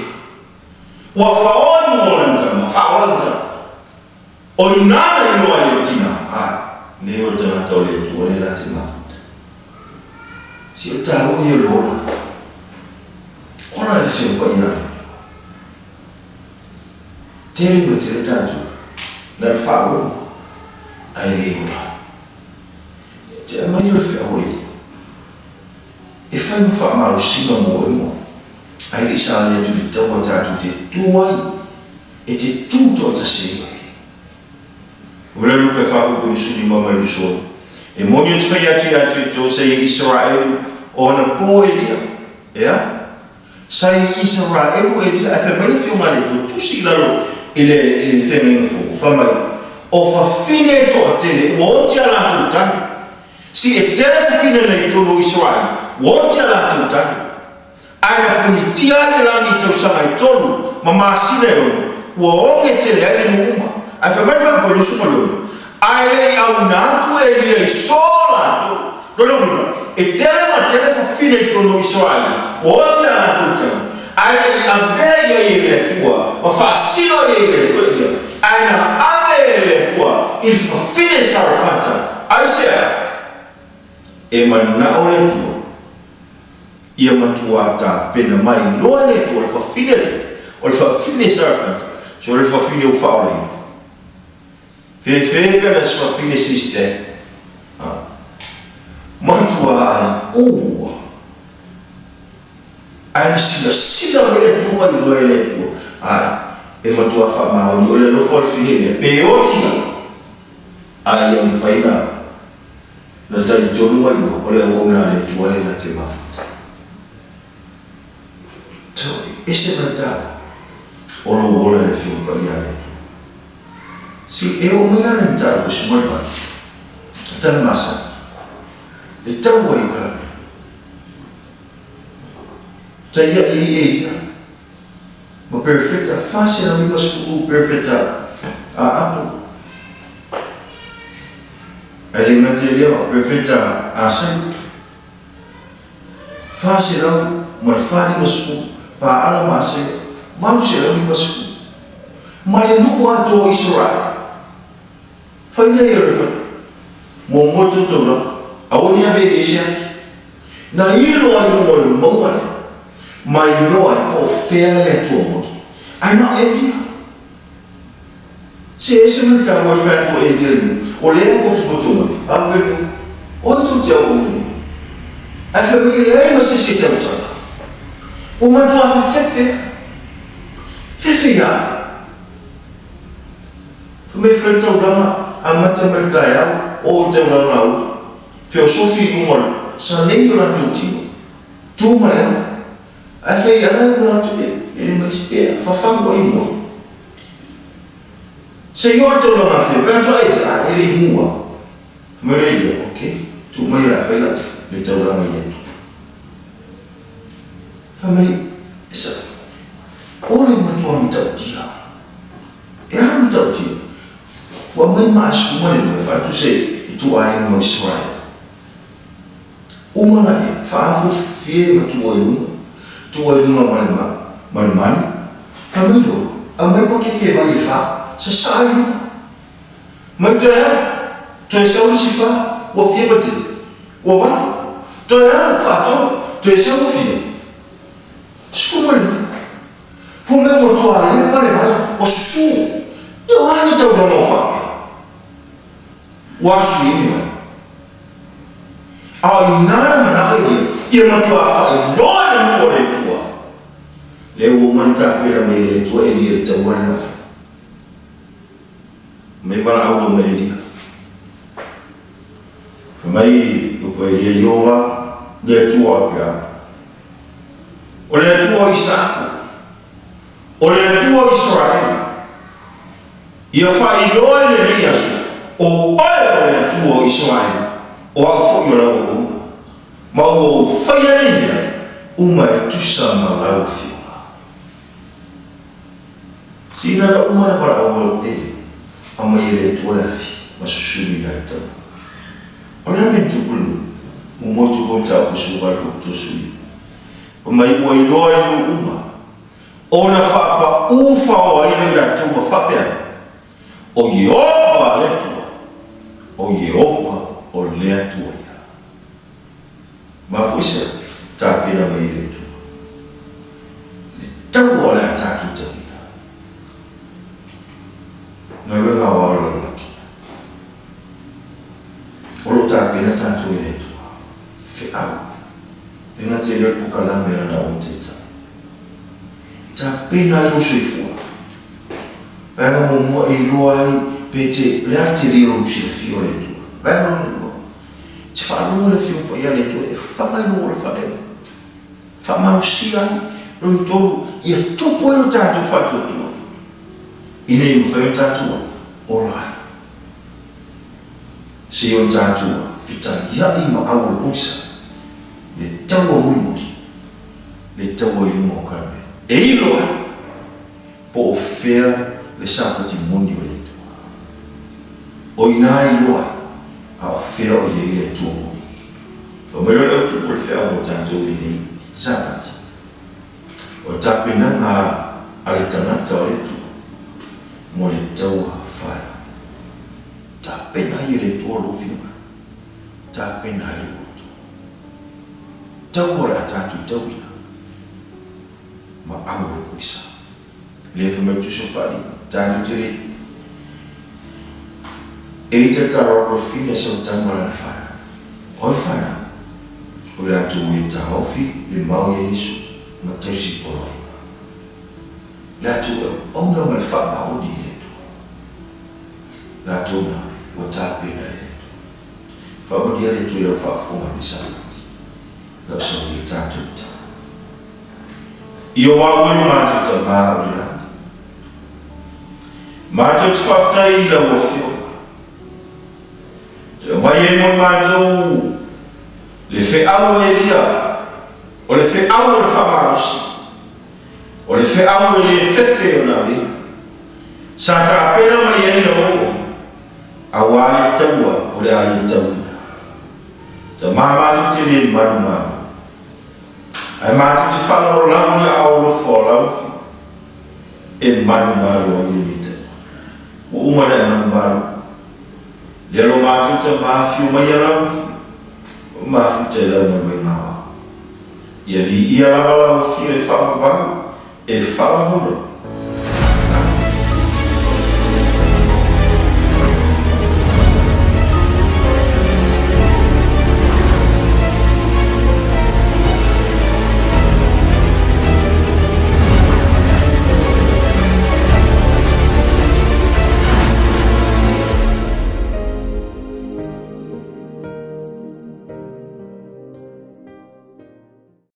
Ua faoa i luga o lana tama, faoa lana tama. O i ina na iloa ai e le tinā, a, nei o le tagata o le Atua lea la te mafuta. Si o taua ia le ola. Ola le Afioga Paia a le Atua. Tele ma tele tatou na le faalogo ae le ola. Te aumai o le feau e e fai ma faamalosiga mo oe mo ae le i sali atu i le taua tatou te tu ai e te tu toatasi ai oe. O le lupe faapuupuu 15 ma le 20. E moni ou te fai atu ia te outou sa i Isaraelu o ana po Elia, ea? Sa i Isaraelu Elia, ae fai mai le Afioga a le Atua, tusi i lalo i le i le feagaiga fou, fai mai, O fafine e toatele ua oti a latou tane. Si e tele fafine na i totonu o Isaraelu, ua oti a latou tane. Ae na punitia ai le lagi i tausaga e tolu ma masina e ono, ua oge tele ai le nuu uma. Ae fai mai le faipule 26, Ae le i auina atu e Elia i so latou. Lona uiga, e tele ma tele fafine i totonu o Isaraelu, ua oti a latou tagi, ae le i avea i ai e le Atua ma faasino i ai e le Atua ia, ae na ave e le Atua i le fafine Sarefata. Aisea? E manao le Atua ia matuā tapena mai loa e le Atua le fafine lea, o le fafine Sarefata, so le fafine ua faaolaina. Fefe pea na se fafine sister. Ha. Matuā ai ua. Ae na silasila mai le Atua ma iloa e le Atua. Ae, e matuā faamaoni o le alofa o le fine lea, pe oti lava, ae ia mafai na Na talitonu mai ua o le auauna a le Atua lena te mafuta. So, ese ma le taua o lou ola i le Afioga Paia a le Atua. Si, e oo mai la le mataupu e sumai mai, a tana masani, le taua i Karamea. Taia'i ai Elia ma perofeta, 450 perofeta a Apo. Ae le gata i lea, o Perofeta Asai, 450, Paala ma Asera, 850, ma le nuu atoa o Isaraele. Fai lea ia le fale, muamua le tautaulaga, Aua ne ave i se afi. Na ilo ai i luga o le mauga lea, ma iloa ai po o fea le Atua moni. Ae na o Elia. Se ese ma le taua le fai atu o Elia i le nuu, o lea e potopoto mai, a fai mai, O ai tou te auauna ai? Ae fai mai, E leai ma se isi e tautala. Ua matua fefefe, fefe ia au. Fai mai e fai le taulaga, amata mai le taeao, oo i le taulaga aoauli. Feosofi i luga o le sa nei o latou tino, tu ma le ala. Ae fai ala e ua atu e, e le mai, e fafagu ai moe. Se i oo le taulaga afio, pe atu ai, a e le i mua. Fai mai le ia, ok, tu mai o le a fai la le taulaga i atu. Fai mai, e sa, o le matua matautia. E a matautia? Ua aumai ma aso uma le mea faatuse ituaiga o Isaraelu. Uma laia, faafuafie ma tuu ai luga, tuu ai luga ma le ma le manu. Fai mai loa, aumai pakeke vai e fa, sasaa i luga. Mai toe alu, toe sau isi fa, ua fia patele, ua valu. Toe alu, faatolu, toe sau ua fia, 12. Fua mea ua toa lepa le vai, ua susu. Ia o a ni taulaga o faapea? Ua asu i ai le vai. A o ina le manao ia, ia matua faailoa i le nuu o le Atua. Lea ua uma ona tapena mai e le Atua Elia i le taua le lafo. Mai valaau loa mai Elia. Fai mai upu a Elia, Ieova, le Atua o Aperama. O le Atua o Isaako, o le Atua o Isaraelu, ia faailoa i lenei aso, o oe o le Atua o Isaraelu, o au foi o lau auauna, ma ua ou faia nei mea uma e tusa ma lau afioga. Sina na uma na valaau e aumai e le Atua le afi ma susunu i nai tama. O le a mea tupu le nuu? Muamua tupu o mataupu 18 tolusefulu. Fai mai ua iloa i nuu uma ona faapaū faoa ai lea i latou ma faapea ai, O Ieova le Atua, o Ieova o le Atua ia. Mafua i se tapena mai e le Atua le taua o le a tatou tauina. Galuega aoao a le lalolagi. O lo o tapena tatou e le Atua. Feau. E gata i lea o le pokalame a Lana oe Taitai. E tapena ai lou soifua. Vaega muamua e iloa ai pe te, o le a le tele o lou silafia o le Atua. Vaega lona lua, te faalogo i le Afioga Paia a le Atua e fafaga i lou ola faalele. Faamalosia ai lona tolu ia tupu ai lo tatou faatuatua ina ia mafai ona tatou ola ai. Seia o tatou fetaiai ma au o le pogisa, le taua mulimuli, le taua i luga o Karamele, e ilo ai po o fea le sapati moni o le Atua. O ina e iloa ai a o fea o i ai le Atua moni. Fai mai loa le autu o le feau mo tatou i lenei sapati, o le tapenaga a le tagata o le Atua mo le taua fai. Tapena ai e le Atua lou finagalo, tapena ai lou loto. Taua o le a tatou tauina ma au o le poisa. Lea fai mai le Tusi o Faaaliga, tatou te le e i tatalo atu a fine sau tama lana fanau. O ai fanau? O i latou e taofi le mau ia Iesu ma tausi le poloaiga. Latou e auauna ma le faamaoni i le Atua. Latou na ua tapena e le Atua. Faamanuia le Atua i lau faafofoga i le Sapati. Lau sauni i tatou tama. I o au e lo matou Tama o le lagi. Matou te faafetai i lau Afioga. Toe aumai ai mo matou le feau o Elia, o le feau o le faamalosi, o le feau e le fefe o na avega. Sa tapena mai ai lau oo, auā le taua o le a ia tauina. Tama matou te le malumalu, ae matou te faalagolago i aao alofa o lau Afioga e malumalu ai lenei taua. Ua uma ona e malumalu, lea lo matou Tama afio mai ia lau Afioga. Mafuta i lau galuega aoao. Ia viia lava lau Afioga e faavavau, e faalahola.